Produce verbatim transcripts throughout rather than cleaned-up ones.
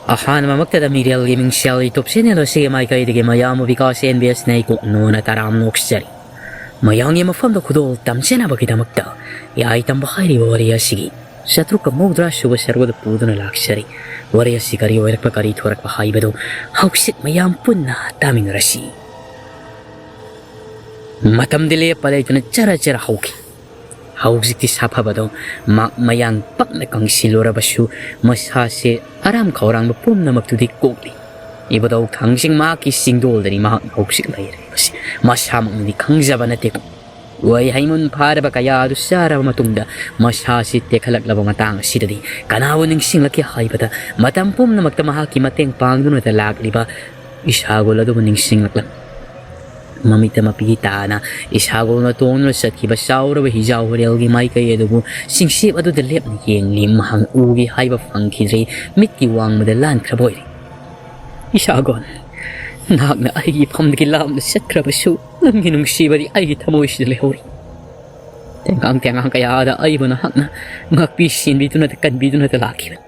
ꯑꯍꯥꯟꯕꯃꯛꯇꯗ ꯃꯤꯔꯦꯜꯒꯤ ꯃꯤꯡꯁꯦꯜ YouTube channel ꯑꯁꯤꯒꯤ ꯃꯥꯏꯀꯩꯗꯒꯤ ꯃꯌꯥꯝꯕꯨ ꯕꯤꯀꯥꯁ ꯑꯦꯟ ꯕꯤ ꯑꯦꯁꯅ ꯏꯀꯣꯛꯅꯣꯅ ꯇꯔꯥꯝꯅ ꯑꯣꯛꯆꯔꯤ꯫ ꯃꯌꯥꯝꯒꯤ ꯃꯐꯝꯗ ꯈꯨꯗꯣꯜ ꯇꯝꯖꯅꯕꯒꯤꯗꯃꯛꯇ ꯌꯥꯏ ꯇꯝꯕ ꯍꯥꯏꯔꯤꯕ ꯋꯥꯔꯤ ꯑꯁꯤꯒꯤ ꯆꯥꯇ꯭ꯔꯨꯛꯀ ꯃꯧꯗ꯭ꯔꯥ ꯁꯨꯕ ꯁꯔꯨꯛ ꯑꯗꯨ ꯄꯨꯗꯨꯅ ꯂꯥꯛꯆꯔꯤ꯫ ꯋꯥꯔꯤ ꯑꯁꯤ ꯀꯔꯤ ꯑꯣꯏꯔꯛꯄ, ꯀꯔꯤ ꯊꯣꯔꯛꯄ ꯍꯥꯏꯕꯗꯨ ꯍꯧꯖꯤꯛ ꯃꯌꯥꯝ ꯄꯨꯟꯅ ꯇꯥꯃꯤꯟꯅꯔꯁꯤ꯫ ꯃꯇꯝꯗꯤ ꯂꯦꯞꯄ ꯂꯩꯇꯅ ꯆꯔ ꯆꯔ ꯍꯧꯈꯤ꯫ ꯍꯧꯖꯤꯛꯇꯤ ꯁꯥꯐꯕꯗꯣ ꯃꯍꯥꯛ ꯃꯌꯥꯡ ꯄꯛꯅ ꯀꯪꯁꯤꯜꯂꯨꯔꯕꯁꯨ, ꯃꯁꯥꯁꯦ ꯑꯔꯥꯝ ꯈꯧꯔꯥꯡꯕ ꯄꯨꯝꯅꯃꯛꯇꯨꯗꯤ ꯀꯣꯛꯂꯤ꯫ ꯏꯕꯨꯙꯧ ꯊꯥꯡꯖꯤꯡ ꯃꯍꯥꯛꯀꯤ ꯆꯤꯡꯗꯣꯜꯗꯅꯤ ꯃꯍꯥꯛ ꯍꯧꯖꯤꯛ ꯂꯩꯔꯤꯕꯁꯤ꯫ ꯃꯁꯥꯃꯛꯅꯗꯤ ꯈꯪꯖꯕ ꯅꯠꯇꯦꯀꯣ꯫ ꯋꯥꯏ ꯍꯩꯃꯨꯟ ꯐꯥꯔꯕ ꯀꯌꯥ ꯑꯗꯨ ꯆꯥꯔꯕ ꯃꯇꯨꯡꯗ ꯃꯁꯥꯁꯤ ꯇꯦꯛꯈꯠꯂꯛꯂꯕ ꯃꯇꯥꯡ ꯑꯁꯤꯗꯗꯤ ꯀꯅꯥꯕꯨ ꯅꯤꯡꯁꯤꯡꯂꯛꯀꯦ ꯍꯥꯏꯕꯗ, ꯃꯇꯝ ꯄꯨꯝꯅꯃꯛꯇ ꯃꯍꯥꯛꯀꯤ ꯃꯇꯦꯡ ꯄꯥꯡꯗꯨꯅꯇ ꯂꯥꯛꯂꯤꯕ ꯏꯁꯥꯒꯣꯜ ꯑꯗꯨꯕꯨ ꯅꯤꯡꯁꯤꯡꯂꯛꯂꯝꯃꯤ꯫ ꯃꯃꯤꯠꯇ ꯃꯄꯤ ꯇꯥꯅ ꯏꯁꯥꯒꯣꯜꯅ ꯇꯣꯡꯗꯨꯅ ꯆꯠꯈꯤꯕ ꯆꯥꯎꯔꯕ ꯍꯤꯖꯥꯎ ꯍꯣꯔꯦꯜꯒꯤ ꯃꯥꯏꯀꯩ ꯑꯗꯨꯕꯨ ꯆꯤꯡꯁꯤꯞ ꯑꯗꯨꯗ ꯂꯦꯞꯅ ꯌꯦꯡꯂꯤ꯫ ꯃꯍꯥꯛ ꯎꯒꯦ ꯍꯥꯏꯕ ꯐꯪꯈꯤꯗ꯭ꯔꯦ꯫ ꯃꯤꯠꯀꯤ ꯋꯥꯡꯃꯗ ꯂꯥꯟꯈ꯭ꯔꯕ ꯑꯣꯏꯔꯦ꯫ "ꯏꯁꯥꯒꯣꯜ, ꯅꯍꯥꯛꯅ ꯑꯩꯒꯤ ꯏꯐꯝꯗꯒꯤ ꯂꯥꯞꯅ ꯆꯠꯈ꯭ꯔꯕꯁꯨ, ꯅꯪꯒꯤ ꯅꯨꯡꯁꯤꯕꯗꯤ ꯑꯩꯒꯤ ꯊꯃꯣꯏꯁꯤꯗ ꯂꯩꯍꯧꯔꯤ꯫ ꯇꯦꯡꯉꯥꯡ ꯇꯦꯡꯉꯥꯡ ꯀꯌꯥꯗ ꯑꯩꯕꯨ ꯅꯍꯥꯛꯅ ꯉꯥꯛꯄꯤ ꯁꯦꯟꯕꯤꯗꯨꯅ, ꯀꯟꯕꯤꯗꯨꯅ ꯂꯥꯛꯈꯤꯕꯅꯤ꯫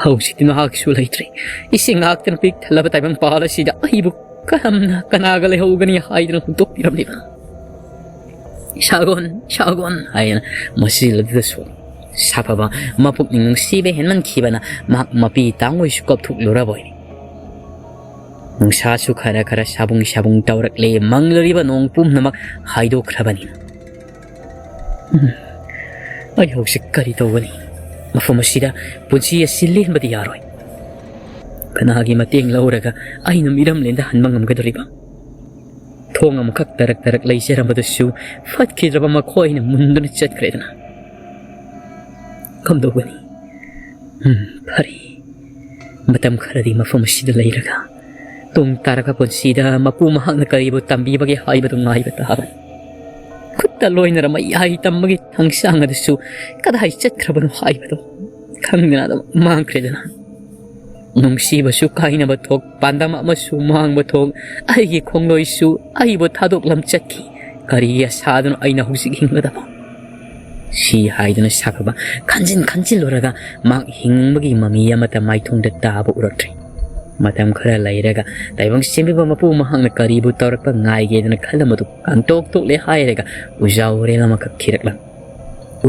ꯍꯧꯖꯤꯛꯇꯤ ꯅꯍꯥꯛꯁꯨ ꯂꯩꯇ꯭ꯔꯦ꯫ ꯏꯁꯤꯡ ꯉꯥꯛꯇꯅ ꯄꯤꯛ ꯊꯜꯂꯕ ꯇꯥꯏꯕꯪꯄꯥꯜ ꯑꯁꯤꯗ ꯑꯩꯕꯨ ꯀꯔꯝꯅ ꯀꯅꯥꯒ ꯂꯩꯍꯧꯒꯅꯤ ꯍꯥꯏꯗꯨꯅ ꯍꯨꯟꯗꯣꯛꯄꯤꯔꯝꯂꯤꯕ?" "ꯏꯁꯥꯒꯣꯟ, ꯏꯁꯥꯒꯣꯟ" ꯍꯥꯏꯅ ꯃꯆꯤꯜ ꯑꯗꯨꯗꯁꯨ ꯁꯥꯐꯕ ꯃꯄꯨꯛꯅꯤꯡ ꯅꯨꯡꯁꯤꯕ ꯍꯦꯟꯃꯟꯈꯤꯕꯅ ꯃꯍꯥꯛ ꯃꯄꯤ ꯇꯥꯡꯉꯣꯏꯁꯨ ꯀꯞꯊꯣꯛꯂꯨꯔꯕ ꯑꯣꯏꯔꯦ꯫ ꯅꯨꯡꯁꯥꯁꯨ ꯈꯔ ꯈꯔ ꯁꯥꯕꯨꯡ ꯁꯥꯕꯨꯡ ꯇꯧꯔꯛꯂꯦ꯫ ꯃꯪꯂꯨꯔꯤꯕ ꯅꯣꯡ ꯄꯨꯝꯅꯃꯛ ꯍꯥꯏꯗꯣꯛꯈ꯭ꯔꯕꯅꯤꯅ꯫ "ꯎꯝ, ꯑꯩ ꯍꯧꯖꯤꯛ ꯀꯔꯤ ꯇꯧꯒꯅꯤ? ꯃꯐꯝ ꯑꯁꯤꯗ ꯄꯨꯟꯁꯤ ꯑꯁꯤ ꯂꯦꯟꯕꯗꯤ ꯌꯥꯔꯣꯏ꯫ ꯀꯅꯥꯒꯤ ꯃꯇꯦꯡ ꯂꯧꯔꯒ ꯑꯩꯅ ꯃꯤꯔꯝꯂꯦꯟꯗ ꯍꯟꯕ ꯉꯝꯒꯗꯧꯔꯤꯕ? ꯊꯣꯡ ꯑꯃꯈꯛ ꯇꯔꯛ ꯇꯔꯛ ꯂꯩꯖꯔꯝꯕꯗꯨꯁꯨ ꯐꯠꯈꯤꯗ꯭ꯔꯕ ꯃꯈꯣꯏꯅ ꯃꯨꯟꯗꯨꯅ ꯆꯠꯈ꯭ꯔꯦꯗꯅ꯫ ꯀꯝꯗꯧꯒꯅꯤ? ꯎꯝ, ꯐꯔꯦ꯫ ꯃꯇꯝ ꯈꯔꯗꯤ ꯃꯐꯝ ꯑꯁꯤꯗ ꯂꯩꯔꯒ ꯇꯨꯡ ꯇꯥꯔꯛꯄ ꯄꯨꯟꯁꯤꯗ ꯃꯄꯨ ꯃꯍꯥꯛꯅ ꯀꯔꯤꯕꯨ ꯇꯝꯕꯤꯕꯒꯦ ꯍꯥꯏꯕꯗꯨ ꯉꯥꯏꯕ ꯇꯥꯕꯅꯤ꯫ ꯈꯨꯠꯇ ꯂꯣꯏꯅꯔ ꯃꯌꯥꯏ ꯇꯝꯕꯒꯤ ꯊꯥꯡꯁꯥꯡ ꯑꯗꯨꯁꯨ ꯀꯗꯥꯏ ꯆꯠꯈ꯭ꯔꯕꯅꯣ ꯍꯥꯏꯕꯗꯨ ꯈꯪꯗꯅ ꯑꯗꯨꯝ ꯃꯥꯡꯈ꯭ꯔꯦꯗꯅ꯫ ꯅꯨꯡꯁꯤꯕꯁꯨ ꯀꯥꯏꯅꯕ ꯊꯣꯛ, ꯄꯥꯟꯗꯝ ꯑꯃꯁꯨ ꯃꯥꯡꯕ ꯊꯣꯛ, ꯑꯩꯒꯤ ꯈꯣꯡꯂꯣꯏꯁꯨ ꯑꯩꯕꯨ ꯊꯥꯗꯣꯛꯂꯝ ꯆꯠꯈꯤ꯫ ꯀꯔꯤꯒꯤ ꯑꯁꯥꯗꯅꯣ ꯑꯩꯅ ꯍꯧꯖꯤꯛ ꯍꯤꯡꯒꯗꯕ? ꯁꯤ ꯍꯥꯏꯗꯨꯅ ꯁꯥꯐꯕ ꯈꯟꯖꯤꯟ ꯈꯟꯖꯤꯜꯂꯨꯔꯒ ꯃꯍꯥꯛ ꯍꯤꯡꯕꯒꯤ ꯃꯃꯤ ꯑꯃꯠꯇ ꯃꯥꯏꯊꯣꯡꯗ ꯇꯥꯕ ꯎꯔꯛꯇ꯭ꯔꯦ꯫ ꯃꯇꯝ ꯈꯔ ꯂꯩꯔꯒ ꯇꯥꯏꯕꯪ ꯁꯦꯝꯕꯤꯕ ꯃꯄꯨ ꯃꯍꯥꯛꯅ ꯀꯔꯤꯕꯨ ꯇꯧꯔꯛꯄ ꯉꯥꯏꯒꯦꯗꯅ ꯈꯜꯂꯝꯕꯗꯨ ꯀꯥꯡꯇꯣꯛ ꯇꯣꯛꯂꯦ ꯍꯥꯏꯔꯒ ꯎꯖꯥꯎ ꯎꯔꯦꯜ ꯑꯃꯈꯛ ꯊꯤꯔꯛꯂꯝꯃꯤ꯫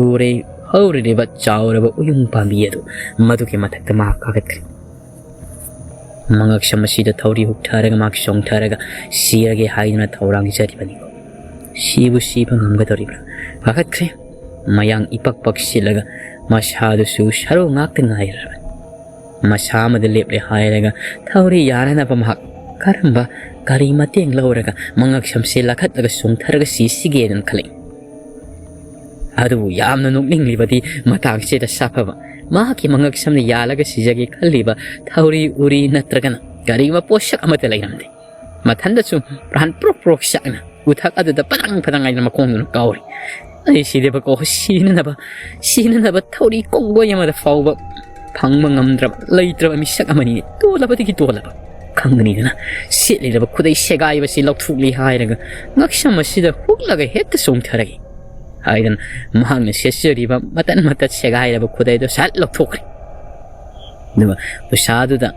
ꯎꯔꯦ ꯍꯧꯔꯤꯕ ꯆꯥꯎꯔꯕ ꯎꯌꯨꯡ ꯄꯥꯝꯕꯤ ꯑꯗꯨ ꯃꯗꯨꯒꯤ ꯃꯊꯛꯇ ꯃꯍꯥꯛ ꯀꯥꯈꯠꯈ꯭ꯔꯦ꯫ ꯃꯉꯛꯁꯝ ꯑꯁꯤꯗ ꯊꯧꯔꯤ ꯍꯨꯛꯊꯔꯒ ꯃꯍꯥꯛ ꯆꯣꯡꯊꯔꯒ ꯁꯤꯔꯒꯦ ꯍꯥꯏꯗꯨꯅ ꯊꯧꯔꯥꯡꯖꯔꯤꯕꯅꯤꯀꯣ꯫ ꯁꯤꯕꯨ ꯁꯤꯕ ꯉꯝꯒꯗꯧꯔꯤꯕ꯭ꯔꯥ? ꯀꯥꯈꯠꯈ꯭ꯔꯦ꯫ ꯃꯌꯥꯡ ꯏꯄꯛ ꯄꯛꯁꯤꯜꯂꯒ ꯃꯁꯥꯗꯨꯁꯨ ꯁꯔꯨ ꯉꯥꯛꯇ ꯉꯥꯏꯔꯕꯅꯤ꯫ ꯃꯁꯥ ꯑꯃꯗ ꯂꯦꯞꯂꯦ ꯍꯥꯏꯔꯒ ꯊꯧꯔꯤ ꯌꯥꯅꯅꯕ ꯃꯍꯥꯛ ꯀꯔꯝꯕ ꯀꯔꯤ ꯃꯇꯦꯡ ꯂꯧꯔꯒ ꯃꯉꯛꯁꯝꯁꯦ ꯂꯥꯈꯠꯂꯒ ꯆꯣꯡꯊꯔꯒ ꯁꯤꯁꯤꯒꯦꯅ ꯈꯜꯂꯛꯏ꯫ ꯑꯗꯨꯕꯨ ꯌꯥꯝꯅ ꯅꯣꯛꯅꯤꯡꯂꯤꯕꯗꯤ ꯃꯇꯥꯡꯁꯤꯗ ꯁꯥꯐꯕ ꯃꯍꯥꯛꯀꯤ ꯃꯉꯛꯁꯝꯅ ꯌꯥꯜꯂꯒ ꯁꯤꯖꯒꯦ ꯈꯜꯂꯤꯕ ꯊꯧꯔꯤ ꯎꯔꯤ ꯅꯠꯇ꯭ꯔꯒꯅ ꯀꯔꯤꯒꯨꯝꯕ ꯄꯣꯠꯁꯛ ꯑꯃꯠꯇ ꯂꯩꯔꯝꯗꯦ꯫ ꯃꯊꯟꯗꯁꯨ ꯄ꯭ꯔꯥꯟ ꯄ꯭ꯔꯣꯛ ꯄ꯭ꯔꯣꯛ ꯆꯥꯛꯅ ꯎꯊꯛ ꯑꯗꯨꯗ ꯄꯗꯪ ꯄꯗꯪ ꯍꯥꯏꯅ ꯃꯈꯣꯡꯗꯨꯅ ꯀꯥꯎꯔꯤ꯫ ꯑꯩ ꯁꯤꯗꯦꯕꯀꯣ, ꯁꯤꯅꯅꯕ, ꯁꯤꯅꯅꯕ ꯊꯧꯔꯤ ꯀꯣꯡꯒꯣꯏ ꯑꯃꯗ ꯐꯥꯎꯕ ꯐꯪꯕ ꯉꯝꯗ꯭ꯔꯕ, ꯂꯩꯇ꯭ꯔꯕ ꯃꯤꯁꯛ ꯑꯃꯅꯤ꯫ ꯇꯣꯜꯂꯕꯗꯒꯤ ꯇꯣꯜꯂꯕ꯫ ꯈꯪꯒꯅꯤꯗꯅ, ꯁꯦꯠꯂꯤꯔꯕ ꯈꯨꯗꯩ ꯁꯦꯒꯥꯏꯕꯁꯤ ꯂꯧꯊꯣꯛꯂꯤ ꯍꯥꯏꯔꯒ ꯉꯛꯁꯝ ꯑꯁꯤꯗ ꯍꯨꯛꯂꯒ ꯍꯦꯛꯇ ꯆꯣꯡꯊꯔꯒꯦ ꯍꯥꯏꯗꯅ ꯃꯍꯥꯛꯅ ꯁꯦꯠꯆꯔꯤꯕ ꯃꯇꯠ ꯃꯇꯠ ꯁꯦꯒꯥꯏꯔꯕ ꯈꯨꯗꯩꯗꯣ ꯁꯠ ꯂꯧꯊꯣꯛꯈ꯭ꯔꯦ꯫ ꯑꯗꯨꯒ ꯎꯁꯥꯗꯨꯗ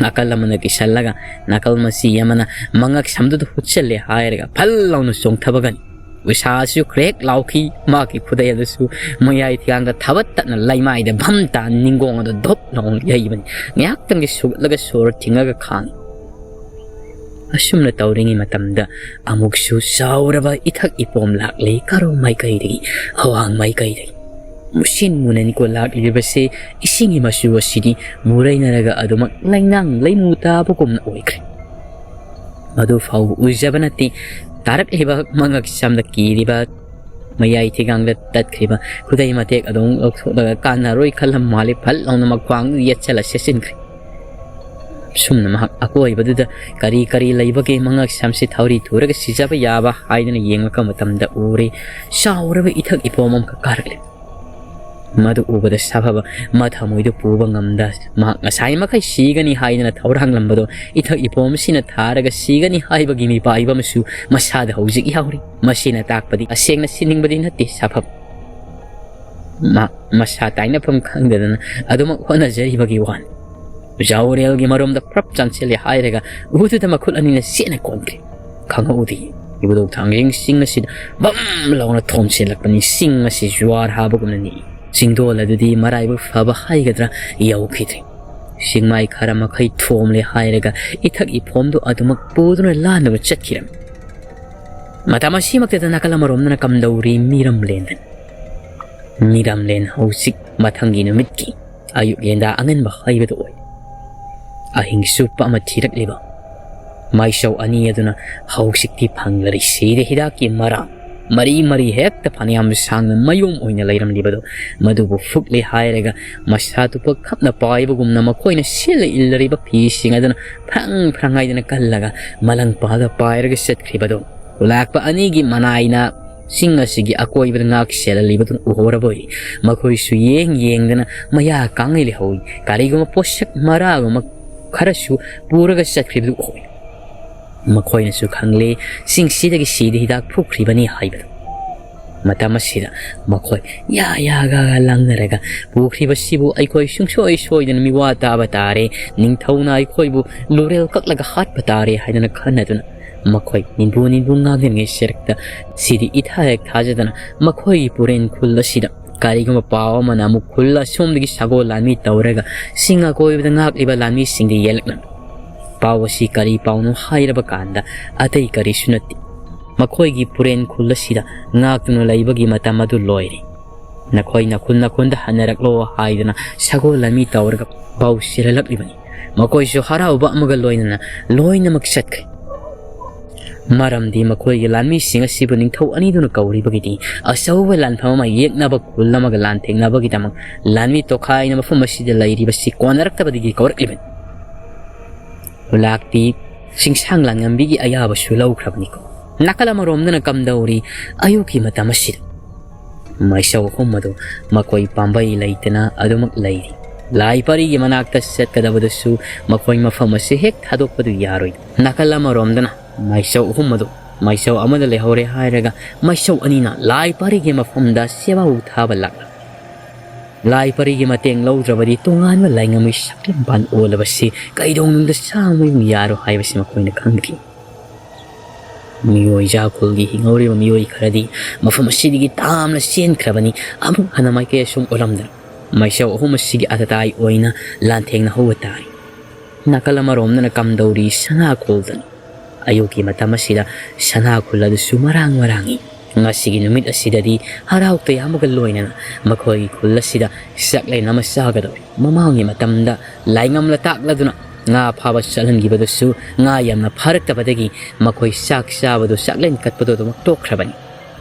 ꯅꯥꯀꯜ ꯑꯃꯅ ꯀꯤꯁꯜꯂꯒ ꯅꯥꯀꯜ ꯃꯆꯤ ꯑꯃꯅ ꯃꯉꯛ ꯁꯝꯗꯨꯗ ꯍꯨꯠꯆꯜꯂꯦ ꯍꯥꯏꯔꯒ ꯐꯜ ꯂꯥꯎꯅ ꯆꯣꯡꯊꯕꯒꯅꯤ꯫ ꯎꯁꯥꯁꯨ ꯀ꯭ꯔꯦꯛ ꯂꯥꯎꯈꯤ, ꯃꯍꯥꯛꯀꯤ ꯈꯨꯗꯩ ꯑꯗꯨꯁꯨ ꯃꯌꯥꯏ ꯊꯤꯒꯥꯡꯗ ꯊꯕꯠ ꯇꯠꯅ ꯂꯩꯃꯥꯏꯗ ꯚꯝ ꯇꯥ ꯅꯤꯡꯒꯣꯡ ꯑꯗꯨ ꯙꯣꯞ ꯂꯥꯎꯅ ꯌꯩꯕꯅꯤ꯫ ꯉꯥꯏꯍꯥꯛꯇꯪꯒꯤ ꯁꯨꯒꯠꯂꯒ ꯁꯣꯔ ꯊꯤꯡꯉꯒ ꯈꯥꯡꯉꯤ꯫ ꯑꯁꯨꯝꯅ ꯇꯧꯔꯤꯉꯩ ꯃꯇꯝꯗ ꯑꯃꯨꯛꯁꯨ ꯆꯥꯎꯔꯕ ꯏꯊꯛ ꯏꯄꯣꯝ ꯂꯥꯛꯂꯤ ꯀꯔꯣꯝ ꯃꯥꯏꯀꯩꯗꯒꯤ, ꯑꯋꯥꯡ ꯃꯥꯏꯀꯩꯗꯒꯤ꯫ ꯃꯨꯁꯤꯟ ꯃꯨꯅꯅꯤꯀꯣ ꯂꯥꯛꯂꯤꯕꯁꯦ꯫ ꯏꯁꯤꯡꯒꯤ ꯃꯆꯨ ꯑꯁꯤꯗꯤ ꯃꯨꯔꯩꯅꯔꯒ ꯑꯗꯨꯃꯛ ꯂꯩꯅꯥꯡ ꯂꯩꯃꯨ ꯇꯥꯕꯒꯨꯝꯅ ꯑꯣꯏꯈ꯭ꯔꯦ꯫ ꯃꯗꯨ ꯐꯥꯎꯕ ꯎꯖꯕ ꯅꯠꯇꯦ꯫ ꯇꯥꯔꯛꯂꯤꯕ ꯃꯉꯛ ꯁꯝꯗ ꯀꯤꯔꯤꯕ ꯃꯌꯥꯏ ꯊꯤꯒꯥꯡꯗ ꯇꯠꯈ꯭ꯔꯤꯕ ꯈꯨꯗꯩ ꯃꯇꯦꯛ ꯑꯗꯨ ꯂꯧꯊꯣꯛꯂꯒ ꯀꯥꯟꯅꯔꯣꯏ ꯈꯜꯂꯝ ꯃꯥꯜꯂꯦ, ꯐꯠ ꯂꯥꯎꯅ ꯃꯈ꯭ꯋꯥꯡꯗꯨ ꯌꯦꯠꯁꯜꯂ ꯁꯦꯠꯆꯤꯟꯈ꯭ꯔꯦ꯫ ꯁꯨꯝꯅ ꯃꯍꯥꯛ ꯑꯀꯣꯏꯕꯗꯨꯗ ꯀꯔꯤ ꯀꯔꯤ ꯂꯩꯕꯒꯦ ꯃꯉꯛ ꯁꯝꯁꯤ ꯊꯧꯔꯤ ꯊꯨꯔꯒ ꯁꯤꯖꯕ ꯌꯥꯕ ꯍꯥꯏꯗꯨꯅ ꯌꯦꯡꯂꯛꯄ ꯃꯇꯝꯗ ꯎꯔꯦ, ꯆꯥꯎꯔꯕ ꯏꯊꯛ ꯏꯄꯣꯝ ꯑꯃꯈꯛ ꯀꯥꯔꯛꯂꯦ꯫ ꯃꯗꯨ ꯎꯕꯗ ꯁꯥꯐꯕ ꯃꯊꯃꯣꯏꯗꯨ ꯄꯨꯕ ꯉꯝꯗ ꯃꯍꯥꯛ ꯉꯁꯥꯏ ꯃꯈꯩ ꯁꯤꯒꯅꯤ ꯍꯥꯏꯗꯅ ꯊꯧꯔꯥꯡꯂꯝꯕꯗꯣ ꯏꯊꯛ ꯏꯄꯣꯝꯁꯤꯅ ꯊꯥꯔꯒ ꯁꯤꯒꯅꯤ ꯍꯥꯏꯕꯒꯤ ꯃꯤꯄꯥꯏꯕ ꯑꯃꯁꯨ ꯃꯁꯥꯗ ꯍꯧꯖꯤꯛ ꯌꯥꯎꯔꯤ꯫ ꯃꯁꯤꯅ ꯇꯥꯛꯄꯗꯤ ꯇꯁꯦꯡꯅ ꯁꯤꯅꯤꯡꯕꯗꯤ ꯅꯠꯇꯦ ꯁꯥꯐꯕ꯫ ꯃꯥ ꯃꯁꯥ ꯇꯥꯏꯅꯐꯝ ꯈꯪꯗꯗꯅ ꯑꯗꯨꯃꯛ ꯍꯣꯠꯅꯖꯔꯤꯕꯒꯤ ꯋꯥꯅꯤ꯫ ꯑꯣꯖꯥ ꯎꯔꯦꯜꯒꯤ ꯃꯔꯣꯝꯗ ꯄ꯭ꯔꯞ ꯆꯪꯁꯤꯜꯂꯦ ꯍꯥꯏꯔꯒ ꯎꯗꯨꯗ ꯃꯈꯨꯠ ꯑꯅꯤꯅ ꯆꯦꯠꯅ ꯀꯣꯟꯈ꯭ꯔꯦ꯫ ꯈꯪꯍꯧꯗꯦ꯫ ꯏꯕꯨꯙꯧ ꯊꯥꯡꯖꯤꯡ ꯆꯤꯡ ꯑꯁꯤꯗ ꯕꯝ ꯂꯥꯎꯅ ꯊꯣꯝꯖꯤꯜꯂꯛꯄꯅꯤ꯫ ꯆꯤꯡ ꯑꯁꯤ ꯖꯨꯋꯥꯔ ꯍꯥꯕꯒꯨꯝꯅ ꯅꯤꯛꯏ꯫ ꯆꯤꯡꯗꯣꯜ ꯑꯗꯨꯗꯤ ꯃꯔꯥꯏꯕꯛ ꯐꯕ ꯍꯥꯏꯒꯗ꯭ꯔꯥ, ꯌꯧꯈꯤꯗ꯭ꯔꯦ꯫ ꯆꯤꯡꯃꯥꯏ ꯈꯔ ꯃꯈꯩ ꯊꯣꯝꯂꯦ ꯍꯥꯏꯔꯒ ꯏꯊꯛ ꯏꯐꯣꯝꯗꯨ ꯑꯗꯨꯃꯛ ꯄꯨꯗꯨꯅ ꯂꯥꯟꯅꯕ ꯆꯠꯈꯤꯔꯝꯃꯤ꯫ ꯃꯇꯝ ꯑꯁꯤꯃꯛꯇꯗ ꯅꯥꯀꯜ ꯑꯃꯔꯣꯝꯗꯅ ꯀꯝꯗꯧꯔꯤ? ꯃꯤꯔꯝꯂꯦꯟꯗꯅꯤ꯫ ꯃꯤꯔꯝꯂꯦꯟ ꯍꯧꯖꯤꯛ ꯃꯊꯪꯒꯤ ꯅꯨꯃꯤꯠꯀꯤ ꯑꯌꯨꯛ ꯂꯦꯟꯗꯥ ꯑꯉꯟꯕ ꯍꯥꯏꯕꯗꯨ ꯑꯣꯏ꯫ ꯑꯍꯤꯡ ꯆꯨꯞꯄ ꯑꯃ ꯊꯤꯔꯛꯂꯤꯕ ꯃꯥꯏꯆꯧ ꯑꯅꯤ ꯑꯗꯨꯅ ꯍꯧꯖꯤꯛꯇꯤ ꯐꯪꯂꯔꯤ ꯁꯤꯗ ꯍꯤꯗꯥꯛꯀꯤ ꯃꯔꯥ ꯃꯔꯤ ꯃꯔꯤ ꯍꯦꯛꯇ ꯐꯅꯌꯥꯝ ꯁꯥꯡꯅ ꯃꯌꯣꯝ ꯑꯣꯏꯅ ꯂꯩꯔꯝꯂꯤꯕꯗꯨ, ꯃꯗꯨꯕꯨ ꯐꯨꯛꯂꯦ ꯍꯥꯏꯔꯒ ꯃꯁꯥ ꯇꯨꯄ ꯈꯞꯅ ꯄꯥꯏꯕꯒꯨꯝꯅ ꯃꯈꯣꯏꯅ ꯁꯦꯠꯂ ꯏꯜꯂꯔꯤꯕ ꯐꯤꯁꯤꯡ ꯑꯗꯨꯅ ꯐ꯭ꯔꯪ ꯐ꯭ꯔꯪ ꯍꯥꯏꯗꯅ ꯀꯜꯂꯒ ꯃꯂꯪ ꯄꯥꯜꯂ ꯄꯥꯏꯔꯒ ꯆꯠꯈ꯭ꯔꯤꯕꯗꯨ, ꯈꯨꯂꯥꯛꯄ ꯑꯅꯤꯒꯤ ꯃꯅꯥꯏꯅ ꯆꯤꯡ ꯑꯁꯤꯒꯤ ꯑꯀꯣꯏꯕꯗ ꯉꯥꯛ ꯁꯦꯜꯍꯜꯂꯤꯕꯗꯨ ꯎꯍꯧꯔꯕꯣꯏ ꯃꯈꯣꯏꯁꯨ ꯌꯦꯡ ꯌꯦꯡꯗꯅ ꯃꯌꯥ ꯀꯥꯡꯉꯩ ꯂꯩꯍꯧꯏ꯫ ꯀꯔꯤꯒꯨꯝꯕ ꯄꯣꯠꯁꯛ ꯃꯔꯥꯒꯨꯝꯕ ꯈꯔꯁꯨ ꯄꯨꯔꯒ ꯆꯠꯈ꯭ꯔꯤꯕꯗꯨ ꯎꯍꯧꯏ꯫ ꯃꯈꯣꯏꯅꯁꯨ ꯈꯪꯂꯦ ꯆꯤꯡꯁꯤꯗꯒꯤ ꯁꯤꯗ ꯍꯤꯗꯥꯛ ꯐꯨꯈ꯭ꯔꯤꯕꯅꯤ ꯍꯥꯏꯕꯗꯨ꯫ ꯃꯇꯝ ꯑꯁꯤꯗ ꯃꯈꯣꯏ ꯌꯥ ꯌꯥꯒ ꯂꯥꯡꯅꯔꯒ, "ꯄꯨꯈ꯭ꯔꯤꯕꯁꯤꯕꯨ ꯑꯩꯈꯣꯏ ꯁꯨꯡꯁꯣꯏ ꯁꯣꯏꯗꯅ ꯃꯤꯋꯥ ꯇꯥꯕ ꯇꯥꯔꯦ, ꯅꯤꯡꯊꯧꯅ ꯑꯩꯈꯣꯏꯕꯨ ꯂꯨꯔꯦꯜ ꯀꯛꯂꯒ ꯍꯥꯠꯄ ꯇꯥꯔꯦ" ꯍꯥꯏꯗꯅ ꯈꯟꯅꯗꯨꯅ ꯃꯈꯣꯏ ꯅꯤꯟꯕꯨ ꯅꯤꯟꯕꯨ ꯉꯥꯡꯅꯔꯤꯉꯩ ꯁꯔꯛꯇ ꯁꯤꯗꯤ ꯏꯊꯥ ꯍꯦꯛ ꯊꯥꯖꯗꯅ ꯃꯈꯣꯏꯒꯤ ꯄꯨꯔꯦꯟ ꯈꯨꯜ ꯑꯁꯤꯗ ꯀꯔꯤꯒꯨꯝꯕ ꯄꯥꯎ ꯑꯃꯅ ꯑꯃꯨꯛ ꯈꯨꯜ ꯑꯁꯣꯝꯗꯒꯤ ꯁꯒꯣꯜ ꯂꯥꯟꯃꯤ ꯇꯧꯔꯒ ꯆꯤꯡ ꯑꯀꯣꯏꯕꯗ ꯉꯥꯛꯂꯤꯕ ꯂꯥꯟꯃꯤꯁꯤꯡꯗ ꯌꯦꯜꯂꯛꯂꯝꯃꯤ꯫ ꯄꯥꯎ ꯑꯁꯤ ꯀꯔꯤ ꯄꯥꯎꯅꯣ ꯍꯥꯏꯔꯕ ꯀꯥꯟꯗ ꯑꯇꯩ ꯀꯔꯤꯁꯨ ꯅꯠꯇꯦ꯫ ꯃꯈꯣꯏꯒꯤ ꯄꯨꯔꯦꯟ ꯈꯨꯜ ꯑꯁꯤꯗ ꯉꯥꯛꯇꯨꯅ ꯂꯩꯕꯒꯤ ꯃꯇꯝ ꯑꯗꯨ ꯂꯣꯏꯔꯦ꯫ ꯅꯈꯣꯏ ꯅꯈꯨꯜ ꯅꯈꯨꯟꯗ ꯍꯟꯅꯔꯛꯂꯣ ꯍꯥꯏꯗꯨꯅ ꯁꯒꯣꯜ ꯂꯥꯟꯃꯤ ꯇꯧꯔꯒ ꯄꯥꯎ ꯆꯦꯜꯍꯜꯂꯛꯂꯤꯕꯅꯤ꯫ ꯃꯈꯣꯏꯁꯨ ꯍꯔꯥꯎꯕ ꯑꯃꯒ ꯂꯣꯏꯅꯅ ꯂꯣꯏꯅꯃꯛ ꯆꯠꯈ꯭ꯔꯦ꯫ ꯃꯔꯝꯗꯤ ꯃꯈꯣꯏꯒꯤ ꯂꯥꯟꯃꯤꯁꯤꯡ ꯑꯁꯤꯕꯨ ꯅꯤꯡꯊꯧ ꯑꯅꯤꯗꯨꯅ ꯀꯧꯔꯤꯕꯒꯤꯗꯤ ꯑꯆꯧꯕ ꯂꯥꯟꯐꯝ ꯑꯃ ꯌꯦꯛꯅꯕ ꯈꯨꯜ ꯑꯃꯒ ꯂꯥꯟꯊꯦꯡꯅꯕꯒꯤꯗꯃꯛ ꯂꯥꯟꯃꯤ ꯇꯣꯈꯥꯏꯅ ꯃꯐꯝ ꯑꯁꯤꯗ ꯂꯩꯔꯤꯕꯁꯤ ꯀꯣꯟꯅꯔꯛꯇꯕꯗꯒꯤ ꯀꯧꯔꯛꯂꯤꯕꯅꯤ꯫ ꯂꯥꯛꯇꯤ ꯆꯤꯡꯁꯥꯡ ꯂꯥꯟꯉꯝꯕꯤꯒꯤ ꯑꯌꯥꯕꯁꯨ ꯂꯧꯈ꯭ꯔꯕꯅꯤꯀꯣ꯫ ꯅꯥꯀꯜ ꯑꯃꯔꯣꯝꯗꯅ ꯀꯝꯗꯧꯔꯤ? ꯑꯌꯨꯛꯀꯤ ꯃꯇꯝ ꯑꯁꯤꯗ ꯃꯥꯏꯆꯧ ꯑꯍꯨꯝ ꯑꯗꯨ ꯃꯈꯣꯏ ꯄꯥꯝꯕꯩ ꯂꯩꯇꯅ ꯑꯗꯨꯃꯛ ꯂꯩꯔꯤ꯫ ꯂꯥꯏ ꯄꯔꯤꯒꯤ ꯃꯅꯥꯛꯇ ꯆꯠꯀꯗꯕꯗꯁꯨ ꯃꯈꯣꯏ ꯃꯐꯝ ꯑꯁꯤ ꯍꯦꯛ ꯊꯥꯗꯣꯛꯄꯗꯨ ꯌꯥꯔꯣꯏ꯫ ꯅꯥꯀꯜ ꯑꯃꯔꯣꯝꯗꯅ ꯃꯥꯏꯆꯧ ꯑꯍꯨꯝ ꯑꯗꯨ ꯃꯥꯏꯆꯧ ꯑꯃꯗ ꯂꯩꯍꯧꯔꯦ ꯍꯥꯏꯔꯒ ꯃꯥꯏꯆꯧ ꯑꯅꯤꯅ ꯂꯥꯏ ꯄꯔꯤꯒꯤ ꯃꯐꯝꯗ ꯁꯦꯕꯥꯎ ꯊꯥꯕ ꯂꯥꯛꯂꯝꯃꯤ꯫ ꯂꯥꯏ ꯄꯔꯤꯒꯤ ꯃꯇꯦꯡ ꯂꯧꯗ꯭ꯔꯕꯗꯤ ꯇꯣꯉꯥꯟꯕ ꯂꯥꯏꯉꯝꯃꯤ ꯁꯛꯂꯦꯟ ꯄꯥꯟ ꯑꯣꯜꯂꯕꯁꯤ ꯀꯩꯗꯧꯅꯨꯡꯗ ꯁꯥꯡꯕ ꯌꯥꯔꯣꯏ ꯍꯥꯏꯕꯁꯤ ꯃꯈꯣꯏꯅ ꯈꯪꯈꯤ꯫ ꯃꯤꯑꯣꯏ ꯖꯥꯈꯨꯜꯒꯤ ꯍꯤꯡꯍꯧꯔꯤꯕ ꯃꯤꯑꯣꯏ ꯈꯔꯗꯤ ꯃꯐꯝ ꯑꯁꯤꯗꯒꯤ ꯇꯥꯝꯅ ꯆꯦꯟꯈ꯭ꯔꯕꯅꯤ꯫ ꯑꯃꯨꯛ ꯍꯟꯅ ꯃꯥꯏꯀꯩ ꯑꯁꯨꯝ ꯑꯣꯜꯂꯝꯗꯅ ꯃꯩꯁꯧ ꯑꯍꯨꯝ ꯑꯁꯤꯒꯤ ꯑꯇꯇꯥꯏ ꯑꯣꯏꯅ ꯂꯥꯟꯊꯦꯡꯅꯍꯧꯕ ꯇꯥꯔꯤ꯫ ꯅꯥꯀꯜ ꯑꯃꯔꯣꯝꯗꯅ ꯀꯝꯗꯧꯔꯤ ꯁꯅꯥ ꯈꯨꯜꯗꯅꯤ꯫ ꯑꯌꯨꯛꯀꯤ ꯃꯇꯝ ꯑꯁꯤꯗ ꯁꯅꯥ ꯈꯨꯜ ꯑꯗꯨꯁꯨ ꯃꯔꯥꯡ ꯃꯔꯥꯡꯏ꯫ ꯉꯁꯤꯒꯤ ꯅꯨꯃꯤꯠ ꯑꯁꯤꯗꯗꯤ ꯍꯔꯥꯎ ꯇꯌꯥꯝꯕꯒ ꯂꯣꯏꯅꯅ ꯃꯈꯣꯏꯒꯤ ꯈꯨꯜ ꯑꯁꯤꯗ ꯆꯥꯛꯂꯦꯟ ꯑꯃ ꯆꯥꯒꯗꯧꯔꯤ꯫ ꯃꯃꯥꯡꯒꯤ ꯃꯇꯝꯗ ꯂꯥꯏꯉꯝꯂ ꯇꯥꯛꯂꯗꯨꯅ ꯉꯥ ꯐꯥꯕ ꯆꯠꯍꯟꯈꯤꯕꯗꯨꯁꯨ ꯉꯥ ꯌꯥꯝꯅ ꯐꯥꯔꯛꯇꯕꯗꯒꯤ ꯃꯈꯣꯏ ꯆꯥꯛ ꯆꯥꯕꯗꯨ ꯆꯥꯛꯂꯦꯟ ꯀꯠꯄꯗꯨ ꯑꯗꯨꯃꯛ ꯇꯣꯛꯈ꯭ꯔꯕꯅꯤ꯫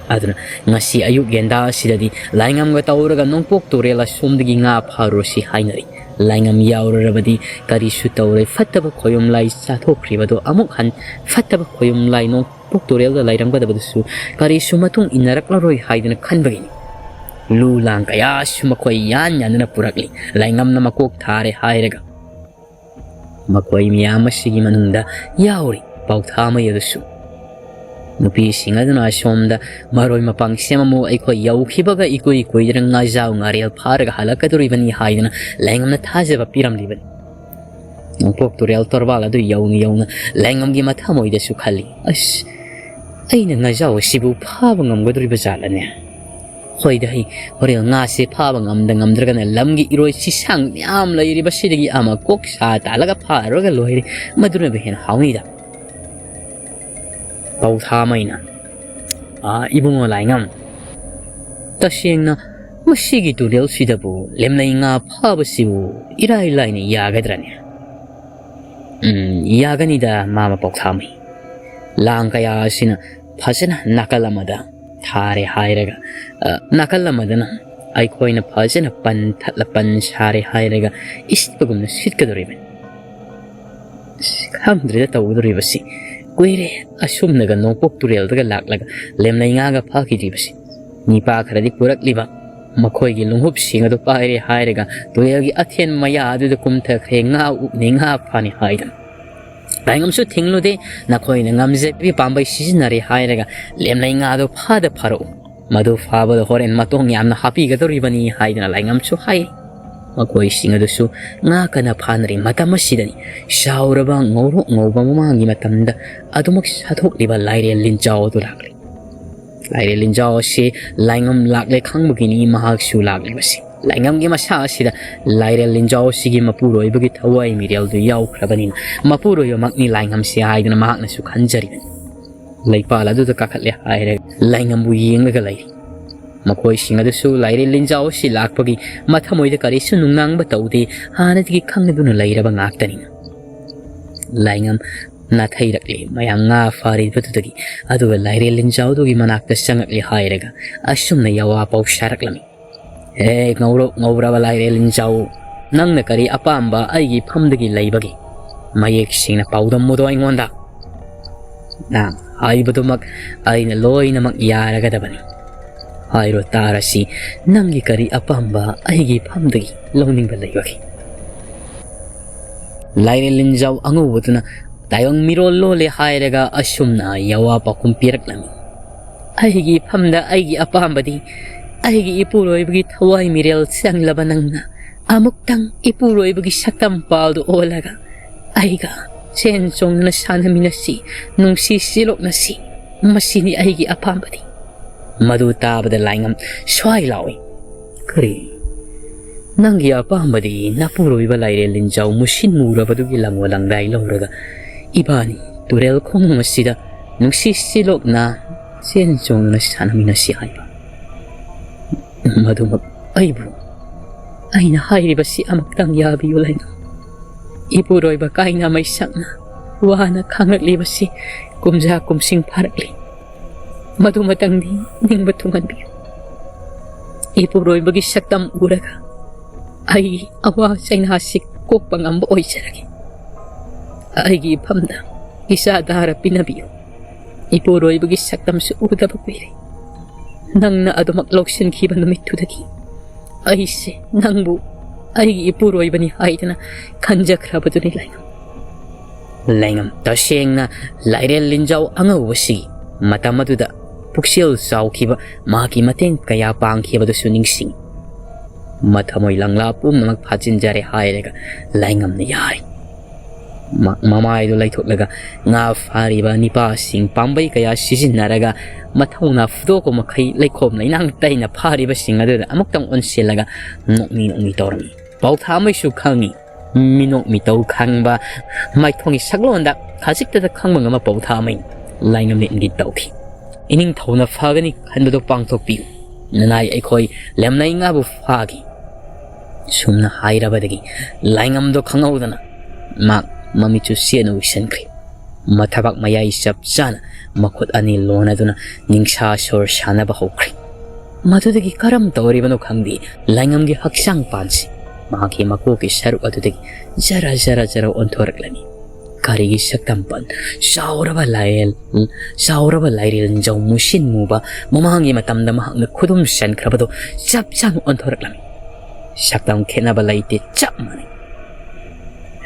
ꯑꯗꯨꯅ ꯉꯁꯤ ꯑꯌꯨꯛ ꯌꯦꯟꯗꯥ ꯑꯁꯤꯗꯗꯤ ꯂꯥꯏꯉꯝꯒ ꯇꯧꯔꯒ ꯅꯣꯡꯄꯣꯛ ꯇꯨꯔꯦꯜ ꯑꯁꯣꯝꯗꯒꯤ ꯉꯥ ꯐꯥꯔꯨꯔꯁꯤ ꯍꯥꯏꯅꯔꯤ꯫ ꯂꯥꯏꯉꯝ ꯌꯥꯎꯔꯨꯔꯕꯗꯤ ꯀꯔꯤꯁꯨ ꯇꯧꯔꯣꯏ, ꯐꯠꯇꯕ ꯈꯣꯌꯨꯝ ꯂꯥꯏ ꯆꯥꯊꯣꯛꯈ꯭ꯔꯤꯕꯗꯣ ꯑꯃꯨꯛ ꯍꯟ ꯐꯠꯇꯕ ꯈꯣꯌꯨꯝ ꯂꯥꯏ ꯅꯣꯡꯄꯣꯛ ꯇꯨꯔꯦꯜꯗ ꯂꯩꯔꯝꯒꯗꯕꯗꯨꯁꯨ ꯀꯔꯤꯁꯨ ꯃꯇꯨꯡ ꯏꯟꯅꯔꯛꯂꯔꯣꯏ ꯍꯥꯏꯗꯨꯅ ꯈꯟꯕꯒꯤꯅꯤ꯫ ꯂꯨ ꯂꯥꯡ ꯀꯌꯥꯁꯨ ꯃꯈꯣꯏ ꯌꯥꯟ ꯌꯥꯟꯗꯨꯅ ꯄꯨꯔꯛꯂꯤ꯫ ꯂꯥꯏꯉꯝꯅ ꯃꯀꯣꯛ ꯊꯥꯔꯦ ꯍꯥꯏꯔꯒ ꯃꯈꯣꯏ ꯃꯌꯥꯝ ꯑꯁꯤꯒꯤ ꯃꯅꯨꯡꯗ ꯌꯥꯎꯔꯤ ꯄꯥꯎꯊꯥꯃꯩ ꯑꯗꯨꯁꯨ꯫ ꯅꯨꯄꯤꯁꯤꯡ ꯑꯗꯨꯅ ꯑꯁꯣꯝꯗ ꯃꯔꯣꯏ ꯃꯄꯥꯡ ꯁꯦꯝꯃꯝꯃꯨ, ꯑꯩꯈꯣꯏ ꯌꯧꯈꯤꯕꯒ ꯏꯀꯨꯏ ꯀꯨꯏꯗꯅ ꯉꯥꯖꯥꯎ ꯉꯥꯔꯦꯜ ꯐꯥꯔꯒ ꯍꯜꯂꯛꯀꯗꯧꯔꯤꯕꯅꯤ ꯍꯥꯏꯗꯨꯅ ꯂꯥꯏꯉꯝꯅ ꯊꯥꯖꯕ ꯄꯤꯔꯝꯂꯤꯕꯅꯤ꯫ ꯅꯣꯡꯄꯣꯛ ꯇꯨꯔꯦꯜ ꯇꯣꯔꯕꯥꯜ ꯑꯗꯨ ꯌꯧꯅ ꯌꯧꯅ ꯂꯥꯏꯉꯝꯒꯤ ꯃꯊꯃꯣꯏꯗꯁꯨ ꯈꯜꯂꯤ, "ꯑꯁ, ꯑꯩꯅ ꯉꯥꯖꯥꯎ ꯑꯁꯤꯕꯨ ꯐꯥꯕ ꯉꯝꯒꯗꯧꯔꯤꯕ ꯖꯥꯠꯂꯅꯦ? ꯍꯣꯏꯗ, ꯑꯩ ꯍꯣꯔꯦꯟ ꯉꯥꯁꯦ ꯐꯥꯕ ꯉꯝꯗ ꯉꯝꯗ꯭ꯔꯒꯅ ꯂꯝꯒꯤ ꯏꯔꯣꯏ ꯁꯤꯁꯥꯡ ꯃꯌꯥꯝ ꯂꯩꯔꯤꯕꯁꯤꯗꯒꯤ ꯑꯃ ꯀꯣꯛ ꯁꯥ ꯇꯥꯜꯂꯒ ꯐꯥꯔꯨꯔꯒ ꯂꯣꯏꯔꯦ꯫ ꯃꯗꯨꯅꯕꯨ ꯍꯦꯟꯅ ꯍꯥꯎꯅꯤꯗ꯫" ꯄꯥꯎꯊꯥꯃꯩꯅ, "ꯑꯥ, ꯏꯕꯨꯡꯉꯣ ꯂꯥꯏꯉꯝ, ꯇꯁꯦꯡꯅ ꯃꯁꯤꯒꯤ ꯇꯨꯔꯦꯜꯁꯤꯗꯕꯨ ꯂꯦꯝꯂꯩ ꯉꯥ ꯐꯥꯕꯁꯤꯕꯨ ꯏꯔꯥꯏ ꯂꯥꯏꯅ ꯌꯥꯒꯗ꯭ꯔꯅꯦ?" "ꯎꯝ, ꯌꯥꯒꯅꯤꯗ, ꯃꯥꯃ ꯄꯥꯎꯊꯥꯃꯩ꯫ ꯂꯥꯡ ꯀꯌꯥ ꯑꯁꯤꯅ ꯐꯖꯅ ꯅꯥꯀꯜ ꯑꯃꯗ ꯊꯥꯔꯦ ꯍꯥꯏꯔꯒ, ꯑ, ꯅꯥꯀꯜ ꯑꯃꯗꯅ ꯑꯩꯈꯣꯏꯅ ꯐꯖꯅ ꯄꯟ ꯊꯠꯂ ꯄꯟ ꯁꯥꯔꯦ ꯍꯥꯏꯔꯒ ꯏꯁꯤꯠꯄꯒꯨꯝꯅ ꯁꯤꯠꯀꯗꯧꯔꯤꯕꯅꯤ꯫ ꯑꯁ, ꯈꯪꯗ꯭ꯔꯦꯗ ꯇꯧꯒꯗꯧꯔꯤꯕꯁꯤ꯫ ꯀꯨꯏꯔꯦ ꯑꯁꯨꯝꯅꯒ ꯅꯣꯡꯄꯣꯛ ꯇꯨꯔꯦꯜꯗꯒ ꯂꯥꯛꯂꯒ ꯂꯦꯝꯂꯩ ꯉꯥꯒ ꯐꯥꯈꯤꯗ꯭ꯔꯤꯕꯁꯤ꯫ ꯅꯤꯄꯥ ꯈꯔꯗꯤ ꯄꯨꯔꯛꯂꯤꯕ ꯃꯈꯣꯏꯒꯤ ꯂꯣꯡꯍꯨꯞꯁꯤꯡ ꯑꯗꯨ ꯄꯥꯏꯔꯦ ꯍꯥꯏꯔꯒ ꯇꯨꯔꯦꯜꯒꯤ ꯑꯊꯦꯟ ꯃꯌꯥ ꯑꯗꯨꯗ ꯀꯨꯝꯊꯈ꯭ꯔꯦ, ꯉꯥ ꯎꯞꯅꯤ ꯉꯥ ꯐꯥꯅꯤ ꯍꯥꯏꯗꯅ꯫ ꯂꯥꯏꯉꯝꯁꯨ ꯊꯤꯡꯂꯨꯗꯦ, ꯅꯈꯣꯏꯅ ꯉꯝꯖꯕꯤ ꯄꯥꯝꯕꯩ ꯁꯤꯖꯤꯟꯅꯔꯦ ꯍꯥꯏꯔꯒ ꯂꯦꯝꯂꯩ ꯉꯥꯗꯣ ꯐꯥꯗ ꯐꯥꯔꯛꯎ꯫ "ꯃꯗꯨ ꯐꯥꯕꯗ ꯍꯣꯔꯦꯟ ꯃꯇꯣꯡ ꯌꯥꯝꯅ ꯍꯥꯞꯄꯤꯒꯗꯧꯔꯤꯕꯅꯤ" ꯍꯥꯏꯗꯨꯅ ꯂꯥꯏꯉꯝꯁꯨ ꯍꯥꯏ꯫ ꯃꯈꯣꯏꯁꯤꯡ ꯑꯗꯨꯁꯨ ꯉꯥ ꯀꯟꯅ ꯐꯥꯅꯔꯤ ꯃꯇꯝ ꯑꯁꯤꯗꯅꯤ ꯆꯥꯎꯔꯕ ꯉꯧꯔꯣꯛ ꯉꯧꯕ ꯃꯃꯥꯡꯒꯤ ꯃꯇꯝꯗ ꯑꯗꯨꯃꯛ ꯁꯥꯊꯣꯛꯂꯤꯕ ꯂꯥꯏꯔꯦꯜ ꯂꯤꯟꯖꯥꯎ ꯑꯗꯨ ꯂꯥꯛꯂꯤ꯫ ꯂꯥꯏꯔꯦꯜ ꯂꯤꯟꯖꯥꯎ ꯑꯁꯤ ꯂꯥꯏꯉꯝ ꯂꯥꯛꯂꯦ ꯈꯪꯕꯒꯤꯅꯤ ꯃꯍꯥꯛꯁꯨ ꯂꯥꯛꯂꯤꯕꯁꯤ꯫ ꯂꯥꯏꯉꯝꯒꯤ ꯃꯁꯥ ꯑꯁꯤꯗ ꯂꯥꯏꯔꯦꯜ ꯂꯤꯟꯖꯥꯎ ꯑꯁꯤꯒꯤ ꯃꯄꯨꯔꯣꯏꯕꯒꯤ ꯊꯋꯥꯏ ꯃꯤꯔꯦꯜꯗꯨ ꯌꯥꯎꯈ꯭ꯔꯕꯅꯤꯅ, ꯃꯄꯨꯔꯣꯏꯕꯃꯛꯅꯤ ꯂꯥꯏꯉꯝꯁꯤ ꯍꯥꯏꯗꯨꯅ ꯃꯍꯥꯛꯅꯁꯨ ꯈꯟꯖꯔꯤꯕꯅꯤ꯫ ꯂꯩꯄꯥꯜ ꯑꯗꯨꯗ ꯀꯥꯈꯠꯂꯦ ꯍꯥꯏꯔꯒ ꯂꯥꯏꯉꯝꯕꯨ ꯌꯦꯡꯂꯒ ꯂꯩꯔꯤ꯫ ꯃꯈꯣꯏꯁꯤꯡ ꯑꯗꯨꯁꯨ ꯂꯥꯏꯔꯦꯜ ꯂꯤꯟꯖꯥꯎ ꯑꯁꯤ ꯂꯥꯛꯄꯒꯤ ꯃꯊꯃꯣꯏꯗ ꯀꯔꯤꯁꯨ ꯅꯨꯡꯅꯥꯡꯕ ꯇꯧꯗꯦ, ꯍꯥꯟꯅꯗꯒꯤ ꯈꯪꯅꯗꯨꯅ ꯂꯩꯔꯕ ꯉꯥꯛꯇꯅꯤꯅ꯫ ꯂꯥꯏꯉꯝ ꯅꯥꯊꯩꯔꯛꯂꯦ ꯃꯌꯥꯝ ꯉꯥ ꯐꯥꯔꯤꯕꯗꯨꯗꯒꯤ, ꯑꯗꯨꯒ ꯂꯥꯏꯔꯦꯜ ꯂꯤꯟꯖꯥꯎꯗꯨꯒꯤ ꯃꯅꯥꯛꯇ ꯆꯪꯉꯛꯂꯦ ꯍꯥꯏꯔꯒ ꯑꯁꯨꯝꯅ ꯌꯥꯋꯥ ꯄꯥꯎ ꯁꯥꯔꯛꯂꯝꯃꯤ꯫ "ꯍꯦ ꯉꯧꯔꯣꯛ ꯉꯧꯔꯕ ꯂꯥꯏꯔꯦꯜ ꯂꯤꯟꯖꯥꯎ, ꯅꯪꯅ ꯀꯔꯤ ꯑꯄꯥꯝꯕ ꯑꯩꯒꯤ ꯐꯝꯗꯒꯤ ꯂꯩꯕꯒꯦ? ꯃꯌꯦꯛ ꯁꯦꯡꯅ ꯄꯥꯎꯗꯝꯃꯨꯗꯣ ꯑꯩꯉꯣꯟꯗ꯫ ꯅꯪ ꯍꯥꯏꯕꯗꯨꯃꯛ ꯑꯩꯅ ꯂꯣꯏꯅꯃꯛ ꯌꯥꯔꯒꯗꯕꯅꯤ꯫ ꯍꯥꯏꯔꯣ ꯇꯥꯔꯁꯤ, ꯅꯪꯒꯤ ꯀꯔꯤ ꯑꯄꯥꯝꯕ ꯑꯩꯒꯤ ꯐꯝꯗꯒꯤ ꯂꯧꯅꯤꯡꯕ ꯂꯩꯕꯒꯦ?" ꯂꯥꯏꯔꯦꯜ ꯂꯤꯟꯖꯥꯎ ꯑꯉꯧꯕꯗꯨꯅ ꯇꯥꯏꯕꯪ ꯃꯤꯔꯣꯜ ꯂꯣꯜꯂꯦ ꯍꯥꯏꯔꯒ ꯑꯁꯨꯝꯅ ꯌꯥꯋꯥ ꯄꯥꯎꯈꯨꯝ ꯄꯤꯔꯛꯂꯝꯃꯤ꯫ "ꯑꯩꯒꯤ ꯏꯐꯝꯗ ꯑꯩꯒꯤ ꯑꯄꯥꯝꯕꯗꯤ ꯑꯩꯒꯤ ꯏꯄꯨꯔꯣꯏꯕꯒꯤ ꯊꯋꯥꯏ ꯃꯤꯔꯦꯜ ꯆꯪꯂꯕ ꯅꯪꯅ ꯑꯃꯨꯛꯇꯪ ꯏꯄꯨꯔꯣꯏꯕꯒꯤ ꯁꯛꯇꯝ ꯄꯥꯜꯗꯨ ꯑꯣꯜꯂꯒ ꯑꯩꯒ ꯆꯦꯟ ꯆꯣꯡꯗꯨꯅ ꯁꯥꯟꯅꯃꯤꯟꯅꯁꯤ, ꯅꯨꯡꯁꯤ ꯆꯦꯜꯂꯣꯛꯅꯁꯤ꯫ ꯃꯁꯤꯅꯤ ꯑꯩꯒꯤ ꯑꯄꯥꯝꯕꯗꯤ꯫" ꯃꯗꯨ ꯇꯥꯕꯗ ꯂꯥꯏꯉꯝ ꯁ꯭ꯋꯥꯏ ꯂꯥꯎꯏ꯫ "ꯀꯔꯤ? ꯅꯪꯒꯤ ꯑꯄꯥꯝꯕꯗꯤ ꯅꯄꯨꯔꯣꯏꯕ ꯂꯥꯏꯔꯦꯜ ꯂꯤꯟꯖꯥꯎ ꯃꯨꯁꯤꯟ ꯃꯨꯔꯕꯗꯨꯒꯤ ꯂꯪꯉꯣ ꯂꯪꯗꯥꯏ ꯂꯧꯔꯒ ꯏꯕꯥꯅꯤ ꯇꯨꯔꯦꯜ ꯈꯣꯡꯅꯨꯡ ꯑꯁꯤꯗ ꯅꯨꯡꯁꯤ ꯆꯦꯜꯂꯣꯛꯅ ꯆꯦꯟ ꯆꯣꯡꯗꯨꯅ ꯁꯥꯟꯅꯃꯤꯟꯅꯁꯤ ꯍꯥꯏꯕ? ꯃꯗꯨꯃꯛ ꯑꯩꯕꯨ, ꯑꯩꯅ ꯍꯥꯏꯔꯤꯕꯁꯤ ꯑꯃꯨꯛꯇꯪ ꯌꯥꯕꯤꯌꯨ ꯂꯥꯏꯉꯝ꯫ ꯏꯄꯨꯔꯣꯏꯕ ꯀꯥꯏꯅ ꯃꯩꯁꯛꯅ ꯋꯥꯅ ꯈꯥꯡꯂꯛꯂꯤꯕꯁꯤ ꯀꯨꯝꯖꯥ ꯀꯨꯝꯁꯤꯡ ꯐꯥꯔꯛꯂꯤ꯫ ꯃꯗꯨꯃꯇꯪꯗꯤ ꯅꯤꯡꯕ ꯊꯨꯡꯍꯟꯕꯤꯌꯨ꯫ ꯏꯄꯨꯔꯣꯏꯕꯒꯤ ꯁꯛꯇꯝ ꯎꯔꯒ ꯑꯩꯒꯤ ꯑꯋꯥ ꯆꯩꯅꯥꯁꯤ ꯀꯣꯛꯄ ꯉꯝꯕ ꯑꯣꯏꯖꯔꯒꯦ꯫ ꯑꯩꯒꯤ ꯏꯐꯝꯗ ꯏꯆꯥ ꯗꯥꯔ ꯄꯤꯅꯕꯤꯌꯨ꯫ ꯏꯄꯨꯔꯣꯏꯕꯒꯤ ꯁꯛꯇꯝꯁꯨ ꯎꯗꯕ ꯀꯨꯏꯔꯦ꯫ ꯅꯪꯅ ꯑꯗꯨꯃꯛ ꯂꯧꯁꯤꯟꯈꯤꯕ ꯅꯨꯃꯤꯠꯇꯨꯗꯒꯤ ꯑꯩꯁꯦ ꯅꯪꯕꯨ ꯑꯩꯒꯤ ꯏꯄꯨꯔꯣꯏꯕꯅꯤ ꯍꯥꯏꯗꯅ ꯈꯟꯖꯈ꯭ꯔꯕꯗꯨꯅꯤ ꯂꯥꯏꯉꯝ꯫" ꯂꯥꯏꯉꯝ ꯇꯁꯦꯡꯅ ꯂꯥꯏꯔꯦꯜ ꯂꯤꯟꯖꯥꯎ ꯑꯉꯧꯕꯁꯤ ꯃꯇꯝ ꯑꯗꯨꯗ ꯄꯨꯛꯆꯦꯜ ꯆꯥꯎꯈꯤꯕ, ꯃꯍꯥꯛꯀꯤ ꯃꯇꯦꯡ ꯀꯌꯥ ꯄꯥꯡꯈꯤꯕꯗꯨꯁꯨ ꯅꯤꯡꯁꯤꯡꯉꯤ꯫ ꯃꯊꯃꯣꯏ ꯂꯪꯂꯥ ꯄꯨꯝꯅꯃꯛ ꯐꯥꯖꯤꯟꯖꯔꯦ ꯍꯥꯏꯔꯒ ꯂꯥꯏꯉꯝꯅ ꯌꯥꯔꯦ꯫ ꯃ-, ꯃꯃꯥꯏꯗꯨ ꯂꯩꯊꯣꯛꯂꯒ ꯉꯥ ꯐꯥꯔꯤꯕ ꯅꯤꯄꯥꯁꯤꯡ ꯄꯥꯝꯕꯩ ꯀꯌꯥ ꯁꯤꯖꯤꯟꯅꯔꯒ ꯃꯊꯧꯅꯥ ꯐꯨꯗꯣꯛꯄ ꯃꯈꯩ ꯂꯩꯈꯣꯝ ꯂꯩꯅꯥꯡ ꯇꯩꯅ ꯐꯥꯔꯤꯕꯁꯤꯡ ꯑꯗꯨꯗ ꯑꯃꯨꯛꯇꯪ ꯑꯣꯟꯁꯤꯜꯂꯒ ꯅꯣꯛꯃꯤ ꯅꯣꯛꯃꯤ ꯇꯧꯔꯝꯃꯤ꯫ ꯄꯥꯎꯊꯥꯃꯩꯁꯨ ꯈꯪꯉꯤ꯫ ꯃꯤꯅꯣꯛ ꯃꯤꯇꯧ ꯈꯪꯕ ꯃꯥꯏꯊꯣꯡꯒꯤ ꯁꯛꯂꯣꯟꯗ ꯈꯖꯤꯛꯇꯗ ꯈꯪꯕ ꯉꯝꯕ ꯄꯥꯎꯊꯥꯃꯩ ꯂꯥꯏꯉꯝꯂꯦꯟꯒꯤ ꯇꯧꯈꯤ꯫ "ꯏꯅꯤꯡꯊꯧꯅ ꯐꯒꯅꯤ ꯈꯟꯕꯗꯨ ꯄꯥꯡꯊꯣꯛꯄꯤꯌꯨ꯫ ꯅꯅꯥꯏ ꯑꯩꯈꯣꯏ ꯂꯦꯝꯂꯩ ꯉꯥꯕꯨ ꯐꯥꯈꯤ꯫" ꯁꯨꯝꯅ ꯍꯥꯏꯔꯕꯗꯒꯤ ꯂꯥꯏꯉꯝꯗꯣ ꯈꯪꯍꯧꯗꯅ ꯃꯍꯥꯛ ꯃꯃꯤꯠꯁꯨ ꯁꯦꯠꯅ ꯎꯏꯁꯟꯈ꯭ꯔꯦ꯫ ꯃꯊꯕꯥꯛ ꯃꯌꯥꯏ ꯆꯞ ꯆꯥꯅ ꯃꯈꯨꯠ ꯑꯅꯤ ꯂꯣꯟꯅꯗꯨꯅ ꯅꯤꯡꯁꯥ ꯁꯣꯔ ꯁꯥꯟꯅꯕ ꯍꯧꯈ꯭ꯔꯦ꯫ ꯃꯗꯨꯗꯒꯤ ꯀꯔꯝ ꯇꯧꯔꯤꯕꯅꯣ ꯈꯪꯗꯦ, ꯂꯥꯏꯉꯝꯒꯤ ꯍꯛꯆꯥꯡ ꯄꯥꯟꯁꯤ ꯃꯍꯥꯛꯀꯤ ꯃꯀꯣꯛꯀꯤ ꯁꯔꯨꯛ ꯑꯗꯨꯗꯒꯤ ꯖꯔ ꯖꯔ ꯖꯔ ꯑꯣꯟꯊꯣꯔꯛꯂꯝꯃꯤ꯫ ꯀꯔꯤꯒꯤ ꯁꯛꯇꯝ ꯄꯥꯟ ꯆꯥꯎꯔꯕ ꯂꯥꯏꯔꯦꯜ, ꯆꯥꯎꯔꯕ ꯂꯥꯏꯔꯦꯜ ꯅꯤꯡꯖꯥꯎ ꯃꯨꯁꯤꯟ ꯃꯨꯕ ꯃꯃꯥꯡꯒꯤ ꯃꯇꯝꯗ ꯃꯍꯥꯛꯅ ꯈꯨꯗꯨꯝ ꯆꯟꯈ꯭ꯔꯕꯗꯣ ꯆꯞ ꯆꯥꯅ ꯑꯣꯟꯊꯣꯔꯛꯂꯝꯃꯤ꯫ ꯁꯛꯇꯝ ꯈꯦꯠꯅꯕ ꯂꯩꯇꯦ, ꯆꯞ ꯃꯥꯟꯅꯩ꯫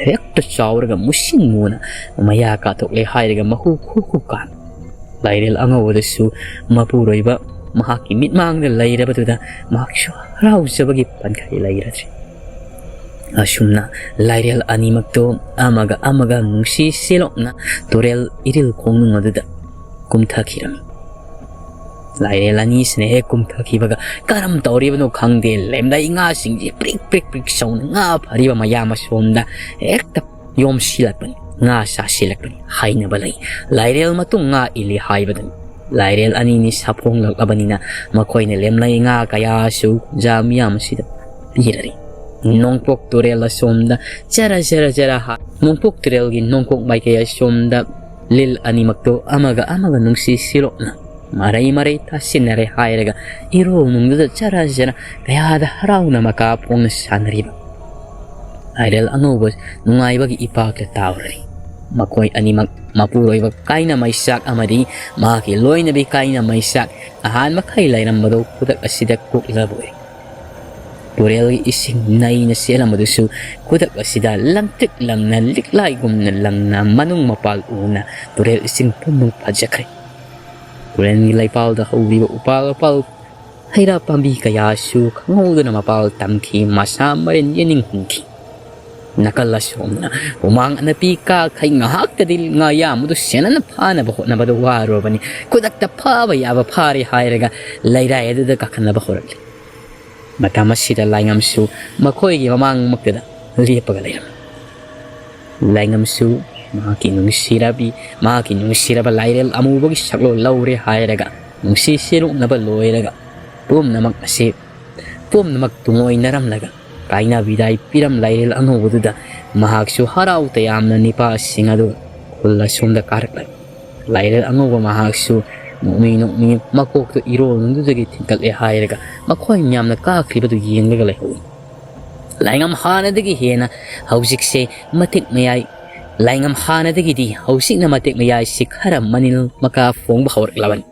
ꯍꯦꯛꯇ ꯆꯥꯎꯔꯒ ꯃꯨꯁꯤꯟ ꯃꯨꯅ ꯃꯌꯥ ꯀꯥꯊꯣꯛꯂꯦ ꯍꯥꯏꯔꯒ ꯃꯍꯨ ꯈꯨ ꯈꯨ ꯀꯥꯟ꯫ ꯂꯥꯏꯔꯦꯜ ꯑꯉꯧꯕꯗꯁꯨ ꯃꯄꯨꯔꯣꯏꯕ ꯃꯍꯥꯛꯀꯤ ꯃꯤꯠꯃꯥꯡꯗ ꯂꯩꯔꯕꯗꯨꯗ ꯃꯍꯥꯛꯁꯨ ꯍꯔꯥꯎꯖꯕꯒꯤ ꯄꯟꯈꯥꯏ ꯂꯩꯔꯗ꯭ꯔꯦ꯫ ꯑꯁꯨꯝꯅ ꯂꯥꯏꯔꯦꯜ ꯑꯅꯤꯃꯛꯇꯣ ꯑꯃꯒ ꯑꯃꯒ ꯅꯨꯡꯁꯤ ꯁꯤꯂꯣꯛꯅ ꯇꯨꯔꯦꯜ ꯏꯔꯤꯜ ꯈꯣꯡꯅꯨꯡ ꯑꯗꯨꯗ ꯀꯨꯝꯊꯈꯤꯔꯝꯃꯤ꯫ ꯂꯥꯏꯔꯦꯜ ꯑꯅꯤꯁꯤꯅ ꯍꯦꯛ ꯀꯨꯝꯊꯈꯤꯕꯒ ꯀꯔꯝ ꯇꯧꯔꯤꯕꯅꯣ ꯈꯪꯗꯦ, ꯂꯦꯝꯂꯩ ꯉꯥꯁꯤꯡꯁꯤ ꯄ꯭ꯔꯤꯛ ꯄ꯭ꯔꯤꯛ ꯄ꯭ꯔꯤꯛ ꯁꯧꯅ ꯉꯥ ꯐꯥꯔꯤꯕ ꯃꯌꯥꯝ ꯑꯁꯣꯝꯗ ꯍꯦꯛꯇ ꯌꯣꯝꯁꯤꯜꯂꯛꯄꯅꯤ, ꯉꯥ ꯆꯥꯁꯤꯜꯂꯛꯄꯅꯤ ꯍꯥꯏꯅꯕ ꯂꯩ꯫ ꯂꯥꯏꯔꯦꯜ ꯃꯇꯨꯡ ꯉꯥ ꯏꯜꯂꯤ ꯍꯥꯏꯕꯗꯨꯅꯤ꯫ ꯂꯥꯏꯔꯦꯜ ꯑꯅꯤꯅꯤ ꯁꯥꯐꯣꯡꯂꯛꯂꯕꯅꯤꯅ ꯃꯈꯣꯏꯅ ꯂꯦꯝꯂꯩ ꯉꯥ ꯀꯌꯥꯁꯨ ꯈꯨꯟꯖꯥ ꯃꯤꯌꯥꯝ ꯑꯁꯤꯗ ꯄꯤꯔꯔꯤ꯫ ꯅꯣꯡꯄꯣꯛ ꯇꯨꯔꯦꯜ ꯑꯁꯣꯝꯗ ꯆꯔ ꯆꯔ ꯆꯔ ꯍꯥ-, ꯅꯣꯡꯄꯣꯛ ꯇꯨꯔꯦꯜꯒꯤ ꯅꯣꯡꯄꯣꯛ ꯃꯥꯏꯀꯩ ꯑꯁꯣꯝꯗ ꯂꯤꯜ ꯑꯅꯤꯃꯛꯇꯨ ꯑꯃꯒ ꯑꯃꯒ ꯅꯨꯡꯁꯤ ꯁꯤꯂꯣꯛꯅ ꯃꯔꯩ ꯃꯔꯩ ꯇꯥꯁꯤꯟꯅꯔꯦ ꯍꯥꯏꯔꯒ ꯏꯔꯣꯜ ꯅꯨꯡꯗꯨꯗ ꯆꯔ ꯆꯔ ꯀꯌꯥꯗ ꯍꯔꯥꯎꯅ ꯃꯀꯥ ꯐꯣꯡꯅ ꯁꯥꯟꯅꯔꯤꯕ ꯂꯥꯏꯔꯦꯜ ꯑꯉꯧꯕ ꯅꯨꯡꯉꯥꯏꯕꯒꯤ ꯏꯄꯥꯛꯇ ꯇꯥꯎꯔꯔꯤ꯫ ꯃꯈꯣꯏ ꯑꯅꯤꯃꯛ ꯃꯄꯨꯔꯣꯏꯕ ꯀꯥꯏꯅ ꯃꯩꯁꯥꯛ ꯑꯃꯗꯤ ꯃꯍꯥꯛꯀꯤ ꯂꯣꯏꯅꯕꯤ ꯀꯥꯏꯅ ꯃꯩꯁꯥꯛ ꯑꯍꯥꯟꯕꯈꯩ ꯂꯩꯔꯝꯕꯗꯨ ꯈꯨꯗꯛ ꯑꯁꯤꯗ ꯀꯣꯛꯂꯕ ꯑꯣꯏꯔꯦ꯫ ꯇꯨꯔꯦꯜꯒꯤ ꯏꯁꯤꯡ ꯅꯩꯅ ꯆꯦꯜꯂꯝꯕꯗꯨꯁꯨ ꯈꯨꯗꯛ ꯑꯁꯤꯗ ꯂꯪꯇ꯭ꯔꯤꯛ ꯂꯪꯅ, ꯂꯤꯛꯂꯥꯏꯒꯨꯝꯅ ꯂꯪꯅ, ꯃꯅꯨꯡ ꯃꯄꯥꯜ ꯎꯅ ꯇꯨꯔꯦꯜ ꯏꯁꯤꯡ ꯄꯨꯝꯅꯃꯛ ꯐꯥꯖꯈ꯭ꯔꯦ꯫ ꯇꯨꯔꯦꯟꯒꯤ ꯂꯩꯄꯥꯜꯗ ꯍꯧꯔꯤꯕ ꯎꯄꯥꯜ ꯋꯥꯄꯥꯜ ꯍꯩꯔꯥ ꯄꯥꯝꯕꯤ ꯀꯌꯥꯁꯨ ꯈꯪꯍꯧꯗꯅ ꯃꯄꯥꯜ ꯇꯝꯈꯤ, ꯃꯁꯥ ꯃꯔꯦꯟ ꯌꯦꯅꯤꯡꯍꯟꯈꯤ꯫ ꯅꯥꯀꯜ ꯑꯁꯣꯝꯗꯅ ꯍꯨꯃꯥꯡ ꯑꯅꯞꯄꯤ ꯀꯥꯈꯩ ꯉꯥꯏꯍꯥꯛꯇꯗꯤ ꯉꯥ ꯌꯥꯝꯕꯗꯨ ꯁꯦꯟꯅꯅ ꯐꯥꯅꯕ ꯍꯣꯠꯅꯕꯗ ꯋꯥꯔꯨꯔꯕꯅꯤ꯫ ꯈꯨꯗꯛꯇ ꯐꯥꯕ ꯌꯥꯕ ꯐꯥꯔꯦ ꯍꯥꯏꯔꯒ ꯂꯩꯔꯥꯏ ꯑꯗꯨꯗ ꯀꯥꯈꯠꯅꯕ ꯍꯧꯔꯛꯂꯤ꯫ ꯃꯇꯝ ꯑꯁꯤꯗ ꯂꯥꯏꯉꯝꯁꯨ ꯃꯈꯣꯏꯒꯤ ꯃꯃꯥꯡꯃꯛꯇꯗ ꯂꯦꯞꯄꯒ ꯂꯩꯔꯝꯃꯤ꯫ ꯂꯥꯏꯉꯝꯁꯨ ꯃꯍꯥꯛꯀꯤ ꯅꯨꯡꯁꯤꯔꯕꯤ, ꯃꯍꯥꯛꯀꯤ ꯅꯨꯡꯁꯤꯔꯕ ꯂꯥꯏꯔꯦꯜ ꯑꯃꯨꯕꯒꯤ ꯁꯛꯂꯣꯟ ꯂꯧꯔꯦ ꯍꯥꯏꯔꯒ ꯅꯨꯡꯁꯤ ꯁꯤꯔꯣꯛꯅꯕ ꯂꯣꯏꯔꯒ ꯄꯨꯝꯅꯃꯛ ꯑꯁꯤ ꯄꯨꯝꯅꯃꯛ ꯇꯨꯡꯑꯣꯏꯅꯔꯝꯂꯒ ꯀꯥꯏꯅ ꯕꯤꯗꯥꯏ ꯄꯤꯔꯝ ꯂꯥꯏꯔꯦꯜ ꯑꯉꯧꯕꯗꯨꯗ ꯃꯍꯥꯛꯁꯨ ꯍꯔꯥꯎ ꯇꯌꯥꯝꯅ ꯅꯤꯄꯥꯁꯤꯡ ꯑꯗꯨ ꯈꯨꯜ ꯑꯁꯣꯝꯗ ꯀꯥꯔꯛꯂꯦ꯫ ꯂꯥꯏꯔꯦꯜ ꯑꯉꯧꯕ ꯃꯍꯥꯛꯁꯨ ꯅꯣꯛꯃꯤ ꯅꯣꯛꯃꯤ ꯃꯀꯣꯛꯇꯨ ꯏꯔꯣꯜꯗꯨꯗꯒꯤ ꯊꯤꯟꯀꯠꯂꯦ ꯍꯥꯏꯔꯒ ꯃꯈꯣꯏ ꯃꯌꯥꯝꯅ ꯀꯥꯈ꯭ꯔꯤꯕꯗꯨ ꯌꯦꯡꯂꯒ ꯂꯩꯍꯧꯏ꯫ ꯂꯥꯏꯉꯝ ꯍꯥꯟꯅꯗꯒꯤ ꯍꯦꯟꯅ ꯍꯧꯖꯤꯛꯁꯦ ꯃꯇꯤꯛ ꯃꯌꯥꯏ, ꯂꯥꯏꯉꯝ ꯍꯥꯟꯅꯗꯒꯤꯗꯤ ꯍꯧꯖꯤꯛꯅ ꯃꯇꯤꯛ ꯃꯌꯥꯏꯁꯤ ꯈꯔ ꯃꯅꯤꯜ ꯃꯀꯥ ꯐꯣꯡꯕ ꯍꯧꯔꯛꯂꯕꯅꯤ꯫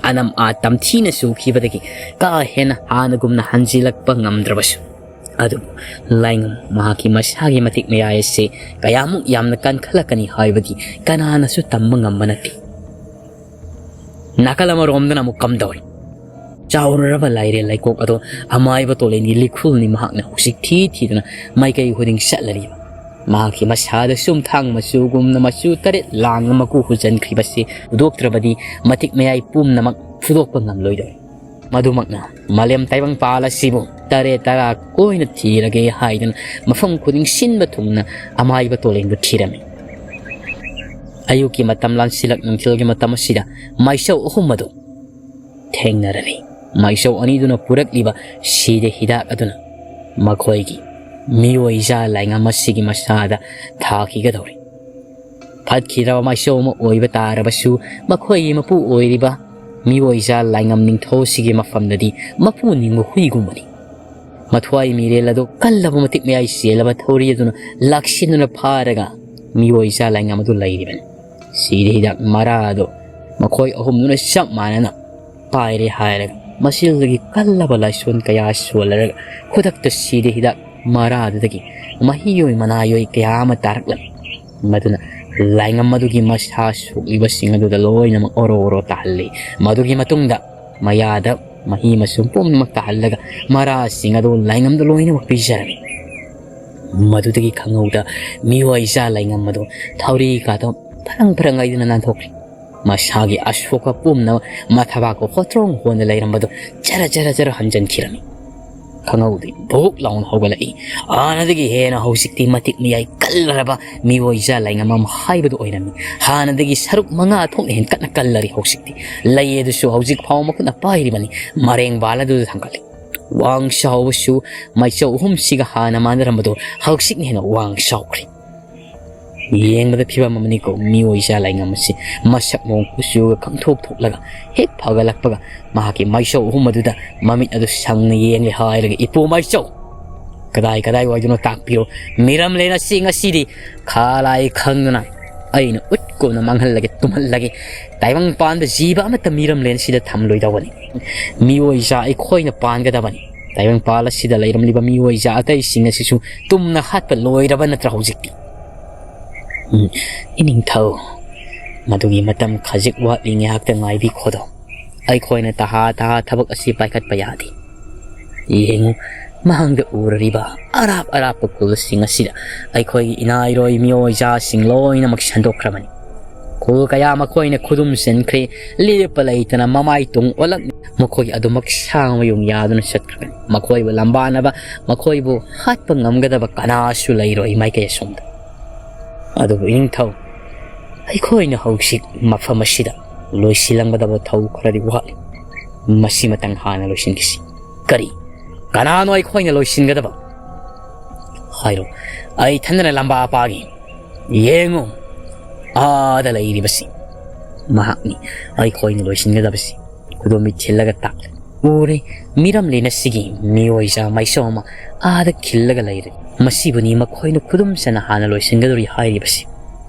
ꯑꯅꯝ ꯑꯥ ꯇꯝꯊꯤꯅ ꯆꯨꯈꯤꯕꯗꯒꯤ ꯀꯥ ꯍꯦꯟꯅ ꯍꯥꯟꯅꯒꯨꯝꯅ ꯍꯟꯖꯤꯜꯂꯛꯄ ꯉꯝꯗ꯭ꯔꯕꯁꯨ, ꯑꯗꯨꯕꯨ ꯂꯥꯏꯉꯝ ꯃꯍꯥꯛꯀꯤ ꯃꯁꯥꯒꯤ ꯃꯇꯤꯛ ꯃꯌꯥꯏ ꯑꯁꯤ ꯀꯌꯥꯃꯨꯛ ꯌꯥꯝꯅ ꯀꯟꯈꯠꯂꯛꯀꯅꯤ ꯍꯥꯏꯕꯗꯤ ꯀꯅꯥꯅꯁꯨ ꯇꯝꯕ ꯉꯝꯕ ꯅꯠꯇꯦ꯫ ꯅꯥꯀꯜ ꯑꯃꯔꯣꯝꯗꯅ ꯑꯃꯨꯛ ꯀꯝꯗꯧꯔꯤ? ꯆꯥꯎꯔꯔꯕ ꯂꯥꯏꯔꯦꯜ ꯂꯩꯀꯣꯛ ꯑꯗꯣ ꯑꯃꯥꯏꯕ ꯇꯣꯂꯦꯟꯒꯤ ꯂꯤꯈꯨꯜꯅꯤ ꯃꯍꯥꯛꯅ ꯍꯧꯖꯤꯛ ꯊꯤ ꯊꯤꯗꯨꯅ ꯃꯥꯏꯀꯩ ꯈꯨꯗꯤꯡ ꯆꯠꯂꯔꯤꯕ꯫ ꯃꯍꯥꯛꯀꯤ ꯃꯁꯥꯗ ꯆꯨꯝꯊꯥꯡ ꯃꯆꯨꯒꯨꯝꯅ ꯃꯆꯨ ꯇꯔꯦꯠ ꯂꯥꯡꯅ ꯃꯀꯨ ꯍꯨꯖꯟꯈ꯭ꯔꯤꯕꯁꯤ ꯍꯨꯗꯣꯛꯇ꯭ꯔꯕꯗꯤ ꯃꯇꯤꯛ ꯃꯌꯥꯏ ꯄꯨꯝꯅꯃꯛ ꯐꯨꯗꯣꯛꯄ ꯉꯝꯂꯣꯏꯗꯧꯔꯤ꯫ ꯃꯗꯨꯃꯛꯅ ꯃꯥꯂꯦꯝ ꯇꯥꯏꯕꯪꯄꯥꯜ ꯑꯁꯤꯕꯨ ꯇꯔꯦꯠ ꯇꯔꯥ ꯀꯣꯏꯅ ꯊꯤꯔꯒꯦ ꯍꯥꯏꯗꯨꯅ ꯃꯐꯝ ꯈꯨꯗꯤꯡ ꯁꯤꯟꯕ ꯊꯨꯡꯅ ꯑꯃꯥꯏꯕ ꯇꯣꯂꯦꯟꯕꯨ ꯊꯤꯔꯝꯃꯤ꯫ ꯑꯌꯨꯛꯀꯤ ꯃꯇꯝ ꯂꯥꯟꯁꯤꯜꯂꯛ ꯅꯨꯡꯊꯤꯜꯒꯤ ꯃꯇꯝ ꯑꯁꯤꯗ ꯃꯥꯏꯆꯧ ꯑꯍꯨꯝ ꯑꯗꯨ ꯊꯦꯡꯅꯔꯝꯃꯤ꯫ ꯃꯥꯏꯆꯧ ꯑꯅꯤꯗꯨꯅ ꯄꯨꯔꯛꯂꯤꯕ ꯁꯤꯗ ꯍꯤꯗꯥꯛ ꯑꯗꯨꯅ ꯃꯈꯣꯏꯒꯤ ꯃꯤꯑꯣꯏꯖꯥ ꯂꯥꯏꯉꯝ ꯑꯁꯤꯒꯤ ꯃꯁꯥꯗ ꯊꯥꯈꯤꯒꯗꯧꯔꯤ꯫ ꯐꯠꯈꯤꯗ꯭ꯔꯕ ꯃꯥꯏꯆꯧ ꯑꯃ ꯑꯣꯏꯕ ꯇꯥꯔꯕꯁꯨ, ꯃꯈꯣꯏꯒꯤ ꯃꯄꯨ ꯑꯣꯏꯔꯤꯕ ꯃꯤꯑꯣꯏꯖꯥ ꯂꯥꯏꯉꯝ ꯅꯤꯡꯊꯧꯁꯤꯒꯤ ꯃꯐꯝꯗꯗꯤ ꯃꯄꯨ ꯅꯤꯡꯕ ꯍꯨꯏꯒꯨꯝꯕꯅꯤ꯫ ꯃꯊ꯭ꯋꯥꯏ ꯃꯤꯔꯦꯜ ꯑꯗꯨ ꯀꯜꯂꯕ ꯃꯇꯤꯛ ꯃꯌꯥꯏ ꯆꯦꯜꯂꯕ ꯊꯧꯔꯤ ꯑꯗꯨꯅ ꯂꯥꯛꯁꯤꯟꯗꯨꯅ ꯐꯥꯔꯒ ꯃꯤꯑꯣꯏꯖꯥ ꯂꯥꯏꯉꯝ ꯑꯗꯨ ꯂꯩꯔꯤꯕꯅꯤ꯫ ꯁꯤꯗ ꯍꯤꯗꯥꯛ ꯃꯔꯥ ꯑꯗꯨ ꯃꯈꯣꯏ ꯑꯍꯨꯝꯗꯨꯅ ꯆꯞ ꯃꯥꯟꯅꯅ ꯄꯥꯏꯔꯦ ꯍꯥꯏꯔꯒ ꯃꯆꯤꯜꯗꯒꯤ ꯀꯜꯂꯕ ꯂꯥꯏꯁꯣꯟ ꯀꯌꯥ ꯁꯣꯜꯂꯔꯒ ꯈꯨꯗꯛꯇ ꯁꯤꯗ ꯍꯤꯗꯥꯛ ꯃꯔꯥꯗꯨꯗꯒꯤ ꯃꯍꯤꯌꯣꯏ ꯃꯅꯥꯌꯣꯏ ꯀꯌꯥ ꯑꯃ ꯇꯥꯔꯛꯂꯝꯃꯤ꯫ ꯃꯗꯨꯅ ꯂꯥꯏꯉꯝ ꯑꯗꯨꯒꯤ ꯃꯁꯥ ꯁꯣꯛꯂꯤꯕꯁꯤꯡ ꯑꯗꯨꯗ ꯂꯣꯏꯅꯃꯛ ꯑꯣꯔꯣ ꯑꯣꯔꯣ ꯇꯥꯍꯜꯂꯤ꯫ ꯃꯗꯨꯒꯤ ꯃꯇꯨꯡꯗ ꯃꯌꯥꯗ ꯃꯍꯤ ꯃꯁꯨꯝ ꯄꯨꯝꯅꯃꯛ ꯇꯥꯍꯜꯂꯒ ꯃꯔꯥꯁꯤꯡ ꯑꯗꯨ ꯂꯥꯏꯉꯝꯗ ꯂꯣꯏꯅꯃꯛ ꯄꯤꯖꯔꯝꯃꯤ꯫ ꯃꯗꯨꯗꯒꯤ ꯈꯪꯍꯧꯗ ꯃꯤꯑꯣꯏ ꯏꯆꯥ ꯂꯥꯏꯉꯝ ꯑꯗꯨ ꯊꯧꯔꯤ ꯀꯥꯗ ꯐꯔꯪ ꯐꯔꯪ ꯍꯥꯏꯗꯨꯅ ꯅꯥꯟꯊꯣꯛꯈ꯭ꯔꯦ꯫ ꯃꯁꯥꯒꯤ ꯑꯁꯣꯛꯄ ꯄꯨꯝꯅꯃꯛ ꯃꯊꯕꯥꯛꯀ ꯍꯣꯇ꯭ꯔꯣꯡ ꯍꯣꯟꯗ ꯂꯩꯔꯝꯕꯗꯨ ꯆꯔ ꯆꯔ ꯆꯔ ꯍꯟꯖꯤꯟꯈꯤꯔꯝꯃꯤ꯫ ꯈꯪꯍꯧꯗꯦ, ꯚꯨꯛ ꯂꯥꯎꯅ ꯍꯧꯒꯠꯂꯛꯏ꯫ ꯍꯥꯟꯅꯗꯒꯤ ꯍꯦꯟꯅ ꯍꯧꯖꯤꯛꯇꯤ ꯃꯇꯤꯛ ꯃꯌꯥꯏ ꯀꯜꯂꯔꯕ ꯃꯤꯑꯣꯏ ꯏꯆꯥ ꯂꯥꯏꯉꯝ ꯑꯃ ꯍꯥꯏꯕꯗꯨ ꯑꯣꯏꯔꯝꯃꯤ꯫ ꯍꯥꯟꯅꯗꯒꯤ ꯁꯔꯨꯛ ꯃꯉꯥ ꯊꯣꯛꯅ ꯍꯦꯟꯀꯠꯅ ꯀꯜꯂꯔꯤ ꯍꯧꯖꯤꯛꯇꯤ꯫ ꯂꯩ ꯑꯗꯨꯁꯨ ꯍꯧꯖꯤꯛ ꯐꯥꯎ ꯃꯈꯨꯠꯅ ꯄꯥꯏꯔꯤꯕꯅꯤ꯫ ꯃꯔꯦꯡ ꯕꯥꯜ ꯑꯗꯨꯗ ꯊꯥꯡꯒꯠꯂꯤ꯫ ꯋꯥꯡ ꯆꯥꯎꯕꯁꯨ ꯃꯩꯆꯧ ꯑꯍꯨꯝꯁꯤꯒ ꯍꯥꯟꯅ ꯃꯥꯟꯅꯔꯝꯕꯗꯨ ꯍꯧꯖꯤꯛꯅ ꯍꯦꯟꯅ ꯋꯥꯡ ꯆꯥꯎꯈ꯭ꯔꯦ꯫ ꯌꯦꯡꯕꯗ ꯐꯤꯕꯝ ꯑꯃꯅꯤꯀꯣ ꯃꯤꯑꯣꯏ ꯏꯆꯥ ꯂꯥꯏꯉꯝ ꯑꯁꯤ꯫ ꯃꯁꯛ ꯃꯑꯣꯡ ꯀꯨꯆꯨꯒ ꯈꯪꯊꯣꯛ ꯊꯣꯛꯂꯒ ꯍꯦꯛ ꯐꯒꯠꯂꯛꯄꯒ ꯃꯍꯥꯛꯀꯤ ꯃꯩꯆꯧ ꯑꯍꯨꯝ ꯑꯗꯨꯗ ꯃꯃꯤꯠ ꯑꯗꯨ ꯁꯪꯅ ꯌꯦꯡꯂꯦ ꯍꯥꯏꯔꯒ, "ꯏꯄꯨ ꯃꯩꯆꯧ, ꯀꯗꯥꯏ ꯀꯗꯥꯏ ꯋꯥꯏꯗꯅꯣ ꯇꯥꯛꯄꯤꯔꯣ꯫ ꯃꯤꯔꯝꯂꯦꯟ ꯑꯁꯤ ꯉꯁꯤꯗꯤ ꯈꯥ ꯂꯥꯏ ꯈꯪꯗꯨꯅ ꯑꯩꯅ ꯎꯠꯀꯨꯝꯅ ꯃꯥꯡꯍꯜꯂꯒꯦ, ꯇꯨꯝꯍꯜꯂꯒꯦ꯫ ꯇꯥꯏꯕꯪ ꯄꯥꯟꯕ ꯖꯤꯕ ꯑꯃꯠꯇ ꯃꯤꯔꯝꯂꯦꯟ ꯑꯁꯤꯗ ꯊꯝꯂꯣꯏꯗꯧꯕꯅꯤ꯫ ꯃꯤꯑꯣꯏ ꯏꯆꯥ ꯑꯩꯈꯣꯏꯅ ꯄꯥꯟꯒꯗꯕꯅꯤ꯫ ꯇꯥꯏꯕꯪꯄꯥꯜ ꯑꯁꯤꯗ ꯂꯩꯔꯝꯂꯤꯕ ꯃꯤꯑꯣꯏ ꯏꯆꯥ ꯑꯇꯩꯁꯤꯡ ꯑꯁꯤꯁꯨ ꯇꯨꯝꯅ ꯍꯥꯠꯄ ꯂꯣꯏꯔꯕ ꯅꯠꯇ꯭ꯔꯥ ꯍꯧꯖꯤꯛꯇꯤ?" ꯎꯝ, ꯏꯅꯤꯡꯊꯧ, ꯃꯗꯨꯒꯤ ꯃꯇꯝ ꯈꯖꯤꯛ ꯋꯥꯠꯂꯤ, ꯉꯥꯏꯍꯥꯛꯇ ꯉꯥꯏꯕꯤꯈꯣꯗꯣ꯫ ꯑꯩꯈꯣꯏꯅ ꯇꯍꯥ ꯇꯍꯥ ꯊꯕꯛ ꯑꯁꯤ ꯄꯥꯏꯈꯠꯄ ꯌꯥꯗꯦ꯫ ꯌꯦꯡꯉꯨ, ꯃꯥꯡꯗ ꯎꯔꯔꯤꯕ ꯑꯔꯥꯞ ꯑꯔꯥꯞꯄ ꯈꯨꯜꯁꯤꯡ ꯑꯁꯤꯗ ꯑꯩꯈꯣꯏꯒꯤ ꯏꯅꯥꯏꯔꯣꯏ ꯃꯤꯑꯣꯏ ꯏꯆꯥꯁꯤꯡ ꯂꯣꯏꯅꯃꯛ ꯁꯟꯗꯣꯛꯈ꯭ꯔꯕꯅꯤ꯫ ꯈꯨꯜ ꯀꯌꯥ ꯃꯈꯣꯏꯅ ꯈꯨꯗꯨꯝ ꯆꯟꯈ꯭ꯔꯦ, ꯂꯦꯞꯄ ꯂꯩꯇꯅ ꯃꯃꯥꯏ ꯇꯨꯡ ꯑꯣꯜꯂꯛ ꯃꯈꯣꯏ ꯑꯗꯨꯃꯛ ꯁꯥꯡ ꯃꯌꯨꯡ ꯌꯥꯗꯨꯅ ꯆꯠꯈ꯭ꯔꯕꯅꯤ꯫ ꯃꯈꯣꯏꯕꯨ ꯂꯝꯕꯥꯅꯕ ꯃꯈꯣꯏꯕꯨ ꯍꯥꯠꯄ ꯉꯝꯒꯗꯕ ꯀꯅꯥꯁꯨ ꯂꯩꯔꯣꯏ ꯃꯥꯏꯀꯩ ꯑꯁꯣꯝꯗ꯫ ꯑꯗꯨꯕꯨ ꯏꯅꯤꯡꯊꯧ, ꯑꯩꯈꯣꯏꯅ ꯍꯧꯖꯤꯛ ꯃꯐꯝ ꯑꯁꯤꯗ ꯂꯣꯏꯁꯤꯜꯂꯝꯒꯗꯕ ꯊꯧ ꯈꯔꯗꯤ ꯋꯥꯠꯂꯤ꯫ ꯃꯁꯤꯃꯇꯪ ꯍꯥꯟꯅ ꯂꯣꯏꯁꯤꯟꯈꯤꯁꯤ꯫ ꯀꯔꯤ? ꯀꯅꯥꯅꯣ ꯑꯩꯈꯣꯏꯅ ꯂꯣꯏꯁꯤꯟꯒꯗꯕ? ꯍꯥꯏꯔꯣ꯫ ꯑꯩ ꯊꯟꯗꯅ ꯂꯝꯕꯥ ꯄꯥꯒꯦ꯫ ꯌꯦꯡꯉꯨ, ꯑꯥꯗ ꯂꯩꯔꯤꯕꯁꯤ ꯃꯍꯥꯛꯅꯤ ꯑꯩꯈꯣꯏꯅ ꯂꯣꯏꯁꯤꯟꯒꯗꯕꯁꯤ꯫ ꯈꯨꯗꯣꯝꯕꯤ ꯊꯤꯜꯂꯒ ꯇꯥꯛꯂꯦ꯫ ꯎꯔꯦ, ꯃꯤꯔꯝꯂꯦꯟ ꯑꯁꯤꯒꯤ ꯃꯤꯑꯣꯏꯖꯥ ꯃꯥꯏꯁꯧ ꯑꯃ ꯑꯥꯗ ꯈꯤꯜꯂꯒ ꯂꯩꯔꯦ꯫ ꯃꯁꯤꯕꯨꯅꯤ ꯃꯈꯣꯏꯅ ꯈꯨꯗꯨꯝ ꯆꯟꯅ ꯍꯥꯟꯅ ꯂꯣꯏꯁꯤꯟꯒꯗꯧꯔꯤ ꯍꯥꯏꯔꯤꯕꯁꯤ꯫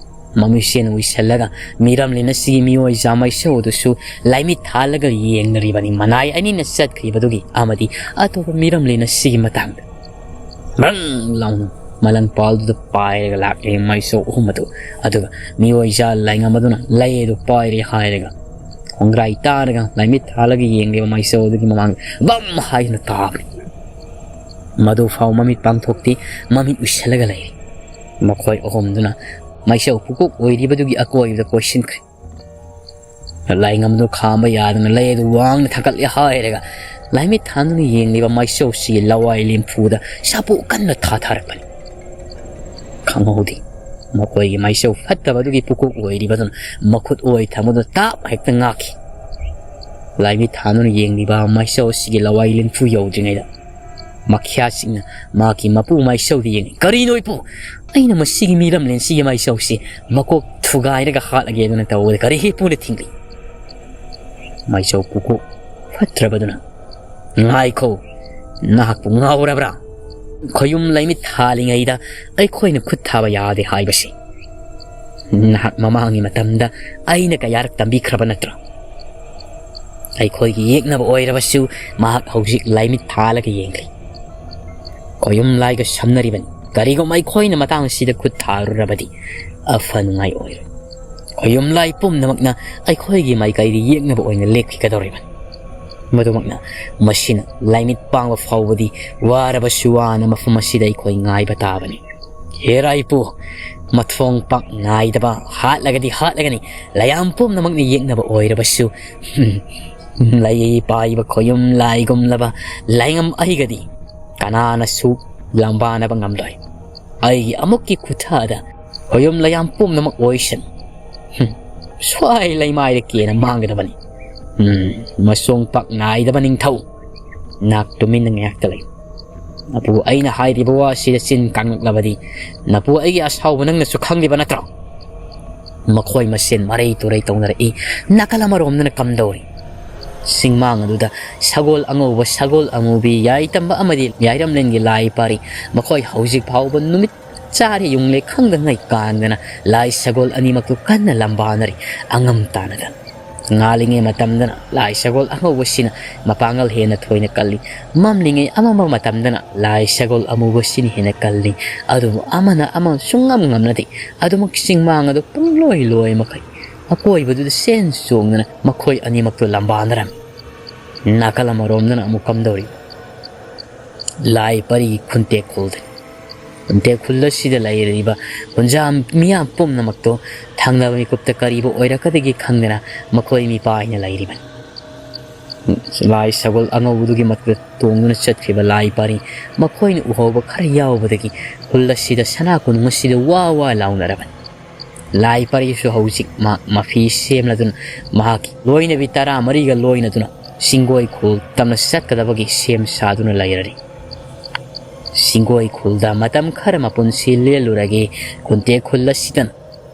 ꯃꯃꯤꯁꯦꯟ ꯎꯏꯁꯜꯂꯒ ꯃꯤꯔꯝꯂꯦꯟ ꯑꯁꯤꯒꯤ ꯃꯤꯑꯣꯏꯖꯥ ꯃꯥꯏꯁꯧ ꯑꯗꯨꯁꯨ ꯂꯥꯏꯃꯤꯠ ꯊꯥꯜꯂꯒ ꯌꯦꯡꯅꯔꯤꯕꯅꯤ, ꯃꯅꯥꯏ ꯑꯅꯤꯅ ꯆꯠꯈ꯭ꯔꯤꯕꯗꯨꯒꯤ ꯑꯃꯗꯤ ꯑꯇꯣꯞꯄ ꯃꯤꯔꯝꯂꯦꯟ ꯑꯁꯤꯒꯤ ꯃꯇꯥꯡꯗ꯫ ꯕ꯭ꯔꯪ ꯂꯥꯎꯅ ꯃꯂꯪꯄꯥꯜꯗꯨꯗ ꯄꯥꯏꯔꯒ ꯂꯥꯛꯂꯦ ꯃꯩꯁꯧ ꯑꯍꯨꯝ ꯑꯗꯨ꯫ ꯑꯗꯨꯒ ꯃꯤꯑꯣꯏꯖꯥ ꯂꯥꯏꯉꯝ ꯑꯗꯨꯅ ꯂꯩ ꯑꯗꯨ ꯄꯥꯏꯔꯦ ꯍꯥꯏꯔꯒ ꯈꯣꯡꯒ꯭ꯔꯥꯏ ꯇꯥꯔꯒ ꯂꯥꯏꯃꯤꯠ ꯊꯥꯜꯂꯒ ꯌꯦꯡꯂꯤꯕ ꯃꯩꯁꯧ ꯑꯗꯨꯒꯤ ꯃꯃꯥꯡꯗ ꯕꯝ ꯍꯥꯏꯗꯨꯅ ꯇꯥꯕꯅꯤ꯫ ꯃꯗꯨ ꯐꯥꯎ ꯃꯃꯤꯠ ꯄꯥꯡꯊꯣꯛꯇꯦ, ꯃꯃꯤꯠ ꯎꯏꯁꯜꯂꯒ ꯂꯩꯔꯤ꯫ ꯃꯈꯣꯏ ꯑꯍꯨꯝꯗꯨꯅ ꯃꯩꯁꯧ ꯄꯨꯀꯣꯛ ꯑꯣꯏꯔꯤꯕꯗꯨꯒꯤ ꯑꯀꯣꯏꯕꯗ ꯀꯣꯏꯁꯤꯟꯈ꯭ꯔꯦ꯫ ꯂꯥꯏꯉꯝꯗꯨ ꯈꯥꯝꯕ ꯌꯥꯗꯅ ꯂꯩ ꯑꯗꯨ ꯋꯥꯡꯅ ꯊꯥꯡꯒꯠꯂꯦ ꯍꯥꯏꯔꯒ ꯂꯥꯏꯃꯤꯠ ꯊꯥꯟꯗꯨꯅ ꯌꯦꯡꯂꯤꯕ ꯃꯩꯁꯧꯁꯤꯒꯤ ꯂꯋꯥꯏ ꯂꯦꯝꯐꯨꯗ ꯁꯥꯄꯣ ꯀꯟꯅ ꯊꯥꯊꯔꯛꯄꯅꯤ꯫ ꯈꯪꯍꯧꯗꯦ꯫ ꯃꯈꯣꯏꯒꯤ ꯃꯩꯁꯧ ꯐꯠꯇꯕꯗꯨꯒꯤ ꯄꯨꯀꯣꯛ ꯑꯣꯏꯔꯤꯕꯗꯨꯅ ꯃꯈꯨꯠ ꯑꯣꯏ ꯊꯝꯕꯗꯨ ꯇꯥꯞ ꯍꯦꯛꯇ ꯉꯥꯛꯈꯤ꯫ ꯂꯥꯏꯃꯤꯠ ꯊꯥꯟꯗꯨꯅ ꯌꯦꯡꯂꯤꯕ ꯃꯩꯁꯧꯁꯤꯒꯤ ꯂꯋꯥꯏ ꯂꯦꯝꯐꯨ ꯌꯧꯗ꯭ꯔꯤꯉꯩꯗ ꯃꯈ꯭ꯌꯥꯠꯁꯤꯡꯅ ꯃꯍꯥꯛꯀꯤ ꯃꯄꯨ ꯃꯩꯁꯧꯗ ꯌꯦꯡꯉꯤ꯫ "ꯀꯔꯤꯅꯣ ꯏꯄꯨ? ꯑꯩꯅ ꯃꯁꯤꯒꯤ ꯃꯤꯔꯝꯂꯦꯟꯁꯤꯒꯤ ꯃꯩꯁꯧꯁꯤ ꯃꯀꯣꯛ ꯊꯨꯒꯥꯏꯔꯒ ꯍꯥꯠꯂꯒꯦ ꯑꯗꯨꯅ ꯇꯧꯕꯗ ꯀꯔꯤ ꯏꯄꯨꯅ ꯊꯤꯡꯂꯤ?" ꯃꯩꯁꯧ ꯄꯨꯀꯣꯛ ꯐꯠꯇ꯭ꯔꯕꯗꯨꯅ, "ꯉꯥꯏꯈꯣ, ꯅꯍꯥꯛꯄꯨ ꯉꯥꯎꯔꯕ꯭ꯔꯥ? ꯈꯣꯌꯨꯝ ꯂꯩꯃꯤꯠ ꯊꯥꯜꯂꯤꯉꯩꯗ ꯑꯩꯈꯣꯏꯅ ꯈꯨꯠ ꯊꯥꯕ ꯌꯥꯗꯦ ꯍꯥꯏꯕꯁꯤ ꯅꯍꯥꯛ ꯃꯃꯥꯡꯒꯤ ꯃꯇꯝꯗ ꯑꯩꯅ ꯀꯌꯥꯔꯛ ꯇꯝꯕꯤꯈ꯭ꯔꯕ ꯅꯠꯇ꯭ꯔꯥ? ꯑꯩꯈꯣꯏꯒꯤ ꯌꯦꯛꯅꯕ ꯑꯣꯏꯔꯕꯁꯨ ꯃꯍꯥꯛ ꯍꯧꯖꯤꯛ ꯂꯥꯏꯃꯤꯠ ꯊꯥꯜꯂꯒ ꯌꯦꯡꯂꯤ꯫ ꯈꯣꯌꯨꯝ ꯂꯥꯏꯒ ꯁꯝꯅꯔꯤꯕꯅꯤ꯫ ꯀꯔꯤꯒꯨꯝꯕ ꯑꯩꯈꯣꯏꯅ ꯃꯇꯥꯡ ꯑꯁꯤꯗ ꯈꯨꯠ ꯊꯥꯔꯨꯔꯕꯗꯤ ꯑꯐ ꯅꯨꯡꯉꯥꯏ ꯑꯣꯏꯔꯣꯏ꯫ ꯈꯣꯌꯨꯝ ꯂꯥꯏ ꯄꯨꯝꯅꯃꯛꯅ ꯑꯩꯈꯣꯏꯒꯤ ꯃꯥꯏꯀꯩꯗ ꯌꯦꯛꯅꯕ ꯑꯣꯏꯅ ꯂꯦꯞꯈꯤꯒꯗꯧꯔꯤꯕꯅꯤ꯫ ꯃꯗꯨꯃꯛꯅ ꯃꯁꯤꯅ ꯂꯥꯏꯃꯤꯠ ꯄꯥꯡꯕ ꯐꯥꯎꯕꯗꯤ ꯋꯥꯔꯕꯁꯨ ꯋꯥꯅ ꯃꯐꯝ ꯑꯁꯤꯗ ꯑꯩꯈꯣꯏ ꯉꯥꯏꯕ ꯇꯥꯕꯅꯤ꯫ ꯍꯦꯔꯥ ꯏꯄꯨ, ꯃꯊꯣꯡ ꯄꯥꯛ ꯅꯥꯏꯗꯕ ꯍꯥꯠꯂꯒꯗꯤ ꯍꯥꯠꯂꯒꯅꯤ, ꯂꯥꯏꯌꯥꯝ ꯄꯨꯝꯅꯃꯛꯅ ꯌꯦꯛꯅꯕ ꯑꯣꯏꯔꯕꯁꯨ, ꯂꯩ ꯄꯥꯏꯕ ꯈꯣꯌꯨꯝ ꯂꯥꯏꯒꯨꯝꯂꯕ ꯂꯥꯏꯉꯝ ꯑꯩꯒꯗꯤ ꯀꯅꯥꯅꯁꯨ ꯂꯥꯝꯕꯥꯅꯕ ꯉꯝꯂꯣꯏ꯫ ꯑꯩꯒꯤ ꯑꯃꯨꯛꯀꯤ ꯈꯨꯠꯊꯥꯗ ꯈꯣꯌꯨꯝ ꯂꯥꯏꯌꯥꯝ ꯄꯨꯝꯅꯃꯛ ꯑꯣꯏꯁꯅꯨ꯫ ꯍꯨꯝ, ꯁ꯭ꯋꯥꯏ ꯂꯩꯃꯥꯏꯗ ꯀꯦꯅ ꯃꯥꯡꯒꯗꯕꯅꯤ꯫ ꯍꯨꯝ, ꯃꯁꯣꯡ ꯄꯥꯛ ꯅꯥꯏꯗꯕ ꯅꯤꯡꯊꯧ, ꯅꯍꯥꯛ ꯇꯨꯃꯤꯟꯅ ꯉꯥꯏꯍꯥꯛꯇ ꯂꯩꯌꯨ꯫ ꯅꯄꯨ ꯑꯩꯅ ꯍꯥꯏꯔꯤꯕ ꯋꯥꯁꯤꯗ ꯆꯤꯟ ꯀꯥꯡꯂꯛꯂꯕꯗꯤ ꯅꯄꯨ ꯑꯩꯒꯤ ꯑꯁꯥꯎꯕ ꯅꯪꯅꯁꯨ ꯈꯪꯂꯤꯕ ꯅꯠꯇ꯭ꯔꯣ?" ꯃꯈꯣꯏ ꯃꯁꯦꯟ ꯃꯔꯩ ꯇꯨꯔꯩ ꯇꯧꯅꯔꯛꯏ꯫ ꯅꯥꯀꯜ ꯑꯃꯔꯣꯝꯗꯅ ꯀꯝꯗꯧꯔꯤ? ꯁꯤꯡꯃꯥꯡ ꯑꯗꯨꯗ ꯁꯒꯣꯜ ꯑꯉꯧꯕ, ꯁꯒꯣꯜ ꯑꯃꯨꯕꯤ, ꯌꯥꯏꯇꯝꯕ ꯑꯃꯗꯤ ꯌꯥꯏꯔꯝꯂꯦꯟꯒꯤ ꯂꯥꯏ ꯄꯥꯔꯤ꯫ ꯃꯈꯣꯏ ꯍꯧꯖꯤꯛ ꯐꯥꯎꯕ ꯅꯨꯃꯤꯠ ꯆꯥꯔꯦ ꯌꯨꯡꯂꯦ ꯈꯪꯗꯉꯩ ꯀꯥꯟꯗꯅ ꯂꯥꯏ ꯁꯒꯣꯜ ꯑꯅꯤꯃꯛꯇꯨ ꯀꯟꯅ ꯂꯝꯕꯥꯅꯔꯤ꯫ ꯑꯉꯝ ꯇꯥꯅꯗ ꯉꯥꯜꯂꯤꯉꯩ ꯃꯇꯝꯗꯅ ꯂꯥꯏ ꯁꯒꯣꯜ ꯑꯉꯧꯕꯁꯤꯅ ꯃꯄꯥꯡꯒꯜ ꯍꯦꯟꯅ ꯊꯣꯏꯅ ꯀꯜꯂꯤ꯫ ꯃꯝꯂꯤꯉꯩ ꯑꯃꯝꯕ ꯃꯇꯝꯗꯅ ꯂꯥꯏ ꯁꯒꯣꯜ ꯑꯃꯨꯕꯁꯤꯅ ꯍꯦꯟꯅ ꯀꯜꯂꯤ꯫ ꯑꯗꯨꯕꯨ ꯑꯃꯅ ꯑꯃ ꯁꯨꯡꯉꯝ ꯉꯝꯅꯗꯦ꯫ ꯑꯗꯨꯃꯛ ꯆꯤꯡꯃꯥꯡ ꯑꯗꯨ ꯄꯨꯡꯂꯣꯏ ꯂꯣꯏ ꯃꯈꯩ ꯑꯀꯣꯏꯕꯗꯨꯗ ꯆꯦꯟ ꯆꯣꯡꯗꯨꯅ ꯃꯈꯣꯏ ꯑꯅꯤꯃꯛꯇꯨ ꯂꯝꯕꯥꯅꯔꯝꯃꯤ꯫ ꯅꯥꯀꯜ ꯑꯃꯔꯣꯝꯗꯅ ꯑꯃꯨꯛ ꯀꯝꯗꯧꯔꯤ? ꯂꯥꯏ ꯄꯔꯤ ꯈꯨꯟꯇꯦꯛ ꯈꯨꯜꯗꯅꯤ꯫ ꯈꯨꯟꯇꯦꯛ ꯈꯨꯜ ꯑꯁꯤꯗ ꯂꯩꯔꯤꯕ ꯈꯨꯟꯖꯥ ꯃꯤꯌꯥꯝ ꯄꯨꯝꯅꯃꯛꯇꯣ ꯊꯪꯅꯕ ꯃꯤꯀꯨꯞꯇ ꯀꯔꯤꯕꯨ ꯑꯣꯏꯔꯛꯀꯗꯒꯦ ꯈꯪꯗꯅ ꯃꯈꯣꯏ ꯃꯤꯄꯥꯏꯅ ꯂꯩꯔꯤꯕꯅꯤ꯫ ꯂꯥꯏ ꯁꯒꯣꯜ ꯑꯉꯧꯕꯗꯨꯒꯤ ꯃꯊꯛꯇ ꯇꯣꯡꯗꯨꯅ ꯆꯠꯈꯤꯕ ꯂꯥꯏ ꯄꯔꯤ ꯃꯈꯣꯏꯅ ꯎꯍꯧꯕ ꯈꯔ ꯌꯥꯎꯕꯗꯒꯤ ꯈꯨꯜ ꯑꯁꯤꯗ ꯁꯅꯥ ꯀꯣꯅꯨꯡ ꯑꯁꯤꯗ ꯋꯥ ꯋꯥ ꯂꯥꯎꯅꯔꯕꯅꯤ꯫ ꯂꯥꯏ ꯄꯔꯤꯁꯨ ꯍꯧꯖꯤꯛ ꯃꯍꯥꯛ ꯃꯐꯤ ꯁꯦꯝꯂꯗꯨꯅ ꯃꯍꯥꯛꯀꯤ ꯂꯣꯏꯅꯕꯤ ꯇꯔꯥꯃꯔꯤꯒ ꯂꯣꯏꯅꯗꯨꯅ ꯆꯤꯡꯒꯣꯏ ꯈꯨꯜ ꯇꯝꯅ ꯆꯠꯀꯗꯕꯒꯤ ꯁꯦꯝ ꯁꯥꯗꯨꯅ ꯂꯩꯔꯔꯤ꯫ ꯆꯤꯡꯒꯣꯏ ꯈꯨꯜꯗ ꯃꯇꯝ ꯈꯔ ꯃꯄꯨꯟꯁꯤ ꯂꯦꯜꯂꯨꯔꯒꯦ, ꯈꯨꯟꯇꯦꯛ ꯈꯨꯜ ꯑꯁꯤꯗꯅ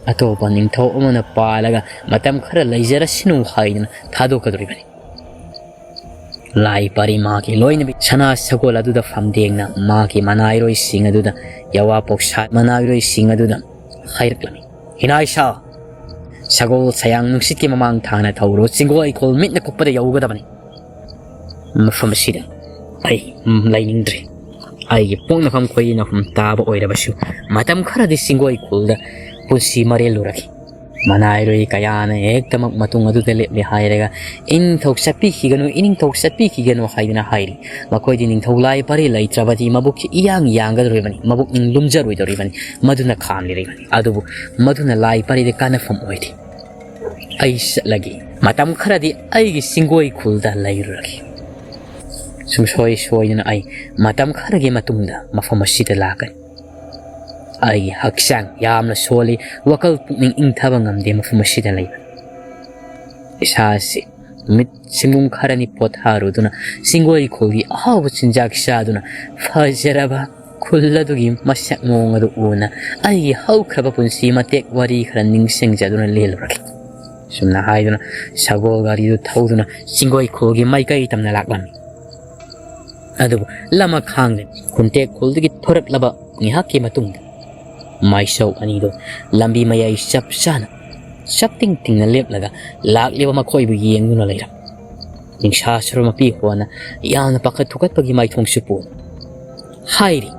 ꯑꯇꯣꯞꯄ ꯅꯤꯡꯊꯧ ꯑꯃꯅ ꯄꯥꯜꯂꯒ ꯃꯇꯝ ꯈꯔ ꯂꯩꯖꯔꯁꯅꯨ ꯍꯥꯏꯗꯨꯅ ꯊꯥꯗꯣꯛꯀꯗꯧꯔꯤꯕꯅꯤ꯫ ꯂꯥꯏ ꯄꯔꯤ ꯃꯥꯒꯤ ꯂꯣꯏꯅꯕꯤ ꯁꯅꯥ ꯁꯒꯣꯜ ꯑꯗꯨꯗ ꯐꯝꯗꯦꯡꯅ ꯃꯥꯒꯤ ꯃꯅꯥꯏꯔꯣꯏꯁꯤꯡ ꯑꯗꯨꯗ, ꯌꯥꯋꯥ ꯄꯣꯛꯁꯥ ꯃꯅꯥꯏꯔꯣꯏꯁꯤꯡ ꯑꯗꯨꯗ ꯍꯥꯏꯔꯛꯂꯝꯃꯤ, "ꯏꯅꯥꯏꯁꯥ, ꯁꯒꯣꯜ ꯁꯌꯥꯡ ꯅꯨꯡꯁꯤꯠꯀꯤ ꯃꯃꯥꯡ ꯊꯥꯅ ꯊꯧꯔꯣ, ꯆꯤꯡꯒꯣꯏ ꯈꯨꯜ ꯃꯤꯠꯅ ꯀꯨꯞꯄꯗ ꯌꯧꯒꯗꯕꯅꯤ꯫ ꯃꯐꯝ ꯑꯁꯤꯗ ꯑꯩ ꯂꯩꯅꯤꯡꯗ꯭ꯔꯦ꯫ ꯑꯩꯒꯤ ꯄꯣꯛꯅꯐꯝ ꯈꯣꯏꯔꯤ ꯅꯐꯝ ꯇꯥꯕ ꯑꯣꯏꯔꯕꯁꯨ ꯃꯇꯝ ꯈꯔꯗꯤ ꯆꯤꯡꯒꯣꯏ ꯈꯨꯜꯗ ꯄꯨꯟꯁꯤ ꯃꯔꯦꯜꯂꯨꯔꯒꯦ꯫ ꯃꯅꯥꯏꯔꯣꯏ ꯀꯌꯥꯅ ꯍꯦꯛꯇꯃꯛ ꯃꯇꯨꯡ ꯑꯗꯨꯗ ꯂꯦꯞꯂꯦ ꯍꯥꯏꯔꯒ ꯏꯅꯤꯡꯊꯧ ꯆꯠꯄꯤꯈꯤꯒꯅꯨ, ꯏꯅꯤꯡꯊꯧ ꯆꯠꯄꯤꯈꯤꯒꯅꯨ ꯍꯥꯏꯗꯨꯅ ꯍꯥꯏꯔꯤ꯫ ꯃꯈꯣꯏꯗꯤ ꯅꯤꯡꯊꯧ ꯂꯥꯏ ꯄꯔꯤ ꯂꯩꯇ꯭ꯔꯕꯗꯤ ꯃꯕꯨꯛꯁꯤ ꯏꯌꯥꯡ ꯌꯥꯡꯒꯗꯧꯔꯤꯕꯅꯤ, ꯃꯕꯨꯛꯅꯤꯡ ꯂꯨꯝꯖꯔꯣꯏꯗꯧꯔꯤꯕꯅꯤ, ꯃꯗꯨꯅ ꯈꯥꯝꯂꯤꯔꯤꯕꯅꯤ꯫ ꯑꯗꯨꯕꯨ ꯃꯗꯨꯅ ꯂꯥꯏ ꯄꯔꯤꯗ ꯀꯥꯟꯅꯐꯝ ꯑꯣꯏꯗꯦ꯫ ꯑꯩ ꯆꯠꯂꯒꯦ꯫ ꯃꯇꯝ ꯈꯔꯗꯤ ꯑꯩꯒꯤ ꯆꯤꯡꯒꯣꯏ ꯈꯨꯜꯗ ꯂꯩꯔꯨꯔꯒꯦ꯫ ꯁꯨꯡꯁꯣꯏ ꯁꯣꯏꯗꯅ ꯑꯩ ꯃꯇꯝ ꯈꯔꯒꯤ ꯃꯇꯨꯡꯗ ꯃꯐꯝ ꯑꯁꯤꯗ ꯂꯥꯛꯀꯅꯤ꯫ ꯑꯩꯒꯤ ꯍꯛꯆꯥꯡ ꯌꯥꯝꯅ ꯁꯣꯜꯂꯤ, ꯋꯥꯈꯜ ꯄꯨꯛꯅꯤꯡ ꯏꯪꯊꯕ ꯉꯝꯗꯦ ꯃꯐꯝ ꯑꯁꯤꯗ ꯂꯩꯕ꯫ ꯏꯁꯥꯁꯤ ꯅꯨꯃꯤꯠ ꯁꯤꯡꯒꯨꯝ ꯈꯔꯅꯤ ꯄꯣꯊꯥꯔꯨꯗꯨꯅ ꯆꯤꯡꯒꯣꯏ ꯈꯨꯜꯒꯤ ꯑꯍꯥꯎꯕ ꯆꯤꯟꯖꯥꯛ ꯆꯥꯗꯨꯅ ꯐꯖꯔꯕ ꯈꯨꯜ ꯑꯗꯨꯒꯤ ꯃꯁꯛ ꯃꯑꯣꯡ ꯑꯗꯨ ꯎꯅ ꯑꯩꯒꯤ ꯍꯧꯈ꯭ꯔꯕ ꯄꯨꯟꯁꯤ ꯃꯇꯦꯛ ꯋꯥꯔꯤ ꯈꯔ ꯅꯤꯡꯁꯤꯡꯖꯗꯨꯅ ꯂꯦꯜꯂꯨꯔꯒꯦ꯫ ꯁꯨꯝꯅ ꯍꯥꯏꯗꯨꯅ ꯁꯒꯣꯜ ꯒꯥꯔꯤꯗꯨ ꯊꯧꯗꯨꯅ ꯆꯤꯡꯒꯣꯏ ꯈꯨꯜꯒꯤ ꯃꯥꯏꯀꯩ ꯇꯝꯅ ꯂꯥꯛꯂꯝꯃꯤ꯫ ꯑꯗꯨꯕꯨ ꯂꯃꯈꯥꯡꯗ ꯈꯨꯟꯇꯦꯛ ꯈꯨꯜꯗꯒꯤ ꯊꯣꯔꯛꯂꯕ ꯉꯥꯏꯍꯥꯛꯀꯤ ꯃꯇꯨꯡꯗ ꯃꯥꯏꯁꯧ ꯑꯅꯤꯗꯨ ꯂꯝꯕꯤ ꯃꯌꯥꯏ ꯆꯞ ꯆꯥꯅ ꯆꯞ ꯇꯤꯡ ꯇꯤꯡꯅ ꯂꯦꯞꯂꯒ ꯂꯥꯛꯂꯤꯕ ꯃꯈꯣꯏꯕꯨ ꯌꯦꯡꯗꯨꯅ ꯂꯩꯔꯝꯃꯤ꯫ ꯅꯤꯡꯁꯥ ꯁꯔꯨ ꯃꯄꯤ ꯍꯣꯅ ꯌꯥꯝꯅ ꯄꯥꯈꯠ ꯊꯨꯀꯠꯄꯒꯤ ꯃꯥꯏꯊꯣꯡꯁꯨ ꯄꯣꯛꯏ꯫ ꯍꯥꯏꯔꯤ,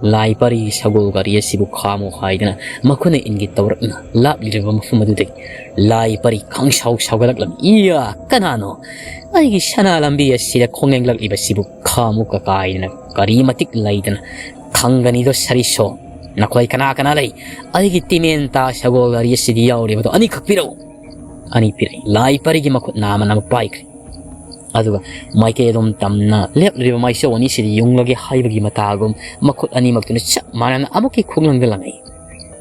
ꯂꯥꯏ ꯄꯔꯤꯒꯤ ꯁꯒꯣꯜ ꯒꯥꯔꯤ ꯑꯁꯤꯕꯨ ꯈꯥꯝꯃꯨ ꯍꯥꯏꯗꯅ ꯃꯈꯣꯏꯅ ꯏꯪꯒꯤꯠ ꯇꯧꯔꯛꯅ ꯂꯥꯛꯂꯤꯕ ꯃꯐꯝ ꯑꯗꯨꯗꯒꯤ ꯂꯥꯏ ꯄꯔꯤ ꯈꯪꯁꯥꯎ ꯁꯥꯎꯒꯠꯂꯛꯂꯝꯃꯤ꯫ "ꯏꯌꯥ, ꯀꯅꯥꯅꯣ? ꯑꯩꯒꯤ ꯁꯅꯥ ꯂꯝꯕꯤ ꯑꯁꯤꯗ ꯈꯣꯡꯌꯦꯡꯂꯛꯂꯤꯕꯁꯤꯕꯨ ꯈꯥꯝꯃꯨ ꯀꯀꯥꯏꯗꯅ ꯒꯥꯔꯤ ꯃꯇꯤꯛ ꯂꯩꯗꯅ ꯈꯪꯒꯅꯤꯗꯣ ꯁꯔꯤꯁꯣ꯫ ꯅꯈꯣꯏ ꯀꯅꯥ ꯀꯅꯥ ꯂꯩ? ꯑꯩꯒꯤ ꯇꯤꯃꯦꯟꯇꯥ ꯁꯒꯣꯜ ꯒꯥꯔꯤ ꯑꯁꯤꯗ ꯌꯥꯎꯔꯤꯕꯗꯣ ꯑꯅꯤꯈꯛ ꯄꯤꯔꯛꯎ!" ꯑꯅꯤ ꯄꯤꯔꯛꯏ꯫ ꯂꯥꯏ ꯄꯔꯤꯒꯤ ꯃꯈꯨꯠ ꯅꯥꯝꯃ ꯅꯥꯝꯃ ꯄꯥꯏꯈ꯭ꯔꯦ꯫ ꯑꯗꯨꯒ ꯃꯥꯏꯀꯩ ꯑꯗꯨꯝ ꯇꯝꯅ ꯂꯦꯞꯂꯤꯕ ꯃꯥꯏꯁꯧ ꯑꯅꯤꯁꯤꯗꯤ ꯌꯨꯡꯂꯒꯦ ꯍꯥꯏꯕꯒꯤ ꯃꯇꯥꯒꯨꯝ ꯃꯈꯨꯠ ꯑꯅꯤꯃꯛꯇꯨꯅ ꯆꯞ ꯃꯥꯟꯅꯅ ꯑꯃꯨꯛꯀꯤ ꯈꯣꯡꯂꯪꯗ ꯂꯪꯉꯛꯏ꯫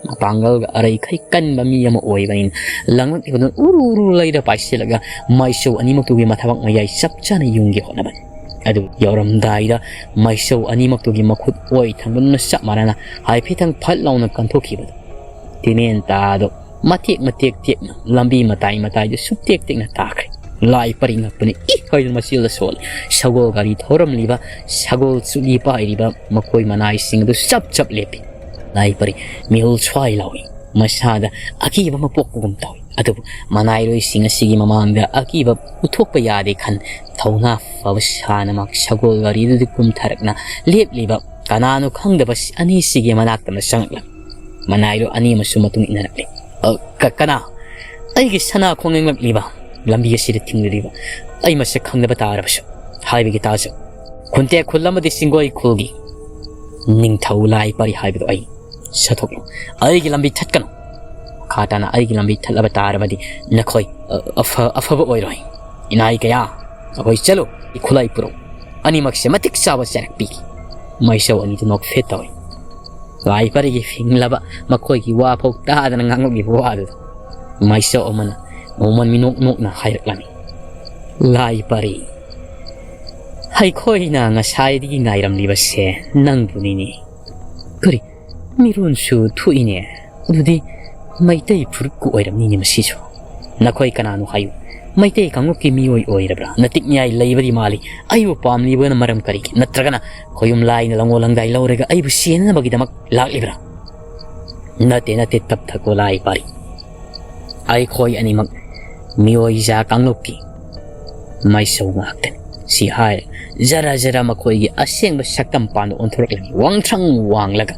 ꯃꯄꯥꯡꯒꯜꯒ ꯑꯔꯩꯈꯩ ꯀꯟꯕ ꯃꯤ ꯑꯃ ꯑꯣꯏꯕꯅꯤꯅ ꯂꯪꯂꯛꯂꯤꯕꯗꯨꯅ ꯎꯔꯨ ꯎꯔꯨ ꯂꯩꯔ ꯄꯥꯏꯁꯤꯜꯂꯒ ꯃꯥꯏꯁꯧ ꯑꯅꯤꯃꯛꯇꯨꯒꯤ ꯃꯊꯕꯥꯛ ꯃꯌꯥꯏ ꯆꯞ ꯆꯥꯅ ꯌꯨꯡꯒꯦ ꯍꯣꯠꯅꯕꯅꯤ꯫ ꯑꯗꯨ ꯌꯧꯔꯝꯗꯥꯏꯗ ꯃꯥꯏꯁꯧ ꯑꯅꯤꯃꯛꯇꯨꯒꯤ ꯃꯈꯨꯠ ꯑꯣꯏ ꯊꯪꯕꯗꯨꯅ ꯆꯞ ꯃꯥꯟꯅꯅ ꯍꯥꯏꯐꯦꯠꯇꯪ ꯐꯠ ꯂꯥꯎꯅ ꯀꯟꯊꯣꯛꯈꯤꯕꯗꯨ ꯇꯤꯃꯦꯟꯇꯥꯗꯣ ꯃꯇꯦꯛ ꯃꯇꯦꯛ ꯇꯦꯛꯅ ꯂꯝꯕꯤ ꯃꯇꯥꯏ ꯃꯇꯥꯏꯗ ꯁꯨꯞ ꯇꯦꯛ ꯇꯦꯛꯅ ꯇꯥꯈ꯭ꯔꯦ꯫ ꯂꯥꯏ ꯄꯔꯤ ꯉꯛꯄꯅ ꯏ ꯍꯥꯏꯗꯨꯅ ꯃꯆꯦꯜꯗ ꯁꯣꯜꯂꯤ꯫ ꯁꯒꯣꯜ ꯒꯥꯔꯤ ꯊꯧꯔꯝꯂꯤꯕ, ꯁꯒꯣꯜ ꯆꯨꯂꯤ ꯄꯥꯏꯔꯤꯕ ꯃꯈꯣꯏ ꯃꯅꯥꯏꯁꯤꯡ ꯑꯗꯨ ꯆꯞ ꯆꯞ ꯂꯦꯞꯄꯤ꯫ ꯂꯥꯏ ꯄꯔꯤ ꯃꯤꯍꯨꯜ ꯁ꯭ꯋꯥꯏ ꯂꯥꯎꯏ꯫ ꯃꯁꯥꯗ ꯑꯀꯤꯕ ꯑꯃ ꯄꯣꯛꯄꯒꯨꯝ ꯇꯧꯏ꯫ ꯑꯗꯨꯕꯨ ꯃꯅꯥꯏꯔꯣꯏꯁꯤꯡ ꯑꯁꯤꯒꯤ ꯃꯃꯥꯡꯗ ꯑꯀꯤꯕ ꯎꯠꯊꯣꯛꯄ ꯌꯥꯗꯦ ꯈꯟ ꯊꯧꯅꯥ ꯐꯕ ꯁꯥꯅ ꯃꯍꯥꯛ ꯁꯒꯣꯜ ꯒꯥꯔꯤꯗꯨꯗ ꯀꯨꯝꯊꯔꯛꯅ ꯂꯦꯞꯂꯤꯕ ꯀꯅꯥꯅꯣ ꯈꯪꯗꯕ ꯑꯅꯤꯁꯤꯒꯤ ꯃꯅꯥꯛꯇ ꯑꯃ ꯆꯪꯂꯛꯂꯝꯃꯤ꯫ ꯃꯅꯥꯏꯔꯣꯏ ꯑꯅꯤ ꯑꯃꯁꯨ ꯃꯇꯨꯡ ꯏꯟꯅꯔꯛꯂꯤ꯫ "ꯑ, ꯀ-, ꯀꯅꯥ? ꯑꯩꯒꯤ ꯁꯅꯥ ꯈꯣꯡ ꯌꯦꯡꯂꯛꯂꯤꯕ, ꯂꯝꯕꯤ ꯑꯁꯤꯗ ꯊꯤꯡꯂꯤꯕ ꯑꯩ ꯃꯁꯛ ꯈꯪꯗꯕ ꯇꯥꯔꯕꯁꯨ ꯍꯥꯏꯕꯒꯤ ꯇꯥꯖꯧ꯫ ꯈꯨꯟꯇꯦꯛ ꯈꯨꯜ ꯑꯃꯗꯤ ꯆꯤꯡꯒꯣꯏ ꯈꯨꯜꯒꯤ ꯅꯤꯡꯊꯧ ꯂꯥꯏ ꯄꯔꯤ ꯍꯥꯏꯕꯗꯨ ꯑꯩ꯫ ꯁꯠꯊꯣꯛꯂꯣ꯫ ꯑꯩꯒꯤ ꯂꯝꯕꯤ ꯊꯠꯀꯅꯨ꯫ ꯃꯈꯥ ꯇꯥꯅ ꯑꯩꯒꯤ ꯂꯝꯕꯤ ꯊꯠꯂꯕ ꯇꯥꯔꯕꯗꯤ ꯅꯈꯣꯏ, ꯑ, ꯑꯐ-, ꯑꯐꯕ ꯑꯣꯏꯔꯣꯏ꯫ ꯏꯅꯥꯏ ꯀꯌꯥ, ꯑꯩꯈꯣꯏ ꯆꯠꯂꯨ, ꯈꯨꯠꯂꯥꯏ ꯄꯨꯔꯛꯎ꯫ ꯑꯅꯤꯃꯛꯁꯦ ꯃꯇꯤꯛ ꯆꯥꯕ ꯆꯩꯔꯛ ꯄꯤꯒꯦ꯫" ꯃꯥꯏꯁꯧ ꯑꯅꯤꯗꯨ ꯅꯣꯛꯐꯦꯠ ꯇꯧꯏ꯫ ꯂꯥꯏ ꯄꯔꯤꯒꯤ ꯐꯤꯡꯂꯕ ꯃꯈꯣꯏꯒꯤ ꯋꯥꯐꯥꯎ ꯇꯥꯗꯅ ꯉꯥꯡꯂꯛꯂꯤꯕ ꯋꯥꯗꯨꯗ ꯃꯥꯏꯁꯧ ꯑꯃꯅ ꯃꯃꯟ ꯃꯤꯅꯣꯛ ꯅꯣꯛꯅ ꯍꯥꯏꯔꯛꯂꯝꯃꯤ, "ꯂꯥꯏ ꯄꯔꯤ, ꯑꯩꯈꯣꯏꯅ ꯉꯁꯥꯏꯗꯒꯤ ꯉꯥꯏꯔꯝꯂꯤꯕꯁꯦ ꯅꯪꯕꯨꯅꯤꯅꯦ꯫ ꯀꯔꯤ, ꯃꯤꯔꯣꯟꯁꯨ ꯊꯣꯛꯏꯅꯦ꯫ ꯑꯗꯨꯗꯤ ꯃꯩꯇꯩ ꯐꯨꯔꯨꯞꯀ ꯑꯣꯏꯔꯝꯅꯤꯅꯦ ꯃꯁꯤꯁꯨ꯫ ꯅꯈꯣꯏ ꯀꯅꯥꯅꯣ ꯍꯥꯏꯌꯨ꯫ ꯃꯩꯇꯩ ꯀꯥꯡꯂꯨꯞꯀꯤ ꯃꯤꯑꯣꯏ ꯑꯣꯏꯔꯕ꯭ꯔꯥ? ꯅꯇꯤꯛ ꯅꯤꯌꯥꯏ ꯂꯩꯕꯗꯤ ꯃꯥꯜꯂꯤ꯫ ꯑꯩꯕꯨ ꯄꯥꯝꯂꯤꯕꯅ ꯃꯔꯝ ꯀꯔꯤꯒꯤ? ꯅꯠꯇ꯭ꯔꯒꯅ ꯈꯣꯌꯨꯝ ꯂꯥꯏꯅ ꯂꯪꯉꯣ ꯂꯪꯗꯥꯏ ꯂꯧꯔꯒ ꯑꯩꯕꯨ ꯁꯦꯟꯅꯅꯕꯒꯤꯗꯃꯛ ꯂꯥꯛꯂꯤꯕ꯭ꯔꯥ?" "ꯅꯠꯇꯦ, ꯅꯠꯇꯦ, ꯇꯞꯊꯈꯣ ꯂꯥꯏ ꯄꯥꯔꯤ꯫ ꯑꯩꯈꯣꯏ ꯑꯅꯤꯃꯛ ꯃꯤꯑꯣꯏꯖꯥ ꯀꯥꯡꯂꯨꯞꯀꯤ ꯃꯥꯏꯁꯧ ꯉꯥꯛꯇꯅꯤ꯫ ꯁꯤ ꯍꯥꯏꯔꯦ, ꯖꯔ ꯖꯔ ꯃꯈꯣꯏꯒꯤ ꯑꯁꯦꯡꯕ ꯁꯛꯇꯝ ꯄꯥꯟꯕ ꯑꯣꯟꯊꯣꯔꯛꯂꯝꯃꯤ꯫ ꯋꯥꯡꯊ꯭ꯔꯪ ꯋꯥꯡꯂꯒ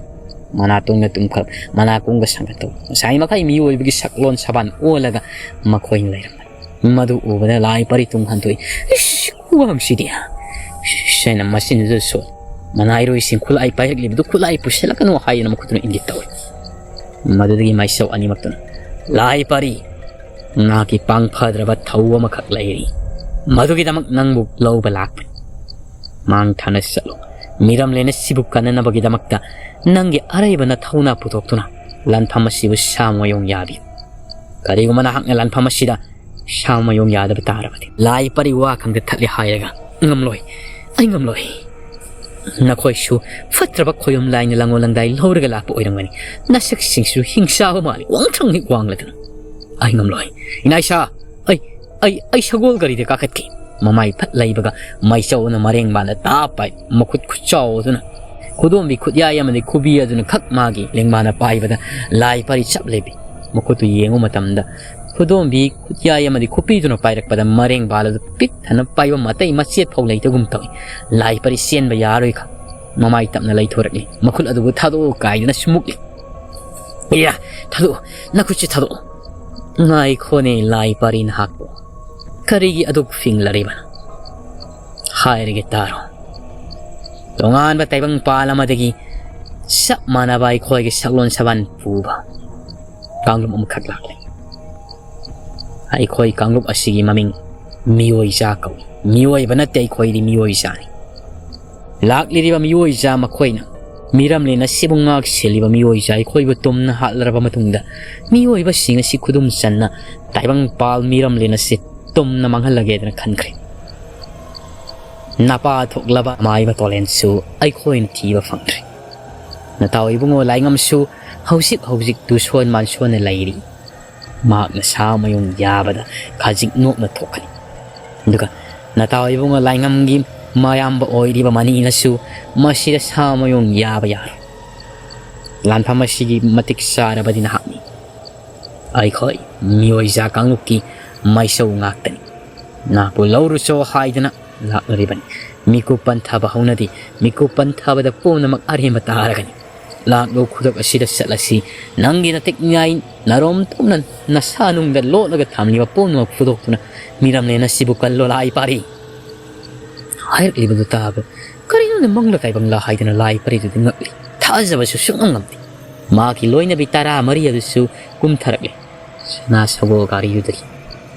ꯃꯅꯥꯇꯣꯟꯒ ꯇꯨꯝꯈꯠ, ꯃꯅꯥꯀꯣꯡꯒ ꯁꯥꯡꯒꯠꯇꯧ, ꯉꯁꯥꯏ ꯃꯈꯩ ꯃꯤꯑꯣꯏꯕꯒꯤ ꯁꯛꯂꯣꯟ ꯁꯕꯥꯟ ꯑꯣꯜꯂꯒ ꯃꯈꯣꯏꯅ ꯂꯩꯔꯝꯕꯅꯤ꯫ ꯃꯗꯨ ꯎꯕꯗ ꯂꯥꯏ ꯄꯔꯤ ꯇꯨꯡ ꯍꯟꯗꯣꯛꯏ꯫ "ꯏꯁ, ꯈꯨꯋꯥꯡꯁꯤꯗꯤ!" ꯁꯦꯅ ꯃꯆꯤꯟꯗꯨꯗ ꯁꯣꯜ꯫ ꯃꯅꯥꯏꯔꯣꯏꯁꯤꯡ ꯈꯨꯠꯂꯥꯏ ꯄꯥꯏꯔꯛꯂꯤꯕꯗꯨ ꯈꯨꯠꯂꯥꯏ ꯄꯨꯁꯤꯜꯂꯛꯀꯅꯨ ꯍꯥꯏꯗꯅ ꯃꯈꯨꯠꯇꯨꯅ ꯏꯪꯒꯤꯠ ꯇꯧꯏ꯫ ꯃꯗꯨꯗꯒꯤ ꯃꯥꯏꯆꯧ ꯑꯅꯤꯃꯛꯇꯨꯅ, "ꯂꯥꯏ ꯄꯔꯤ, ꯉꯥꯒꯤ ꯄꯥꯡ ꯐꯗ꯭ꯔꯕ ꯊꯧ ꯑꯃꯈꯛ ꯂꯩꯔꯤ꯫ ꯃꯗꯨꯒꯤꯗꯃꯛ ꯅꯪꯕꯨ ꯂꯧꯕ ꯂꯥꯛꯄꯅꯤ꯫ ꯃꯥꯡ ꯊꯥꯅ ꯆꯠꯂꯨ꯫ ꯃꯤꯔꯝꯂꯦꯟ ꯑꯁꯤꯕꯨ ꯀꯟꯅꯅꯕꯒꯤꯗꯃꯛꯇ ꯅꯪꯒꯤ ꯑꯔꯩꯕ ꯅꯊꯧꯅ ꯄꯨꯊꯣꯛꯇꯨꯅ ꯂꯥꯟꯐꯝ ꯑꯁꯤꯕꯨ ꯁꯥ ꯃꯌꯣꯡ ꯌꯥꯕꯤꯌꯨ꯫ ꯀꯔꯤꯒꯨꯝꯕ ꯅꯍꯥꯛꯅ ꯂꯥꯟꯐꯝ ꯑꯁꯤꯗ ꯁꯥ ꯃꯌꯣꯡ ꯌꯥꯗꯕ ꯇꯥꯔꯕꯗꯤ, ꯂꯥꯏ ꯄꯔꯤ ꯋꯥ ꯈꯪꯗ ꯊꯠꯂꯦ ꯍꯥꯏꯔꯒ ꯉꯝꯂꯣꯏ, ꯑꯩ ꯉꯝꯂꯣꯏ꯫ ꯅꯈꯣꯏꯁꯨ ꯐꯠꯇ꯭ꯔꯕ ꯈꯣꯌꯨꯝ ꯂꯥꯏꯅ ꯂꯪꯉꯣ ꯂꯪꯗꯥꯏ ꯂꯧꯔꯒ ꯂꯥꯛꯄ ꯑꯣꯏꯔꯝꯒꯅꯤ꯫ ꯅꯁꯛꯁꯤꯡꯁꯨ ꯍꯤꯡꯁꯥꯕ ꯃꯥꯜꯂꯤ, ꯋꯥꯡꯊ꯭ꯔꯪ ꯍꯦꯛ ꯋꯥꯡꯂꯗꯅ꯫ ꯑꯩ ꯉꯝꯂꯣꯏ꯫ ꯏꯅꯥꯏꯁꯥ, ꯑꯩ, ꯑꯩ, ꯑꯩ ꯁꯒꯣꯜ ꯒꯥꯔꯤꯗ ꯀꯥꯈꯠꯀꯦ꯫" ꯃꯃꯥꯏ ꯐꯠ ꯂꯩꯕꯒ ꯃꯥꯏꯆꯧꯅ ꯃꯔꯦꯡꯕꯥꯟꯗ ꯇꯥꯞ ꯄꯥꯏ, ꯃꯈꯨꯠ ꯈꯨꯠꯆꯥꯎ ꯑꯗꯨꯅ꯫ ꯈꯨꯗꯣꯝꯕꯤ ꯈꯨꯠꯌꯥꯏ ꯑꯃꯗꯤ ꯈꯨꯕꯤ ꯑꯗꯨꯅ ꯈꯛ ꯃꯥꯒꯤ ꯂꯦꯡꯕꯥꯟꯗ ꯄꯥꯏꯕꯗ ꯂꯥꯏ ꯄꯔꯤ ꯆꯞ ꯂꯦꯞꯄꯤ꯫ ꯃꯈꯨꯠꯇꯨ ꯌꯦꯡꯕ ꯃꯇꯝꯗ ꯈꯨꯗꯣꯝꯕꯤ ꯈꯨꯠꯌꯥꯏ ꯑꯃꯗꯤ ꯈꯨꯕꯤꯗꯨꯅ ꯄꯥꯏꯔꯛꯄꯗ ꯃꯔꯦꯡꯕꯥꯟ ꯑꯗꯨ ꯄꯤꯛ ꯊꯟꯅ ꯄꯥꯏꯕ ꯃꯇꯩ ꯃꯆꯦꯠ ꯐꯥꯎ ꯂꯩꯇꯒꯨꯝ ꯇꯧꯏ꯫ ꯂꯥꯏ ꯄꯔꯤ ꯆꯦꯟꯕ ꯌꯥꯔꯣꯏ ꯈꯪ ꯃꯃꯥꯏ ꯇꯞꯅ ꯂꯩꯊꯣꯔꯛꯂꯤ꯫ ꯃꯈꯨꯠ ꯑꯗꯨꯕꯨ ꯊꯥꯗꯣꯛꯎ ꯀꯥꯏꯗꯅ ꯁꯨꯃꯨꯛꯂꯤ꯫ "ꯏꯌꯥ, ꯊꯥꯗꯣꯛꯎ, ꯅꯈꯨꯠꯁꯤ ꯊꯥꯗꯣꯛꯎ꯫" "ꯉꯥꯏꯈꯣꯅꯦ ꯂꯥꯏ ꯄꯔꯤ, ꯅꯍꯥꯛꯄꯨ ꯀꯔꯤꯒꯤ ꯑꯗꯨꯛ ꯐꯤꯡꯂꯔꯤꯕꯅꯣ? ꯍꯥꯏꯔꯒꯦ ꯇꯥꯔꯣ꯫ ꯇꯣꯉꯥꯟꯕ ꯇꯥꯏꯕꯪ ꯄꯥꯜ ꯑꯃꯗꯒꯤ ꯆꯞ ꯃꯥꯟꯅꯕ ꯑꯩꯈꯣꯏꯒꯤ ꯁꯛꯂꯣꯟ ꯁꯕꯥꯟ ꯄꯨꯕ ꯀꯥꯡꯂꯨꯞ ꯑꯃꯈꯛ ꯂꯥꯛꯂꯦ꯫ ꯑꯩꯈꯣꯏ ꯀꯥꯡꯂꯨꯞ ꯑꯁꯤꯒꯤ ꯃꯃꯤꯡ ꯃꯤꯑꯣꯏꯖꯥ ꯀꯧꯏ꯫ ꯃꯤꯑꯣꯏꯕ ꯅꯠꯇꯦ, ꯑꯩꯈꯣꯏꯗꯤ ꯃꯤꯑꯣꯏꯖꯥꯅꯤ꯫ ꯂꯥꯛꯂꯤꯕ ꯃꯤꯑꯣꯏꯖꯥ ꯃꯈꯣꯏꯅ ꯃꯤꯔꯝꯂꯦꯟ ꯑꯁꯤꯕꯨ ꯉꯥꯛ ꯁꯦꯜꯂꯤꯕ ꯃꯤꯑꯣꯏꯖꯥ ꯑꯩꯈꯣꯏꯕꯨ ꯇꯨꯝꯅ ꯍꯥꯠꯂꯔꯕ ꯃꯇꯨꯡꯗ, ꯃꯤꯑꯣꯏꯕꯁꯤꯡ ꯑꯁꯤ ꯈꯨꯗꯨꯝ ꯆꯟꯅ ꯇꯥꯏꯕꯪ ꯄꯥꯜ ꯃꯤꯔꯝꯂꯦꯟ ꯑꯁꯤ ꯇꯨꯝꯅ ꯃꯥꯡꯍꯜꯂꯒꯦꯗꯅ ꯈꯟꯈ꯭ꯔꯦ꯫ ꯅꯄꯥ ꯊꯣꯛꯂꯕ ꯃꯥꯏꯕ ꯇꯣꯂꯦꯟꯁꯨ ꯑꯩꯈꯣꯏꯅ ꯊꯤꯕ ꯐꯪꯗ꯭ꯔꯦ꯫ ꯅꯇꯥꯎ ꯏꯕꯨꯡꯉꯣ ꯂꯥꯏꯉꯝꯁꯨ ꯍꯧꯖꯤꯛ ꯍꯧꯖꯤꯛ ꯇꯨꯁꯣꯟ ꯃꯥꯟꯁꯣꯟꯅ ꯂꯩꯔꯤ꯫ ꯃꯍꯥꯛꯅ ꯁꯥ ꯃꯌꯨꯡ ꯌꯥꯕꯗ ꯈꯖꯤꯛ ꯅꯣꯛꯅ ꯊꯣꯛꯀꯅꯤ꯫ ꯑꯗꯨꯒ ꯅꯇꯥꯎ ꯏꯕꯨꯡꯉꯣ ꯂꯥꯏꯉꯝꯒꯤ ꯃꯌꯥꯝꯕ ꯑꯣꯏꯔꯤꯕ ꯃꯅꯤꯅꯁꯨ ꯃꯁꯤꯗ ꯁꯥ ꯃꯌꯨꯡ ꯌꯥꯕ ꯌꯥꯔꯣꯏ꯫ ꯂꯥꯟꯐꯝ ꯑꯁꯤꯒꯤ ꯃꯇꯤꯛ ꯆꯥꯔꯕꯗꯤ ꯅꯍꯥꯛꯅꯤ꯫ ꯑꯩꯈꯣꯏ ꯃꯤꯑꯣꯏꯖꯥ ꯀꯥꯡꯂꯨꯞꯀꯤ ꯃꯩꯁꯧ ꯉꯥꯛꯇꯅꯤ꯫ ꯅꯥꯄꯨ ꯂꯧꯔꯨꯆꯣ ꯍꯥꯏꯗꯅ ꯂꯥꯛꯅꯔꯤꯕꯅꯤ꯫ ꯃꯤꯀꯨꯞ ꯄꯟꯊꯕ ꯍꯧꯅꯗꯦ꯫ ꯃꯤꯀꯨꯞ ꯄꯟꯊꯕꯗ ꯄꯨꯝꯅꯃꯛ ꯑꯔꯦꯝꯕ ꯇꯥꯔꯒꯅꯤ꯫ ꯂꯥꯛꯂꯣ, ꯈꯨꯗꯛ ꯑꯁꯤꯗ ꯆꯠꯂꯁꯤ꯫ ꯅꯪꯒꯤ ꯅꯇꯤꯛ ꯅꯤꯌꯥꯏ ꯅꯔꯣꯝ ꯇꯨꯝꯅ ꯅꯁꯥ ꯅꯨꯡꯗ ꯂꯣꯠꯂꯒ ꯊꯝꯂꯤꯕ ꯄꯨꯝꯅꯃꯛ ꯐꯨꯗꯣꯛꯇꯨꯅ ꯃꯤꯔꯝꯂꯦꯟ ꯑꯁꯤꯕꯨ ꯀꯜꯂꯣ, ꯂꯥꯏ ꯄꯥꯔꯤ꯫ ꯍꯥꯏꯔꯛꯂꯤꯕꯗꯨ ꯇꯥꯕ ꯀꯔꯤꯅꯣꯅꯦ, ꯃꯪꯂ ꯇꯥꯏꯕꯪꯂ ꯍꯥꯏꯗꯨꯅ ꯂꯥꯏ ꯄꯔꯤꯗꯨꯗꯤ ꯉꯛꯂꯤ꯫ ꯊꯥꯖꯕꯁꯨ ꯁꯨꯡꯉꯝ ꯉꯝꯗꯦ꯫ ꯃꯥꯒꯤ ꯂꯣꯏꯅꯕꯤ ꯇꯔꯥ ꯃꯔꯤ ꯑꯗꯨꯁꯨ ꯀꯨꯝꯊꯔꯛꯂꯦ ꯁꯅꯥ ꯁꯒꯣꯜ ꯒꯥꯔꯤꯗꯨꯗꯒꯤ꯫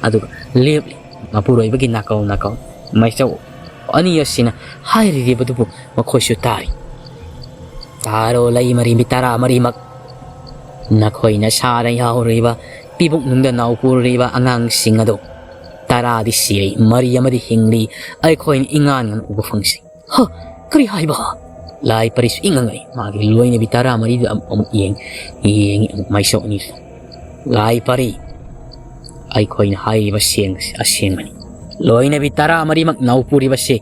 ꯑꯗꯨꯒ ꯂꯦꯞꯂꯤ꯫ ꯃꯄꯨꯔꯣꯏꯕꯒꯤ ꯅꯥꯀꯧ ꯅꯥꯀꯧ ꯃꯥꯏꯆꯧ ꯑꯅꯤ ꯑꯁꯤꯅ ꯍꯥꯏꯔꯤꯕꯗꯨꯕꯨ ꯃꯈꯣꯏꯁꯨ ꯇꯥꯔꯤ꯫ "ꯇꯥꯔꯣ, ꯂꯩ ꯃꯔꯤꯕꯤ ꯇꯔꯥ ꯃꯔꯤꯃꯛ꯫ ꯅꯈꯣꯏ ꯅꯁꯥꯗ ꯌꯥꯎꯔꯤꯕ, ꯄꯤꯕꯨꯛꯅꯨꯡꯗ ꯅꯥꯎ ꯄꯨꯔꯤꯕ ꯑꯉꯥꯡꯁꯤꯡ ꯑꯗꯣ ꯇꯔꯥꯗꯤ ꯁꯤꯔꯦ, ꯃꯔꯤ ꯑꯃꯗꯤ ꯍꯤꯡꯂꯤ꯫ ꯑꯩꯈꯣꯏꯅ ꯏꯉꯥꯟ ꯉꯥꯟ ꯎꯕ ꯐꯪꯁꯤ꯫" "ꯍ! ꯀꯔꯤ ꯍꯥꯏꯕ?" ꯂꯥꯏ ꯄꯔꯤꯁꯨ ꯏꯉꯪꯉꯩ꯫ ꯃꯥꯒꯤ ꯂꯣꯏꯅꯕꯤ ꯇꯔꯥ ꯃꯔꯤꯗꯨ ꯑꯃꯨꯛ, ꯑꯃꯨꯛ ꯌꯦꯡ-, ꯌꯦꯡꯉꯤ ꯑꯃꯨꯛ ꯃꯥꯏꯁꯧ ꯑꯅꯤꯁꯨ꯫ "ꯂꯥꯏ ꯄꯔꯤ, ꯑꯩꯈꯣꯏꯅ ꯍꯥꯏꯔꯤꯕ ꯁꯦꯡ-, ꯑꯁꯦꯡꯕꯅꯤ꯫ ꯂꯣꯏꯅꯕꯤ ꯇꯔꯥ ꯃꯔꯤꯃꯛ ꯅꯥꯎ ꯄꯨꯔꯤꯕꯁꯦ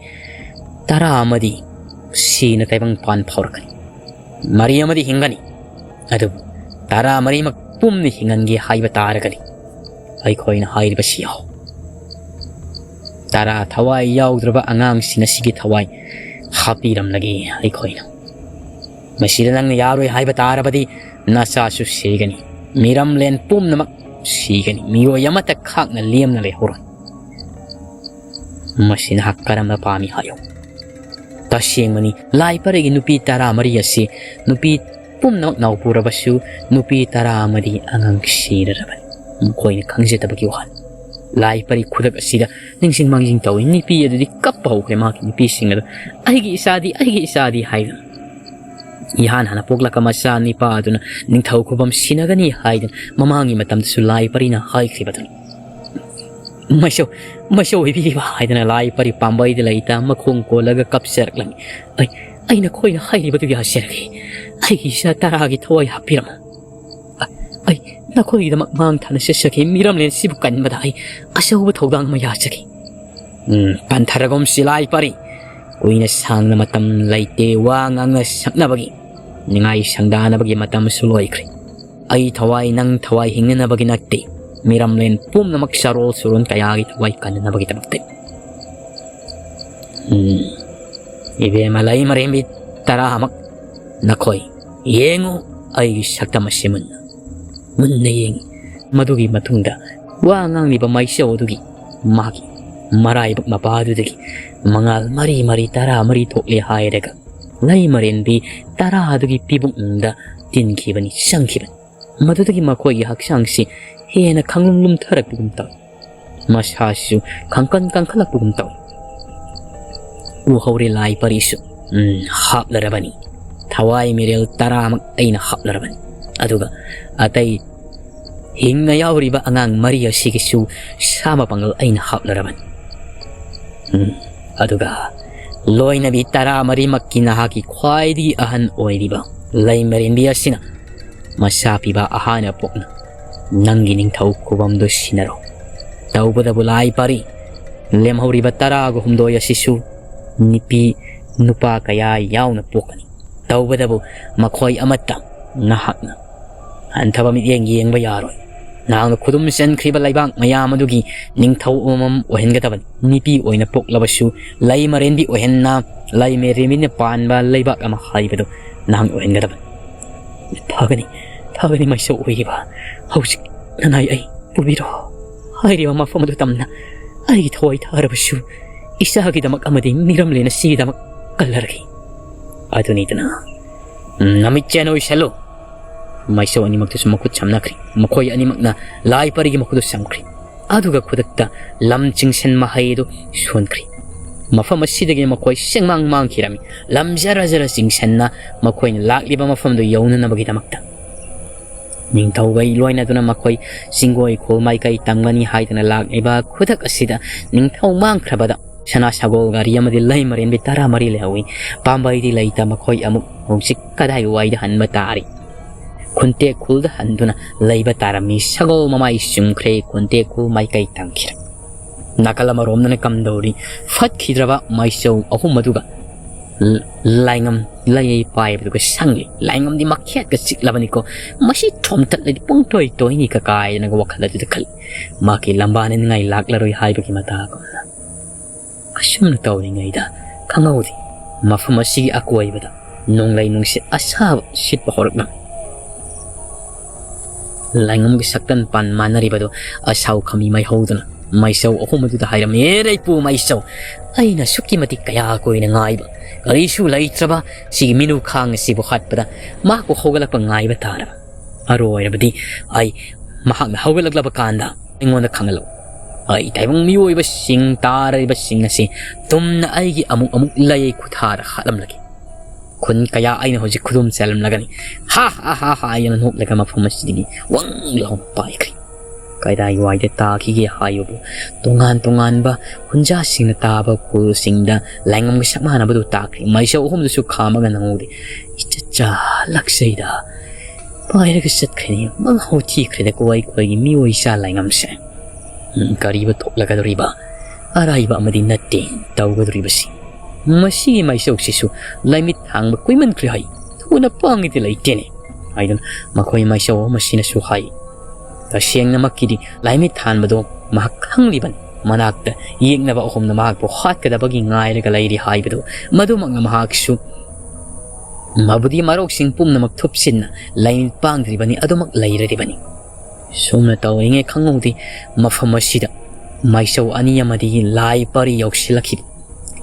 ꯇꯔꯥ ꯑꯃꯗꯤ ꯁꯤꯅ ꯇꯥꯏꯕꯪ ꯄꯥꯟ ꯐꯥꯎꯔꯛꯀꯅꯤ꯫ ꯃꯔꯤ ꯑꯃꯗꯤ ꯍꯤꯡꯒꯅꯤ꯫ ꯑꯗꯨꯕꯨ ꯇꯔꯥ ꯃꯔꯤꯃꯛ ꯄꯨꯝꯅ ꯍꯤꯡꯍꯟꯒꯦ ꯍꯥꯏꯕ ꯇꯥꯔꯒꯗꯤ ꯑꯩꯈꯣꯏꯅ ꯍꯥꯏꯔꯤꯕꯁꯤ ꯌꯥꯎ꯫ ꯇꯔꯥ ꯊꯋꯥꯏ ꯌꯥꯎꯗ꯭ꯔꯕ ꯑꯉꯥꯡꯁꯤꯡ ꯑꯁꯤꯒꯤ ꯊꯋꯥꯏ ꯍꯥꯞꯄꯤꯔꯝꯂꯒꯦ ꯑꯩꯈꯣꯏꯅ꯫ ꯃꯁꯤꯗ ꯅꯪꯅ ꯌꯥꯔꯣꯏ ꯍꯥꯏꯕ ꯇꯥꯔꯕꯗꯤ ꯅꯆꯥꯁꯨ ꯁꯤꯒꯅꯤ꯫ ꯃꯤꯔꯝꯂꯦꯟ ꯄꯨꯝꯅꯃꯛ ꯁꯤꯒꯅꯤ꯫ ꯃꯤꯑꯣꯏ ꯑꯃꯠꯇ ꯈꯥꯛꯅ ꯂꯦꯝꯅ ꯂꯩꯍꯧꯔꯣꯏ꯫ ꯃꯁꯤ ꯅꯍꯥꯛ ꯀꯔꯝꯅ ꯄꯥꯝꯃꯤ ꯍꯥꯏꯌꯨ?" ꯇꯁꯦꯡꯕꯅꯤ, ꯂꯥꯏ ꯄꯔꯤꯒꯤ ꯅꯨꯄꯤ ꯇꯔꯥ ꯃꯔꯤ ꯑꯁꯤ ꯅꯨꯄꯤ ꯄꯨꯝꯅꯃꯛ ꯅꯥꯎꯄꯨꯔꯕꯁꯨ ꯅꯨꯄꯤ ꯇꯔꯥ ꯑꯃꯗꯤ ꯑꯉꯥꯡ ꯁꯤꯔꯔꯕꯅꯤ꯫ ꯃꯈꯣꯏꯅ ꯈꯪꯖꯗꯕꯒꯤ ꯋꯥꯅꯤ꯫ ꯂꯥꯏ ꯄꯔꯤ ꯈꯨꯗꯛ ꯑꯁꯤꯗ ꯅꯤꯡꯁꯤꯡ ꯃꯥꯡꯖꯤꯡ ꯇꯧꯏ꯫ ꯅꯨꯄꯤ ꯑꯗꯨꯗꯤ ꯀꯞꯄ ꯍꯧꯈ꯭ꯔꯦ꯫ ꯃꯍꯥꯛꯀꯤ ꯅꯨꯄꯤꯁꯤꯡ ꯑꯗꯨ, "ꯑꯩꯒꯤ ꯏꯆꯥꯗꯤ, ꯑꯩꯒꯤ ꯏꯆꯥꯗꯤ" ꯍꯥꯏꯗꯨꯅ꯫ ꯏꯍꯥꯟ ꯍꯥꯟꯅ ꯄꯣꯛꯂꯛꯄ ꯃꯆꯥ ꯅꯤꯄꯥ ꯑꯗꯨꯅ ꯅꯤꯡꯊꯧ ꯈꯨꯕꯝ ꯁꯤꯟꯅꯒꯅꯤ ꯍꯥꯏꯗꯨꯅ ꯃꯃꯥꯡꯒꯤ ꯃꯇꯝꯗꯁꯨ ꯂꯥꯏ ꯄꯔꯤꯅ ꯍꯥꯏꯈ꯭ꯔꯤꯕꯗꯨꯅꯤ꯫ "ꯃꯩꯁꯧ, ꯃꯩꯁꯧ ꯑꯣꯏꯕꯤꯔꯤꯕ" ꯍꯥꯏꯗꯅ ꯂꯥꯏ ꯄꯔꯤ ꯄꯥꯝꯕꯩꯗ ꯂꯩꯇ ꯃꯈꯣꯡ ꯀꯣꯜꯂꯒ ꯀꯞꯆꯔꯛꯂꯝꯃꯤ꯫ "ꯑꯩ, ꯑꯩ ꯅꯈꯣꯏꯅ ꯍꯥꯏꯔꯤꯕꯗꯨ ꯌꯥꯖꯔꯒꯦ꯫ ꯑꯩꯒꯤ ꯏꯆꯥ ꯇꯔꯥꯒꯤ ꯊꯋꯥꯏ ꯍꯥꯞꯄꯤꯔꯝꯃꯨ꯫ ꯑꯩ ꯅꯈꯣꯏꯒꯤꯗꯃꯛ ꯃꯥꯡ ꯊꯥꯅ ꯆꯠꯆꯒꯦ꯫ ꯃꯤꯔꯝꯂꯦꯟ ꯑꯁꯤꯕꯨ ꯀꯟꯕꯗ ꯑꯩ ꯑꯆꯧꯕ ꯊꯧꯗꯥꯡ ꯑꯃ ꯌꯥꯖꯒꯦ꯫" "ꯎꯝ, ꯄꯟꯊꯔꯒꯨꯝꯁꯤ ꯂꯥꯏ ꯄꯔꯤ꯫ ꯀꯨꯏꯅ ꯁꯥꯡꯅ ꯃꯇꯝ ꯂꯩꯇꯦ꯫ ꯋꯥ ꯉꯥꯡꯅ ꯁꯛꯅꯕꯒꯤ, ꯅꯤꯡꯉꯥꯏ ꯁꯪꯗꯥꯅꯕꯒꯤ ꯃꯇꯝꯁꯨ ꯂꯣꯏꯈ꯭ꯔꯦ꯫ ꯑꯩ ꯊꯋꯥꯏ, ꯅꯪ ꯊꯋꯥꯏ ꯍꯤꯡꯅꯅꯕꯒꯤ ꯅꯠꯇꯦ, ꯃꯤꯔꯝꯂꯦꯟ ꯄꯨꯝꯅꯃꯛ ꯆꯥꯔꯣꯜ ꯁꯨꯔꯣꯟ ꯀꯌꯥꯒꯤ ꯊꯋꯥꯏ ꯀꯟꯅꯅꯕꯒꯤꯗꯃꯛꯇꯅꯤ꯫ ꯎꯝ, ꯏꯕꯦꯝꯃ ꯂꯩꯃꯔꯦꯝꯕꯤ ꯇꯔꯥꯃꯛ, ꯅꯈꯣꯏ ꯌꯦꯡꯉꯨ, ꯑꯩꯒꯤ ꯁꯛꯇꯝ ꯑꯁꯤ ꯃꯨꯟꯅ, ꯃꯨꯟꯅ ꯌꯦꯡꯉꯤ꯫ ꯃꯗꯨꯒꯤ ꯃꯇꯨꯡꯗ ꯋꯥ ꯉꯥꯡꯂꯤꯕ ꯃꯥꯏꯆꯧ ꯑꯗꯨꯒꯤ ꯃꯥꯒꯤ ꯃꯔꯥꯏꯕꯛ ꯃꯄꯥ ꯑꯗꯨꯗꯒꯤ ꯃꯉꯥꯜ ꯃꯔꯤ ꯃꯔꯤ ꯇꯔꯥ ꯃꯔꯤ ꯊꯣꯛꯂꯦ ꯍꯥꯏꯔꯒ ꯂꯩꯃꯔꯦꯟꯕꯤ ꯇꯔꯥ ꯑꯗꯨꯒꯤ ꯄꯤꯕꯨꯛꯅꯨꯡꯗ ꯇꯤꯟꯈꯤꯕꯅꯤ, ꯆꯪꯈꯤꯕꯅꯤ꯫ ꯃꯗꯨꯗꯒꯤ ꯃꯈꯣꯏꯒꯤ ꯍꯛꯆꯥꯡꯁꯤ ꯍꯦꯟꯅ ꯈꯪꯂꯨꯝ ꯂꯨꯝꯊꯔꯛꯄꯒꯨꯝ ꯇꯧꯏ꯫ ꯃꯁꯥꯁꯤꯁꯨ ꯈꯪꯀꯟ ꯀꯟꯈꯠꯂꯛꯄꯒꯨꯝ ꯇꯧꯏ꯫ ꯎꯍꯧꯔꯦ ꯂꯥꯏ ꯄꯔꯤꯁꯨ꯫ ꯎꯝ, ꯍꯥꯞꯂꯔꯕꯅꯤ꯫ ꯊꯋꯥꯏ ꯃꯤꯔꯦꯜ ꯇꯔꯥꯃꯛ ꯑꯩꯅ ꯍꯥꯞꯂꯔꯕꯅꯤ꯫ ꯑꯗꯨꯒ ꯑꯇꯩ ꯍꯤꯡꯅ ꯌꯥꯎꯔꯤꯕ ꯑꯉꯥꯡ ꯃꯔꯤ ꯑꯁꯤꯒꯤꯁꯨ ꯁꯥ ꯃꯄꯥꯡꯒꯜ ꯑꯩꯅ ꯍꯥꯞꯂꯔꯕꯅꯤ꯫ ꯎꯝ, ꯑꯗꯨꯒ ꯂꯣꯏꯅꯕꯤ ꯇꯔꯥꯃꯔꯤꯃꯛꯀꯤ ꯅꯍꯥꯛꯀꯤ ꯈ꯭ꯋꯥꯏꯗꯒꯤ ꯑꯍꯟ ꯑꯣꯏꯔꯤꯕ ꯂꯩꯃꯔꯦꯟꯕꯤ ꯑꯁꯤꯅ ꯃꯆꯥ ꯄꯤꯕ ꯑꯍꯥꯟꯕ ꯄꯣꯛꯅ ꯅꯪꯒꯤ ꯅꯤꯡꯊꯧ ꯈꯨꯕꯝꯗꯨ ꯁꯤꯟꯅꯔꯣ꯫ ꯇꯧꯕꯗꯕꯨ ꯂꯥꯏ ꯄꯥꯔꯤ, ꯂꯦꯝꯍꯧꯔꯤꯕ ꯇꯔꯥꯒ ꯍꯨꯝꯗꯣꯏ ꯑꯁꯤꯁꯨ ꯅꯨꯄꯤ ꯅꯨꯄꯥ ꯀꯌꯥ ꯌꯥꯎꯅ ꯄꯣꯛꯀꯅꯤ꯫ ꯇꯧꯕꯗꯕꯨ ꯃꯈꯣꯏ ꯑꯃꯠꯇ ꯅꯍꯥꯛꯅ ꯍꯟꯊꯕ ꯃꯤꯠꯌꯦꯡ ꯌꯦꯡꯕ ꯌꯥꯔꯣꯏ꯫ ꯅꯍꯥꯛꯅ ꯈꯨꯗꯨꯝ ꯆꯟꯈ꯭ꯔꯤꯕ ꯂꯩꯕꯥꯛ ꯃꯌꯥꯝ ꯑꯗꯨꯒꯤ ꯅꯤꯡꯊꯧ ꯑꯃꯃꯝ ꯑꯣꯏꯍꯟꯒꯗꯕꯅꯤ꯫ ꯅꯨꯄꯤ ꯑꯣꯏꯅ ꯄꯣꯛꯂꯕꯁꯨ ꯂꯩꯃꯔꯦꯟꯕꯤ ꯑꯣꯏꯍꯟꯅ, ꯂꯩꯃꯔꯦꯟꯕꯤꯅ ꯄꯥꯟꯕ ꯂꯩꯕꯥꯛ ꯑꯃ ꯍꯥꯏꯕꯗꯨ ꯅꯍꯥꯛꯅ ꯑꯣꯏꯍꯟꯒꯗꯕꯅꯤ꯫ ꯐꯒꯅꯤ, ꯐꯒꯅꯤ ꯃꯥꯏꯆꯧ ꯑꯣꯏꯔꯤꯕ꯫ ꯍꯧꯖꯤꯛ ꯅꯅꯥꯏ ꯑꯩ ꯄꯨꯕꯤꯔꯣ꯫ ꯍꯥꯏꯔꯤꯕ ꯃꯐꯝ ꯑꯗꯨ ꯇꯝꯅ ꯑꯩꯒꯤ ꯊꯋꯥꯏ ꯊꯥꯔꯕꯁꯨ ꯏꯆꯥꯒꯤꯗꯃꯛ ꯑꯃꯗꯤ ꯃꯤꯔꯝꯂꯦꯟ ꯑꯁꯤꯒꯤꯗꯃꯛ ꯀꯜꯂꯔꯒꯦ꯫ ꯑꯗꯨꯅꯤꯗꯅ꯫ ꯎꯝ, ꯅꯃꯤꯠ ꯆꯦꯟ ꯑꯣꯏꯁꯜꯂꯨ꯫ ꯃꯥꯏꯆꯧ ꯑꯅꯤꯃꯛꯇꯁꯨ ꯃꯈꯨꯠ ꯁꯝꯅꯈ꯭ꯔꯦ꯫ ꯃꯈꯣꯏ ꯑꯅꯤꯃꯛꯅ ꯂꯥꯏ ꯄꯔꯤꯒꯤ ꯃꯈꯨꯠꯇ ꯁꯝꯈ꯭ꯔꯦ꯫ ꯑꯗꯨꯒ ꯈꯨꯗꯛꯇ ꯂꯝ ꯆꯤꯡꯁꯟ ꯃꯍꯩ ꯑꯗꯨ ꯁꯣꯟꯈ꯭ꯔꯦ꯫ ꯃꯐꯝ ꯑꯁꯤꯗꯒꯤ ꯃꯈꯣꯏ ꯁꯦꯡꯃꯥꯡ ꯃꯥꯡꯈꯤꯔꯝꯃꯤ꯫ ꯂꯝ ꯖꯔ ꯖꯔ ꯆꯤꯡꯁꯟꯅ ꯃꯈꯣꯏꯅ ꯂꯥꯛꯂꯤꯕ ꯃꯐꯝꯗꯨ ꯌꯧꯅꯅꯕꯒꯤꯗꯃꯛꯇ꯫ ꯅꯤꯡꯊꯧꯒ ꯂꯣꯏꯅꯗꯨꯅ ꯃꯈꯣꯏ ꯆꯤꯡꯒꯣꯏ ꯈꯨꯜ ꯃꯥꯏꯀꯩ ꯇꯝꯒꯅꯤ ꯍꯥꯏꯗꯨꯅ ꯂꯥꯛꯂꯤꯕ ꯈꯨꯗꯛ ꯑꯁꯤꯗ ꯅꯤꯡꯊꯧ ꯃꯥꯡꯈ꯭ꯔꯕꯗ ꯁꯅꯥ ꯁꯒꯣꯜ ꯒꯥꯔꯤ ꯑꯃꯗꯤ ꯂꯩꯃꯔꯦꯟꯕꯤ ꯇꯔꯥꯃꯔꯤ ꯂꯩꯍꯧꯏ꯫ ꯄꯥꯝꯕꯩꯗꯤ ꯂꯩꯇ ꯃꯈꯣꯏ ꯑꯃꯨꯛ ꯍꯧꯖꯤꯛ ꯀꯗꯥꯏ ꯋꯥꯏꯗ ꯍꯟꯕ ꯇꯥꯔꯤ? ꯈꯨꯟꯇꯦꯛ ꯈꯨꯜꯗ ꯍꯟꯗꯨꯅ ꯂꯩꯕ ꯇꯥꯔꯝꯃꯤ꯫ ꯁꯒꯣꯜ ꯃꯃꯥꯏ ꯆꯨꯝꯈ꯭ꯔꯦ, ꯈꯨꯟꯇꯦꯛ ꯈꯨꯜ ꯃꯥꯏꯀꯩ ꯇꯝꯈꯤꯔꯦ꯫ ꯅꯥꯀꯜ ꯑꯃꯔꯣꯝꯗꯅ ꯀꯝꯗꯧꯔꯤ? ꯐꯠꯈꯤꯗ꯭ꯔꯕ ꯃꯥꯏꯆꯧ ꯑꯍꯨꯝ ꯑꯗꯨꯒ ꯂꯥꯏꯉꯝ ꯂꯩ ꯄꯥꯏꯕꯗꯨꯒ ꯁꯪꯂꯤ꯫ ꯂꯥꯏꯉꯝꯗꯤ ꯃꯈꯦꯠꯀ ꯆꯤꯛꯂꯕꯅꯤꯀꯣ꯫ ꯃꯁꯤ ꯊꯣꯝꯇꯠꯂꯗꯤ ꯄꯨꯡꯇꯣꯏ ꯇꯣꯏꯅꯤ ꯀꯀꯥꯏꯗꯅꯒ ꯋꯥꯈꯜ ꯑꯗꯨꯗ ꯈꯜꯂꯤ꯫ ꯃꯍꯥꯛꯀꯤ ꯂꯝꯕꯥꯅꯤꯡꯉꯥꯏ ꯂꯥꯛꯂꯔꯣꯏ ꯍꯥꯏꯕꯒꯤ ꯃꯇꯥꯒꯨꯝꯅ꯫ ꯑꯁꯨꯝꯅ ꯇꯧꯔꯤꯉꯩꯗ ꯈꯪꯍꯧꯗꯦ, ꯃꯐꯝ ꯑꯁꯤꯒꯤ ꯑꯀꯣꯏꯕꯗ ꯅꯣꯡꯂꯩ ꯅꯨꯡꯁꯤꯠ ꯑꯁꯥꯕ ꯁꯤꯠꯄ ꯍꯧꯔꯛꯂꯝꯃꯤ꯫ ꯂꯥꯏꯉꯝꯒꯤ ꯁꯛꯇꯝ ꯄꯥꯟ ꯃꯥꯟꯅꯔꯤꯕꯗꯨ ꯑꯁꯥꯎ ꯈꯥꯃꯤ ꯃꯥꯏꯍꯧꯗꯨꯅ ꯃꯥꯏꯁꯧ ꯑꯍꯨꯝ ꯑꯗꯨꯗ ꯍꯥꯏꯔꯝꯃꯤ, "ꯑꯦ ꯔꯩꯄꯨ ꯃꯥꯏꯁꯧ, ꯑꯩꯅ ꯑꯁꯨꯛꯀꯤ ꯃꯇꯤꯛ ꯀꯌꯥ ꯀꯨꯏꯅ ꯉꯥꯏꯕ, ꯀꯔꯤꯁꯨ ꯂꯩꯇ꯭ꯔꯕ ꯁꯤꯒꯤ ꯃꯤꯅꯨ ꯈꯥꯡ ꯑꯁꯤꯕꯨ ꯍꯥꯠꯄꯗ ꯃꯍꯥꯛꯄꯨ ꯍꯧꯒꯠꯂꯛꯄ ꯉꯥꯏꯕ ꯇꯥꯔꯕ꯫ ꯑꯔꯣꯏꯔꯕꯗꯤ ꯑꯩ ꯃꯍꯥꯛꯅ ꯍꯧꯒꯠꯂꯛꯂꯕ ꯀꯥꯟꯗ ꯑꯩꯉꯣꯟꯗ ꯈꯪꯍꯜꯂꯨ꯫ ꯑꯩ ꯇꯥꯏꯕꯪ ꯃꯤꯑꯣꯏꯕꯁꯤꯡ ꯇꯥꯔꯤꯕꯁꯤꯡ ꯑꯁꯤ ꯇꯨꯝꯅ ꯑꯩꯒꯤ ꯑꯃꯨꯛ ꯑꯃꯨꯛ ꯂꯩ ꯈꯨꯊꯥꯔ ꯍꯥꯠꯂꯝꯂꯒꯦ꯫ ꯈꯨꯟ ꯀꯌꯥ ꯑꯩꯅ ꯍꯧꯖꯤꯛ ꯈꯨꯗꯨꯝ ꯆꯜꯂꯝꯂꯒꯅꯤ꯫ ꯍꯥ ꯍꯥ ꯍꯥ ꯍꯥ ꯍꯥꯏꯗꯅ ꯅꯣꯛꯂꯒ ꯃꯐꯝ ꯑꯁꯤꯗꯒꯤ ꯋꯪ ꯂꯥꯎꯅ ꯄꯥꯏꯈ꯭ꯔꯦ꯫ ꯀꯗꯥꯏꯋꯥꯏꯗ ꯇꯥꯈꯤꯒꯦ ꯍꯥꯏꯕꯕꯨ ꯇꯣꯉꯥꯟ ꯇꯣꯉꯥꯟꯕ ꯈꯨꯟꯖꯥꯁꯤꯡꯅ ꯇꯥꯕ ꯈꯨꯜꯁꯤꯡꯗ ꯂꯥꯏꯉꯝꯒ ꯆꯞ ꯃꯥꯟꯅꯕꯗꯨ ꯇꯥꯈ꯭ꯔꯦ꯫ ꯃꯥꯏꯁꯧ ꯑꯍꯨꯝꯗꯨꯁꯨ ꯈꯥꯝꯃꯒ ꯅꯪꯍꯧꯗꯦ꯫ ꯏꯆꯠ ꯆꯥ ꯂꯥꯛꯆꯩꯗ꯫ ꯄꯥꯏꯔꯒ ꯆꯠꯈ꯭ꯔꯦꯅꯦ꯫ ꯃꯉꯥꯎ ꯊꯤꯈ꯭ꯔꯦꯗꯀꯣ ꯑꯩꯈꯣꯏꯒꯤ ꯃꯤꯑꯣꯏ ꯆꯥ ꯂꯥꯏꯉꯝꯁꯦ꯫ ꯎꯝ, ꯀꯔꯤꯕꯨ ꯊꯣꯛꯂꯒꯗꯧꯔꯤꯕ? ꯑꯔꯥꯏꯕ ꯑꯃꯗꯤ ꯅꯠꯇꯦ ꯇꯧꯒꯗꯧꯔꯤꯕꯁꯤ꯫ ꯃꯁꯤꯒꯤ ꯃꯥꯏꯆꯧꯁꯤꯁꯨ ꯂꯥꯏꯃꯤꯠ ꯊꯥꯡꯕ ꯀꯨꯏꯃꯟꯈ꯭ꯔꯦ ꯍꯥꯏ꯫ ꯊꯨꯅ ꯄꯥꯡꯉꯤꯗꯤ ꯂꯩꯇꯦꯅꯦ꯫ ꯍꯥꯏꯗꯨꯅ ꯃꯈꯣꯏ ꯃꯥꯏꯆꯧ ꯑꯃꯁꯤꯅꯁꯨ ꯍꯥꯏ꯫ ꯇꯁꯦꯡꯅꯃꯛꯀꯤꯗꯤ ꯂꯥꯏꯃꯤꯠ ꯊꯥꯟꯕꯗꯣ ꯃꯍꯥꯛ ꯈꯪꯂꯤꯕꯅꯤ꯫ ꯃꯅꯥꯛꯇ ꯌꯦꯛꯅꯕ ꯑꯍꯨꯝꯅ ꯃꯍꯥꯛꯄꯨ ꯍꯥꯠꯀꯗꯕꯒꯤ ꯉꯥꯏꯔꯒ ꯂꯩꯔꯤ ꯍꯥꯏꯕꯗꯨ ꯃꯗꯨꯃꯛꯅ ꯃꯍꯥꯛꯁꯨ ꯃꯕꯨꯗꯤ ꯃꯔꯣꯛꯁꯤꯡ ꯄꯨꯝꯅꯃꯛ ꯊꯨꯞꯆꯤꯟꯅ ꯂꯥꯏꯃꯤꯠ ꯄꯥꯡꯗ꯭ꯔꯤꯕꯅꯤ, ꯑꯗꯨꯃꯛ ꯂꯩꯔꯗꯤꯕꯅꯤ꯫ ꯁꯨꯝꯅ ꯇꯧꯔꯤꯉꯩ ꯈꯪꯍꯧꯗꯦ ꯃꯐꯝ ꯑꯁꯤꯗ ꯃꯥꯏꯆꯧ ꯑꯅꯤ ꯑꯃꯗꯤ ꯂꯥꯏ ꯄꯔꯤ ꯌꯧꯁꯤꯜꯂꯛꯈꯤꯕ꯫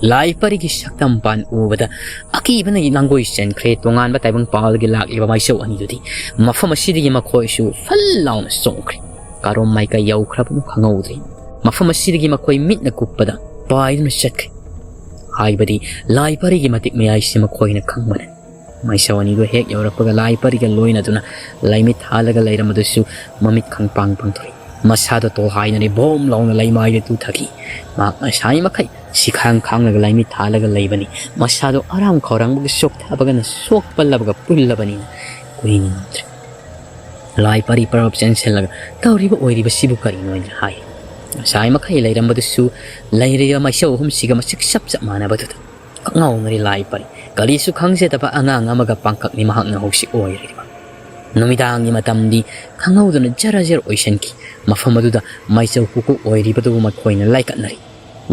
ꯂꯥꯏ ꯄꯔꯤꯒꯤ ꯁꯛꯇꯝ ꯄꯥꯟ ꯎꯕꯗ ꯑꯀꯤꯕꯅ ꯂꯥꯡꯒꯣꯏ ꯆꯦꯟꯈ꯭ꯔꯦ꯫ ꯇꯣꯉꯥꯟꯕ ꯇꯥꯏꯕꯪ ꯄꯥꯜꯗꯒꯤ ꯂꯥꯛꯂꯤꯕ ꯃꯥꯏꯆꯧ ꯑꯅꯤꯗꯨꯗꯤ ꯃꯐꯝ ꯑꯁꯤꯗꯒꯤ ꯃꯈꯣꯏꯁꯨ ꯐꯜ ꯂꯥꯎꯅ ꯆꯣꯡꯈ꯭ꯔꯦ꯫ ꯀꯔꯣꯝ ꯃꯥꯏꯀꯩ ꯌꯧꯈ꯭ꯔꯕꯅꯣ ꯈꯪꯍꯧꯗ꯭ꯔꯦ꯫ ꯃꯐꯝ ꯑꯁꯤꯗꯒꯤ ꯃꯈꯣꯏ ꯃꯤꯠꯅ ꯀꯨꯞꯄꯗ ꯄꯥꯏꯗꯨꯅ ꯆꯠꯈ꯭ꯔꯦ꯫ ꯍꯥꯏꯕꯗꯤ ꯂꯥꯏ ꯄꯔꯤꯒꯤ ꯃꯇꯤꯛ ꯃꯌꯥꯏꯁꯤ ꯃꯈꯣꯏꯅ ꯈꯪꯕꯅꯤ꯫ ꯃꯥꯏꯆꯧ ꯑꯅꯤꯗꯨ ꯍꯦꯛ ꯌꯧꯔꯛꯄꯒ ꯂꯥꯏ ꯄꯔꯤꯒ ꯂꯣꯏꯅꯗꯨꯅ ꯂꯥꯏꯃꯤꯠ ꯊꯥꯜꯂꯒ ꯂꯩꯔꯝꯕꯗꯨꯁꯨ ꯃꯃꯤꯠ ꯈꯪꯄꯥꯡ ꯄꯥꯡꯊꯣꯔꯛꯏ꯫ ꯃꯁꯥꯗꯣ ꯇꯣꯍꯥꯏꯅꯔꯦ, ꯕꯣꯝ ꯂꯥꯎꯅ ꯂꯩꯃꯥꯏꯗ ꯇꯨꯊꯈꯤ꯫ ꯃꯍꯥꯛ ꯉꯁꯥꯏ ꯃꯈꯩ ꯁꯤꯈꯥꯡ ꯈꯥꯡꯂꯒ ꯂꯥꯏꯃꯤꯠ ꯊꯥꯜꯂꯒ ꯂꯩꯕꯅꯤ꯫ ꯃꯁꯥꯗꯣ ꯑꯔꯥꯝ ꯈꯧꯔꯥꯡꯕꯒꯤ ꯆꯣꯛꯊꯕꯒꯅ ꯁꯣꯛꯄꯜꯂꯕꯒ ꯄꯨꯜꯂꯕꯅꯤꯅ ꯀꯨꯏꯅ ꯉꯝꯗ꯭ꯔꯦ꯫ ꯂꯥꯏ ꯄꯔꯤ ꯄꯔꯞ ꯆꯦꯟꯁꯤꯜꯂꯒ, "ꯇꯧꯔꯤꯕ ꯑꯣꯏꯔꯤꯕꯁꯤꯕꯨ ꯀꯔꯤꯅꯣ?" ꯍꯥꯏꯅ ꯍꯥꯏ꯫ ꯉꯁꯥꯏ ꯃꯈꯩ ꯂꯩꯔꯝꯕꯗꯨꯁꯨ ꯂꯩꯔꯤꯕ ꯃꯥꯏꯆꯧ ꯑꯍꯨꯝꯁꯤꯒ ꯃꯁꯛ ꯆꯞ ꯆꯞ ꯃꯥꯟꯅꯕꯗꯨꯗ꯫ ꯉꯥꯎꯅꯔꯤ ꯂꯥꯏ ꯄꯔꯤ꯫ ꯀꯔꯤꯁꯨ ꯈꯪꯖꯗꯕ ꯑꯉꯥꯡ ꯑꯃꯒ ꯄꯥꯡꯀꯛꯅꯤ ꯃꯍꯥꯛꯅ ꯍꯧꯖꯤꯛ ꯑꯣꯏꯔꯤꯕ꯫ ꯅꯨꯃꯤꯗꯥꯡꯒꯤ ꯃꯇꯝꯗꯤ ꯈꯪꯍꯧꯗꯅ ꯖꯔ ꯖꯔ ꯑꯣꯏꯁꯤꯟꯈꯤ꯫ ꯃꯐꯝ ꯑꯗꯨꯗ ꯃꯩꯆꯧ ꯄꯨꯀꯣꯛ ꯑꯣꯏꯔꯤꯕꯗꯨꯕꯨ ꯃꯈꯣꯏꯅ ꯂꯥꯏꯀꯠꯅꯔꯤ꯫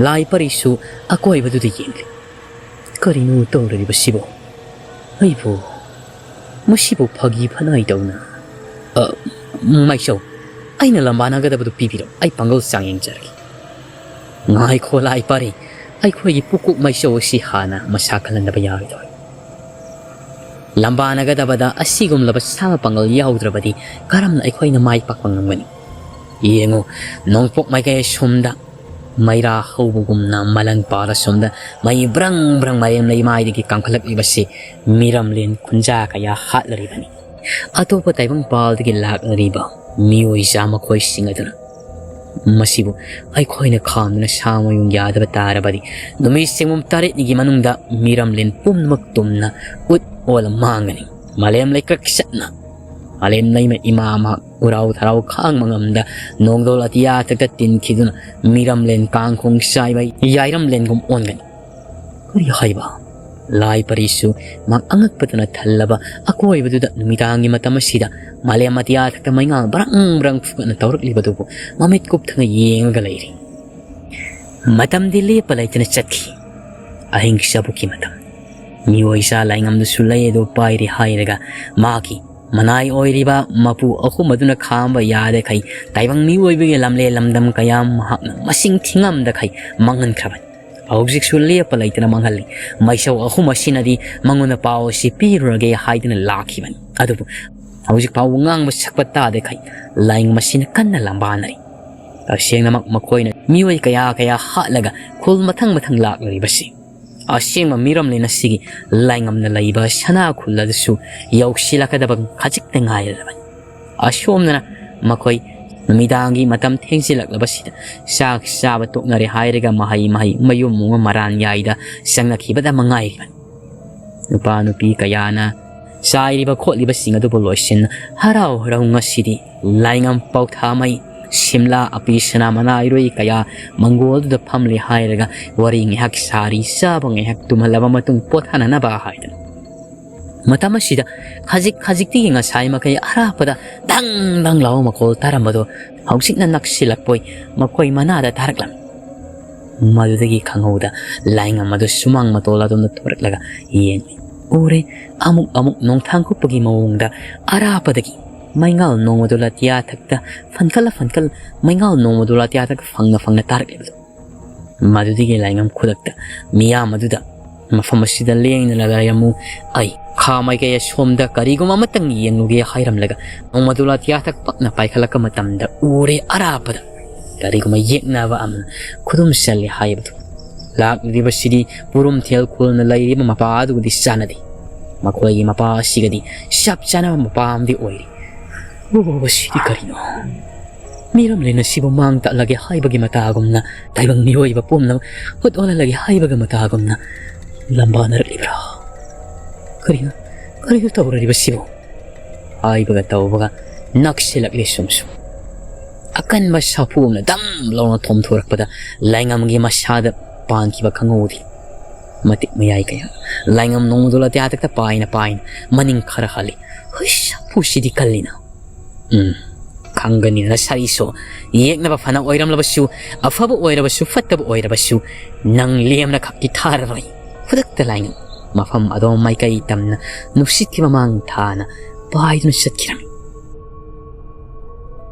ꯂꯥꯏ ꯄꯔꯤꯁꯨ ꯑꯀꯣꯏꯕꯗꯨꯗ ꯌꯦꯡꯂꯤ꯫ "ꯀꯔꯤꯅꯣ ꯇꯧꯔꯤꯕꯁꯤꯕꯣ? ꯑꯩꯕꯨ ꯃꯁꯤꯕꯨ ꯐꯥꯒꯤ ꯐꯅꯥꯏ ꯇꯧꯅ?" "ꯑ, ꯃꯩꯆꯧ, ꯑꯩꯅ ꯂꯝꯕꯥꯅꯒꯗꯕꯗꯨ ꯄꯤꯕꯤꯔꯣ, ꯑꯩ ꯄꯥꯡꯒꯜ ꯆꯥꯡ ꯌꯦꯡꯖꯔꯒꯦ꯫" "ꯉꯥꯏꯈꯣ ꯂꯥꯏ ꯄꯔꯤ, ꯑꯩꯈꯣꯏꯒꯤ ꯄꯨꯀꯣꯛ ꯃꯩꯆꯧ ꯑꯁꯤ ꯍꯥꯟꯅ ꯃꯁꯥ ꯀꯜꯍꯟꯗꯕ ꯌꯥꯔꯣꯏꯗꯧꯔꯤ꯫ ꯂꯝꯕꯥꯅꯒꯗꯕꯗ ꯑꯁꯤꯒꯨꯝꯂꯕ ꯁꯥ ꯄꯥꯡꯒꯜ ꯌꯥꯎꯗ꯭ꯔꯕꯗꯤ ꯀꯔꯝꯅ ꯑꯩꯈꯣꯏꯅ ꯃꯥꯏ ꯄꯥꯛꯄ ꯉꯝꯒꯅꯤ? ꯌꯦꯡꯉꯨ, ꯅꯣꯡꯄꯣꯛ ꯃꯥꯏꯀꯩ ꯑꯁꯣꯝꯗ ꯃꯩꯔꯥ ꯍꯧꯕꯒꯨꯝꯅ ꯃꯂꯪ ꯄꯥꯜꯂ ꯁꯣꯝꯗ ꯃꯩ ꯕ꯭ꯔꯪ ꯕ꯭ꯔꯪ ꯃꯥꯂꯦꯝ ꯂꯩꯃꯥꯏꯗꯒꯤ ꯀꯥꯡꯈꯠꯂꯛꯂꯤꯕꯁꯤ ꯃꯤꯔꯝꯂꯦꯟ ꯈꯨꯟꯖꯥ ꯀꯌꯥ ꯍꯥꯠꯂꯔꯤꯕꯅꯤ꯫ ꯑꯇꯣꯞꯄ ꯇꯥꯏꯕꯪꯄꯥꯜꯗꯒꯤ ꯂꯥꯛꯂꯔꯤꯕ ꯃꯤꯑꯣꯏ ꯆꯥ ꯃꯈꯣꯏꯁꯤꯡ ꯑꯗꯨꯅ ꯃꯁꯤꯕꯨ ꯑꯩꯈꯣꯏꯅ ꯈꯥꯝꯗꯨꯅ ꯁꯥ ꯃꯌꯨꯡ ꯌꯥꯗꯕ ꯇꯥꯔꯕꯗꯤ ꯅꯨꯃꯤꯠ ꯁꯦꯡꯕꯨꯝ ꯇꯔꯦꯠꯅꯤꯒꯤ ꯃꯅꯨꯡꯗ ꯃꯤꯔꯝꯂꯦꯟ ꯄꯨꯝꯅꯃꯛ ꯇꯨꯝꯅ ꯎꯠ ꯑꯣꯜꯂ ꯃꯥꯡꯒꯅꯤ꯫ ꯃꯥꯂꯦꯝ ꯂꯩꯀ꯭ꯔꯛ ꯆꯠꯅ ꯃꯥꯂꯦꯝ ꯂꯩꯃ ꯏꯃꯥ ꯃꯍꯥꯛ ꯎꯔꯥꯎ ꯊꯔꯥꯎ ꯈꯥꯡꯕ ꯉꯝꯗ ꯅꯣꯡꯗꯣꯜ ꯑꯇꯤꯌꯥ ꯊꯛꯇ ꯇꯤꯟꯈꯤꯗꯨꯅ ꯃꯤꯔꯝꯂꯦꯟ ꯀꯥꯡꯈꯣꯡ ꯆꯥꯏꯕ ꯌꯥꯏꯔꯝꯂꯦꯟꯒꯨꯝ ꯑꯣꯟꯒꯅꯤ꯫" "ꯀꯔꯤ ꯍꯥꯏꯕ?" ꯂꯥꯏ ꯄꯔꯤꯁꯨ ꯃꯍꯥꯛ ꯑꯉꯛꯄꯗꯨꯅ ꯊꯜꯂꯕ ꯑꯀꯣꯏꯕꯗꯨꯗ ꯅꯨꯃꯤꯗꯥꯡꯒꯤ ꯃꯇꯝ ꯑꯁꯤꯗ ꯃꯥꯂꯦꯝ ꯑꯇꯤꯌꯥ ꯊꯛꯇ ꯃꯩꯉꯥꯜ ꯕ꯭ꯔꯪ ꯕ꯭ꯔꯪ ꯐꯨꯒꯠꯅ ꯇꯧꯔꯛꯂꯤꯕꯗꯨꯕꯨ ꯃꯃꯤꯠ ꯀꯨꯞꯊꯅ ꯌꯦꯡꯉꯒ ꯂꯩꯔꯤ꯫ ꯃꯇꯝꯗꯤ ꯂꯦꯞꯄ ꯂꯩꯇꯅ ꯆꯠꯈꯤ꯫ ꯑꯍꯤꯡ ꯆꯕꯨꯛꯀꯤ ꯃꯇꯝ꯫ ꯃꯤꯑꯣꯏ ꯆꯥ ꯂꯥꯏꯉꯝꯗꯁꯨ ꯂꯩ ꯑꯗꯨ ꯄꯥꯏꯔꯤ ꯍꯥꯏꯔꯒ ꯃꯍꯥꯛꯀꯤ ꯃꯅꯥꯏ ꯑꯣꯏꯔꯤꯕ ꯃꯄꯨ ꯑꯍꯨꯝ ꯑꯗꯨꯅ ꯈꯥꯝꯕ ꯌꯥꯗꯈꯩ ꯇꯥꯏꯕꯪ ꯃꯤꯑꯣꯏꯕꯒꯤ ꯂꯝꯂꯦꯟ ꯂꯝꯗꯝ ꯀꯌꯥ ꯃꯍꯥꯛꯅ ꯃꯁꯤꯡ ꯊꯤꯉꯝꯗꯈꯩ ꯃꯥꯡꯍꯟꯈ꯭ꯔꯕꯅꯤ꯫ ꯍꯧꯖꯤꯛꯁꯨ ꯂꯦꯞꯄ ꯂꯩꯇꯅ ꯃꯥꯡꯍꯜꯂꯤ꯫ ꯃꯩꯁꯧ ꯑꯍꯨꯝ ꯑꯁꯤꯅꯗꯤ ꯃꯉꯣꯟꯗ ꯄꯥꯎ ꯑꯁꯤ ꯄꯤꯔꯨꯔꯒꯦ ꯍꯥꯏꯗꯨꯅ ꯂꯥꯛꯈꯤꯕꯅꯤ꯫ ꯑꯗꯨꯕꯨ ꯍꯧꯖꯤꯛ ꯐꯥꯎꯕ ꯉꯥꯡꯕ ꯁꯛꯄ ꯇꯥꯗꯈꯩ ꯂꯥꯏꯉꯝ ꯑꯁꯤꯅ ꯀꯟꯅ ꯂꯝꯕꯥꯅꯔꯤ꯫ ꯇꯁꯦꯡꯅꯃꯛ ꯃꯈꯣꯏꯅ ꯃꯤꯑꯣꯏ ꯀꯌꯥ ꯀꯌꯥ ꯍꯥꯠꯂꯒ ꯈꯨꯜ ꯃꯊꯪ ꯃꯊꯪ ꯂꯥꯛꯂꯤꯕꯁꯤ ꯑꯁꯦꯡꯕ ꯃꯤꯔꯝꯂꯦꯟ ꯑꯁꯤꯒꯤ ꯂꯥꯏꯉꯝꯅ ꯂꯩꯕ ꯁꯅꯥ ꯈꯨꯜ ꯑꯗꯨꯁꯨ ꯌꯧꯁꯤꯜꯂꯛꯀꯗꯕ ꯈꯖꯤꯛꯇ ꯉꯥꯏꯔꯕꯅꯤ꯫ ꯑꯁꯣꯝꯗꯅ ꯃꯈꯣꯏ ꯅꯨꯃꯤꯗꯥꯡꯒꯤ ꯃꯇꯝ ꯊꯦꯡꯖꯤꯜꯂꯛꯂꯕꯁꯤꯗ ꯆꯥꯛ ꯆꯥꯕ ꯇꯣꯛꯅꯔꯦ ꯍꯥꯏꯔꯒ ꯃꯍꯩ ꯃꯍꯩ ꯃꯌꯨꯝ ꯃꯨꯡ ꯃꯔꯥꯟ ꯌꯥꯏꯗ ꯆꯪꯅꯈꯤꯕꯗ ꯃꯉꯥꯏꯔꯤꯕꯅꯤ꯫ ꯅꯨꯄꯥ ꯅꯨꯄꯤ ꯀꯌꯥꯅ ꯆꯥꯏꯔꯤꯕ ꯈꯣꯠꯂꯤꯕꯁꯤꯡ ꯑꯗꯨꯕꯨ ꯂꯣꯏꯁꯤꯟ ꯍꯔꯥꯎ ꯍꯔꯥꯎ ꯉꯁꯤꯗꯤ ꯂꯥꯏꯉꯝ ꯄꯥꯎꯊꯥꯃꯩ ꯁꯤꯝꯂꯥ ꯑꯄꯤ ꯁꯅꯥ ꯃꯅꯥ ꯏꯔꯣꯏ ꯀꯌꯥ ꯃꯪꯒꯣꯜꯗꯨꯗ ꯐꯝꯂꯤ ꯍꯥꯏꯔꯒ ꯋꯥꯔꯤ ꯉꯥꯏꯍꯥꯛ ꯁꯥꯔꯤ, ꯆꯥꯕ ꯉꯥꯏꯍꯥꯛ ꯇꯨꯝꯍꯜꯂꯕ ꯃꯇꯨꯡ ꯄꯣꯊꯥꯅꯅꯕ ꯍꯥꯏꯗꯅ꯫ ꯃꯇꯝ ꯑꯁꯤꯗ ꯈꯖꯤꯛ ꯈꯖꯤꯛꯇꯒꯤ ꯉꯁꯥꯏ ꯃꯈꯩ ꯑꯔꯥꯞꯄꯗ ꯗꯪ ꯗꯪ ꯂꯥꯎꯕ ꯃꯈꯣꯜ ꯇꯥꯔꯝꯕꯗꯨ ꯍꯧꯖꯤꯛꯅ ꯅꯛꯁꯤꯜꯂꯛꯄꯣꯏ ꯃꯈꯣꯏ ꯃꯅꯥꯗ ꯇꯥꯔꯛꯂꯝꯃꯤ꯫ ꯃꯗꯨꯗꯒꯤ ꯈꯪꯍꯧꯗ ꯂꯥꯏꯉꯝ ꯑꯗꯨ ꯁꯨꯃꯥꯡ ꯃꯇꯣꯜ ꯑꯗꯣꯝꯗ ꯊꯣꯔꯛꯂꯒ ꯌꯦꯡꯂꯤ꯫ ꯎꯔꯦ, ꯑꯃꯨꯛ ꯑꯃꯨꯛ ꯅꯣꯡꯊꯥꯡ ꯀꯨꯞꯄꯒꯤ ꯃꯑꯣꯡꯗ ꯑꯔꯥꯞꯄꯗꯒꯤ ꯃꯩꯉꯥꯜ ꯅꯣꯡꯃꯗꯣ ꯂꯥꯇꯤꯌꯥ ꯊꯛꯇ ꯐꯟꯀꯠꯂ ꯐꯟꯀꯠ ꯃꯩꯉꯥꯜ ꯅꯣꯡꯃꯗꯣ ꯂꯥꯇꯤꯌꯥ ꯊꯛꯇ ꯐꯪꯅ ꯐꯪꯅ ꯇꯥꯔꯛꯂꯤꯕꯗꯨ꯫ ꯃꯗꯨꯗꯒꯤ ꯂꯥꯏꯉꯝ ꯈꯨꯗꯛꯇ ꯃꯤꯌꯥꯝ ꯑꯗꯨꯗ "ꯃꯐꯝ ꯑꯁꯤꯗ ꯂꯦꯡꯗꯅ ꯂꯩꯔꯝꯃꯨ, ꯑꯩ ꯈꯥ ꯃꯥꯏꯀꯩ ꯑꯁꯣꯝꯗ ꯀꯔꯤꯒꯨꯝꯕ ꯑꯃꯇꯪ ꯌꯦꯡꯂꯨꯒꯦ" ꯍꯥꯏꯔꯝꯂꯒ ꯅꯣꯡꯃꯗꯣ ꯂꯥꯇꯤꯌꯥ ꯊꯛ ꯄꯛꯅ ꯄꯥꯏꯈꯠꯂꯛꯄ ꯃꯇꯝꯗ ꯎꯔꯦ ꯑꯔꯥꯞꯄꯗ ꯀꯔꯤꯒꯨꯝꯕ ꯌꯦꯛꯅꯕ ꯑꯃꯅ ꯈꯨꯗꯨꯝ ꯆꯜꯂꯤ ꯍꯥꯏꯕꯗꯨ꯫ ꯂꯥꯛꯂꯤꯕꯁꯤꯗꯤ ꯄꯨꯔꯨꯝꯊꯦꯜ ꯈꯨꯜꯅ ꯂꯩꯔꯤꯕ ꯃꯄꯥ ꯑꯗꯨꯒꯗꯤ ꯆꯥꯟꯅꯗꯦ꯫ ꯃꯈꯣꯏꯒꯤ ꯃꯄꯥ ꯑꯁꯤꯒꯗꯤ ꯆꯞ ꯆꯥꯅꯕ ꯃꯄꯥ ꯑꯃꯗꯤ ꯑꯣꯏꯔꯤ꯫ ꯑꯣ, ꯁꯤꯗꯤ ꯀꯔꯤꯅꯣ? ꯃꯤꯔꯝꯂꯦꯟ ꯑꯁꯤꯕꯨ ꯃꯥꯡ ꯇꯥꯛꯂꯒꯦ ꯍꯥꯏꯕꯒꯤ ꯃꯇꯥꯒꯨꯝꯅ, ꯇꯥꯏꯕꯪ ꯃꯤꯑꯣꯏꯕ ꯄꯨꯝꯅꯃꯛ ꯍꯨꯠ ꯑꯣꯜꯍꯜꯂꯒꯦ ꯍꯥꯏꯕꯒꯤ ꯃꯇꯥꯒꯨꯝꯅ ꯂꯝꯕꯥꯅꯔꯛꯂꯤꯕ꯭ꯔꯥ? ꯀꯔꯤꯅꯣ, ꯀꯔꯤꯅꯣ ꯇꯧꯔꯤꯕꯁꯤꯕꯨ? ꯍꯥꯏꯕꯒ ꯇꯧꯕꯒ ꯅꯛꯁꯤꯜꯂꯛꯂꯦ ꯁꯨꯝ ꯁꯨꯝ꯫ ꯑꯀꯟꯕ ꯁꯥꯐꯨ ꯑꯃꯅ ꯗꯝ ꯂꯥꯎꯅ ꯊꯣꯝꯊꯣꯔꯛꯄꯗ ꯂꯥꯏꯉꯝꯒꯤ ꯃꯁꯥꯗ ꯄꯥꯟꯈꯤꯕ ꯈꯪꯍꯧꯗꯦ꯫ ꯃꯇꯤꯛ ꯃꯌꯥꯏ ꯀꯌꯥ ꯂꯥꯏꯉꯝ ꯅꯣꯡꯃꯗꯣ ꯂꯥꯇꯤꯌꯥ ꯊꯛꯇ ꯄꯥꯏꯅ ꯄꯥꯏꯅ ꯃꯅꯤꯡ ꯈꯔ ꯍꯜꯂꯤ꯫ ꯍꯨꯏꯁ, ꯁꯥꯐꯨꯁꯤꯗꯤ ꯀꯜꯂꯤꯅ꯫ ꯎꯝ, ꯈꯪꯒꯅꯤꯗꯅ ꯁꯥꯔꯤꯁꯣ꯫ ꯌꯦꯛꯅꯕ ꯐꯅ ꯑꯣꯏꯔꯝꯂꯕꯁꯨ, ꯑꯐꯕ ꯑꯣꯏꯔꯕꯁꯨ, ꯐꯠꯇꯕ ꯑꯣꯏꯔꯕꯁꯨ, ꯅꯪ ꯂꯦꯝꯅ ꯈꯛꯇꯤ ꯊꯥꯔꯔꯣꯏ꯫ ꯈꯨꯗꯛꯇ ꯂꯥꯏꯉꯝ ꯃꯐꯝ ꯑꯗꯣꯝ ꯃꯥꯏꯀꯩ ꯇꯝꯅ ꯅꯨꯡꯁꯤꯠꯀꯤ ꯃꯃꯥꯡ ꯊꯥꯅ ꯄꯥꯏꯗꯨꯅ ꯆꯠꯈꯤꯔꯝꯃꯤ꯫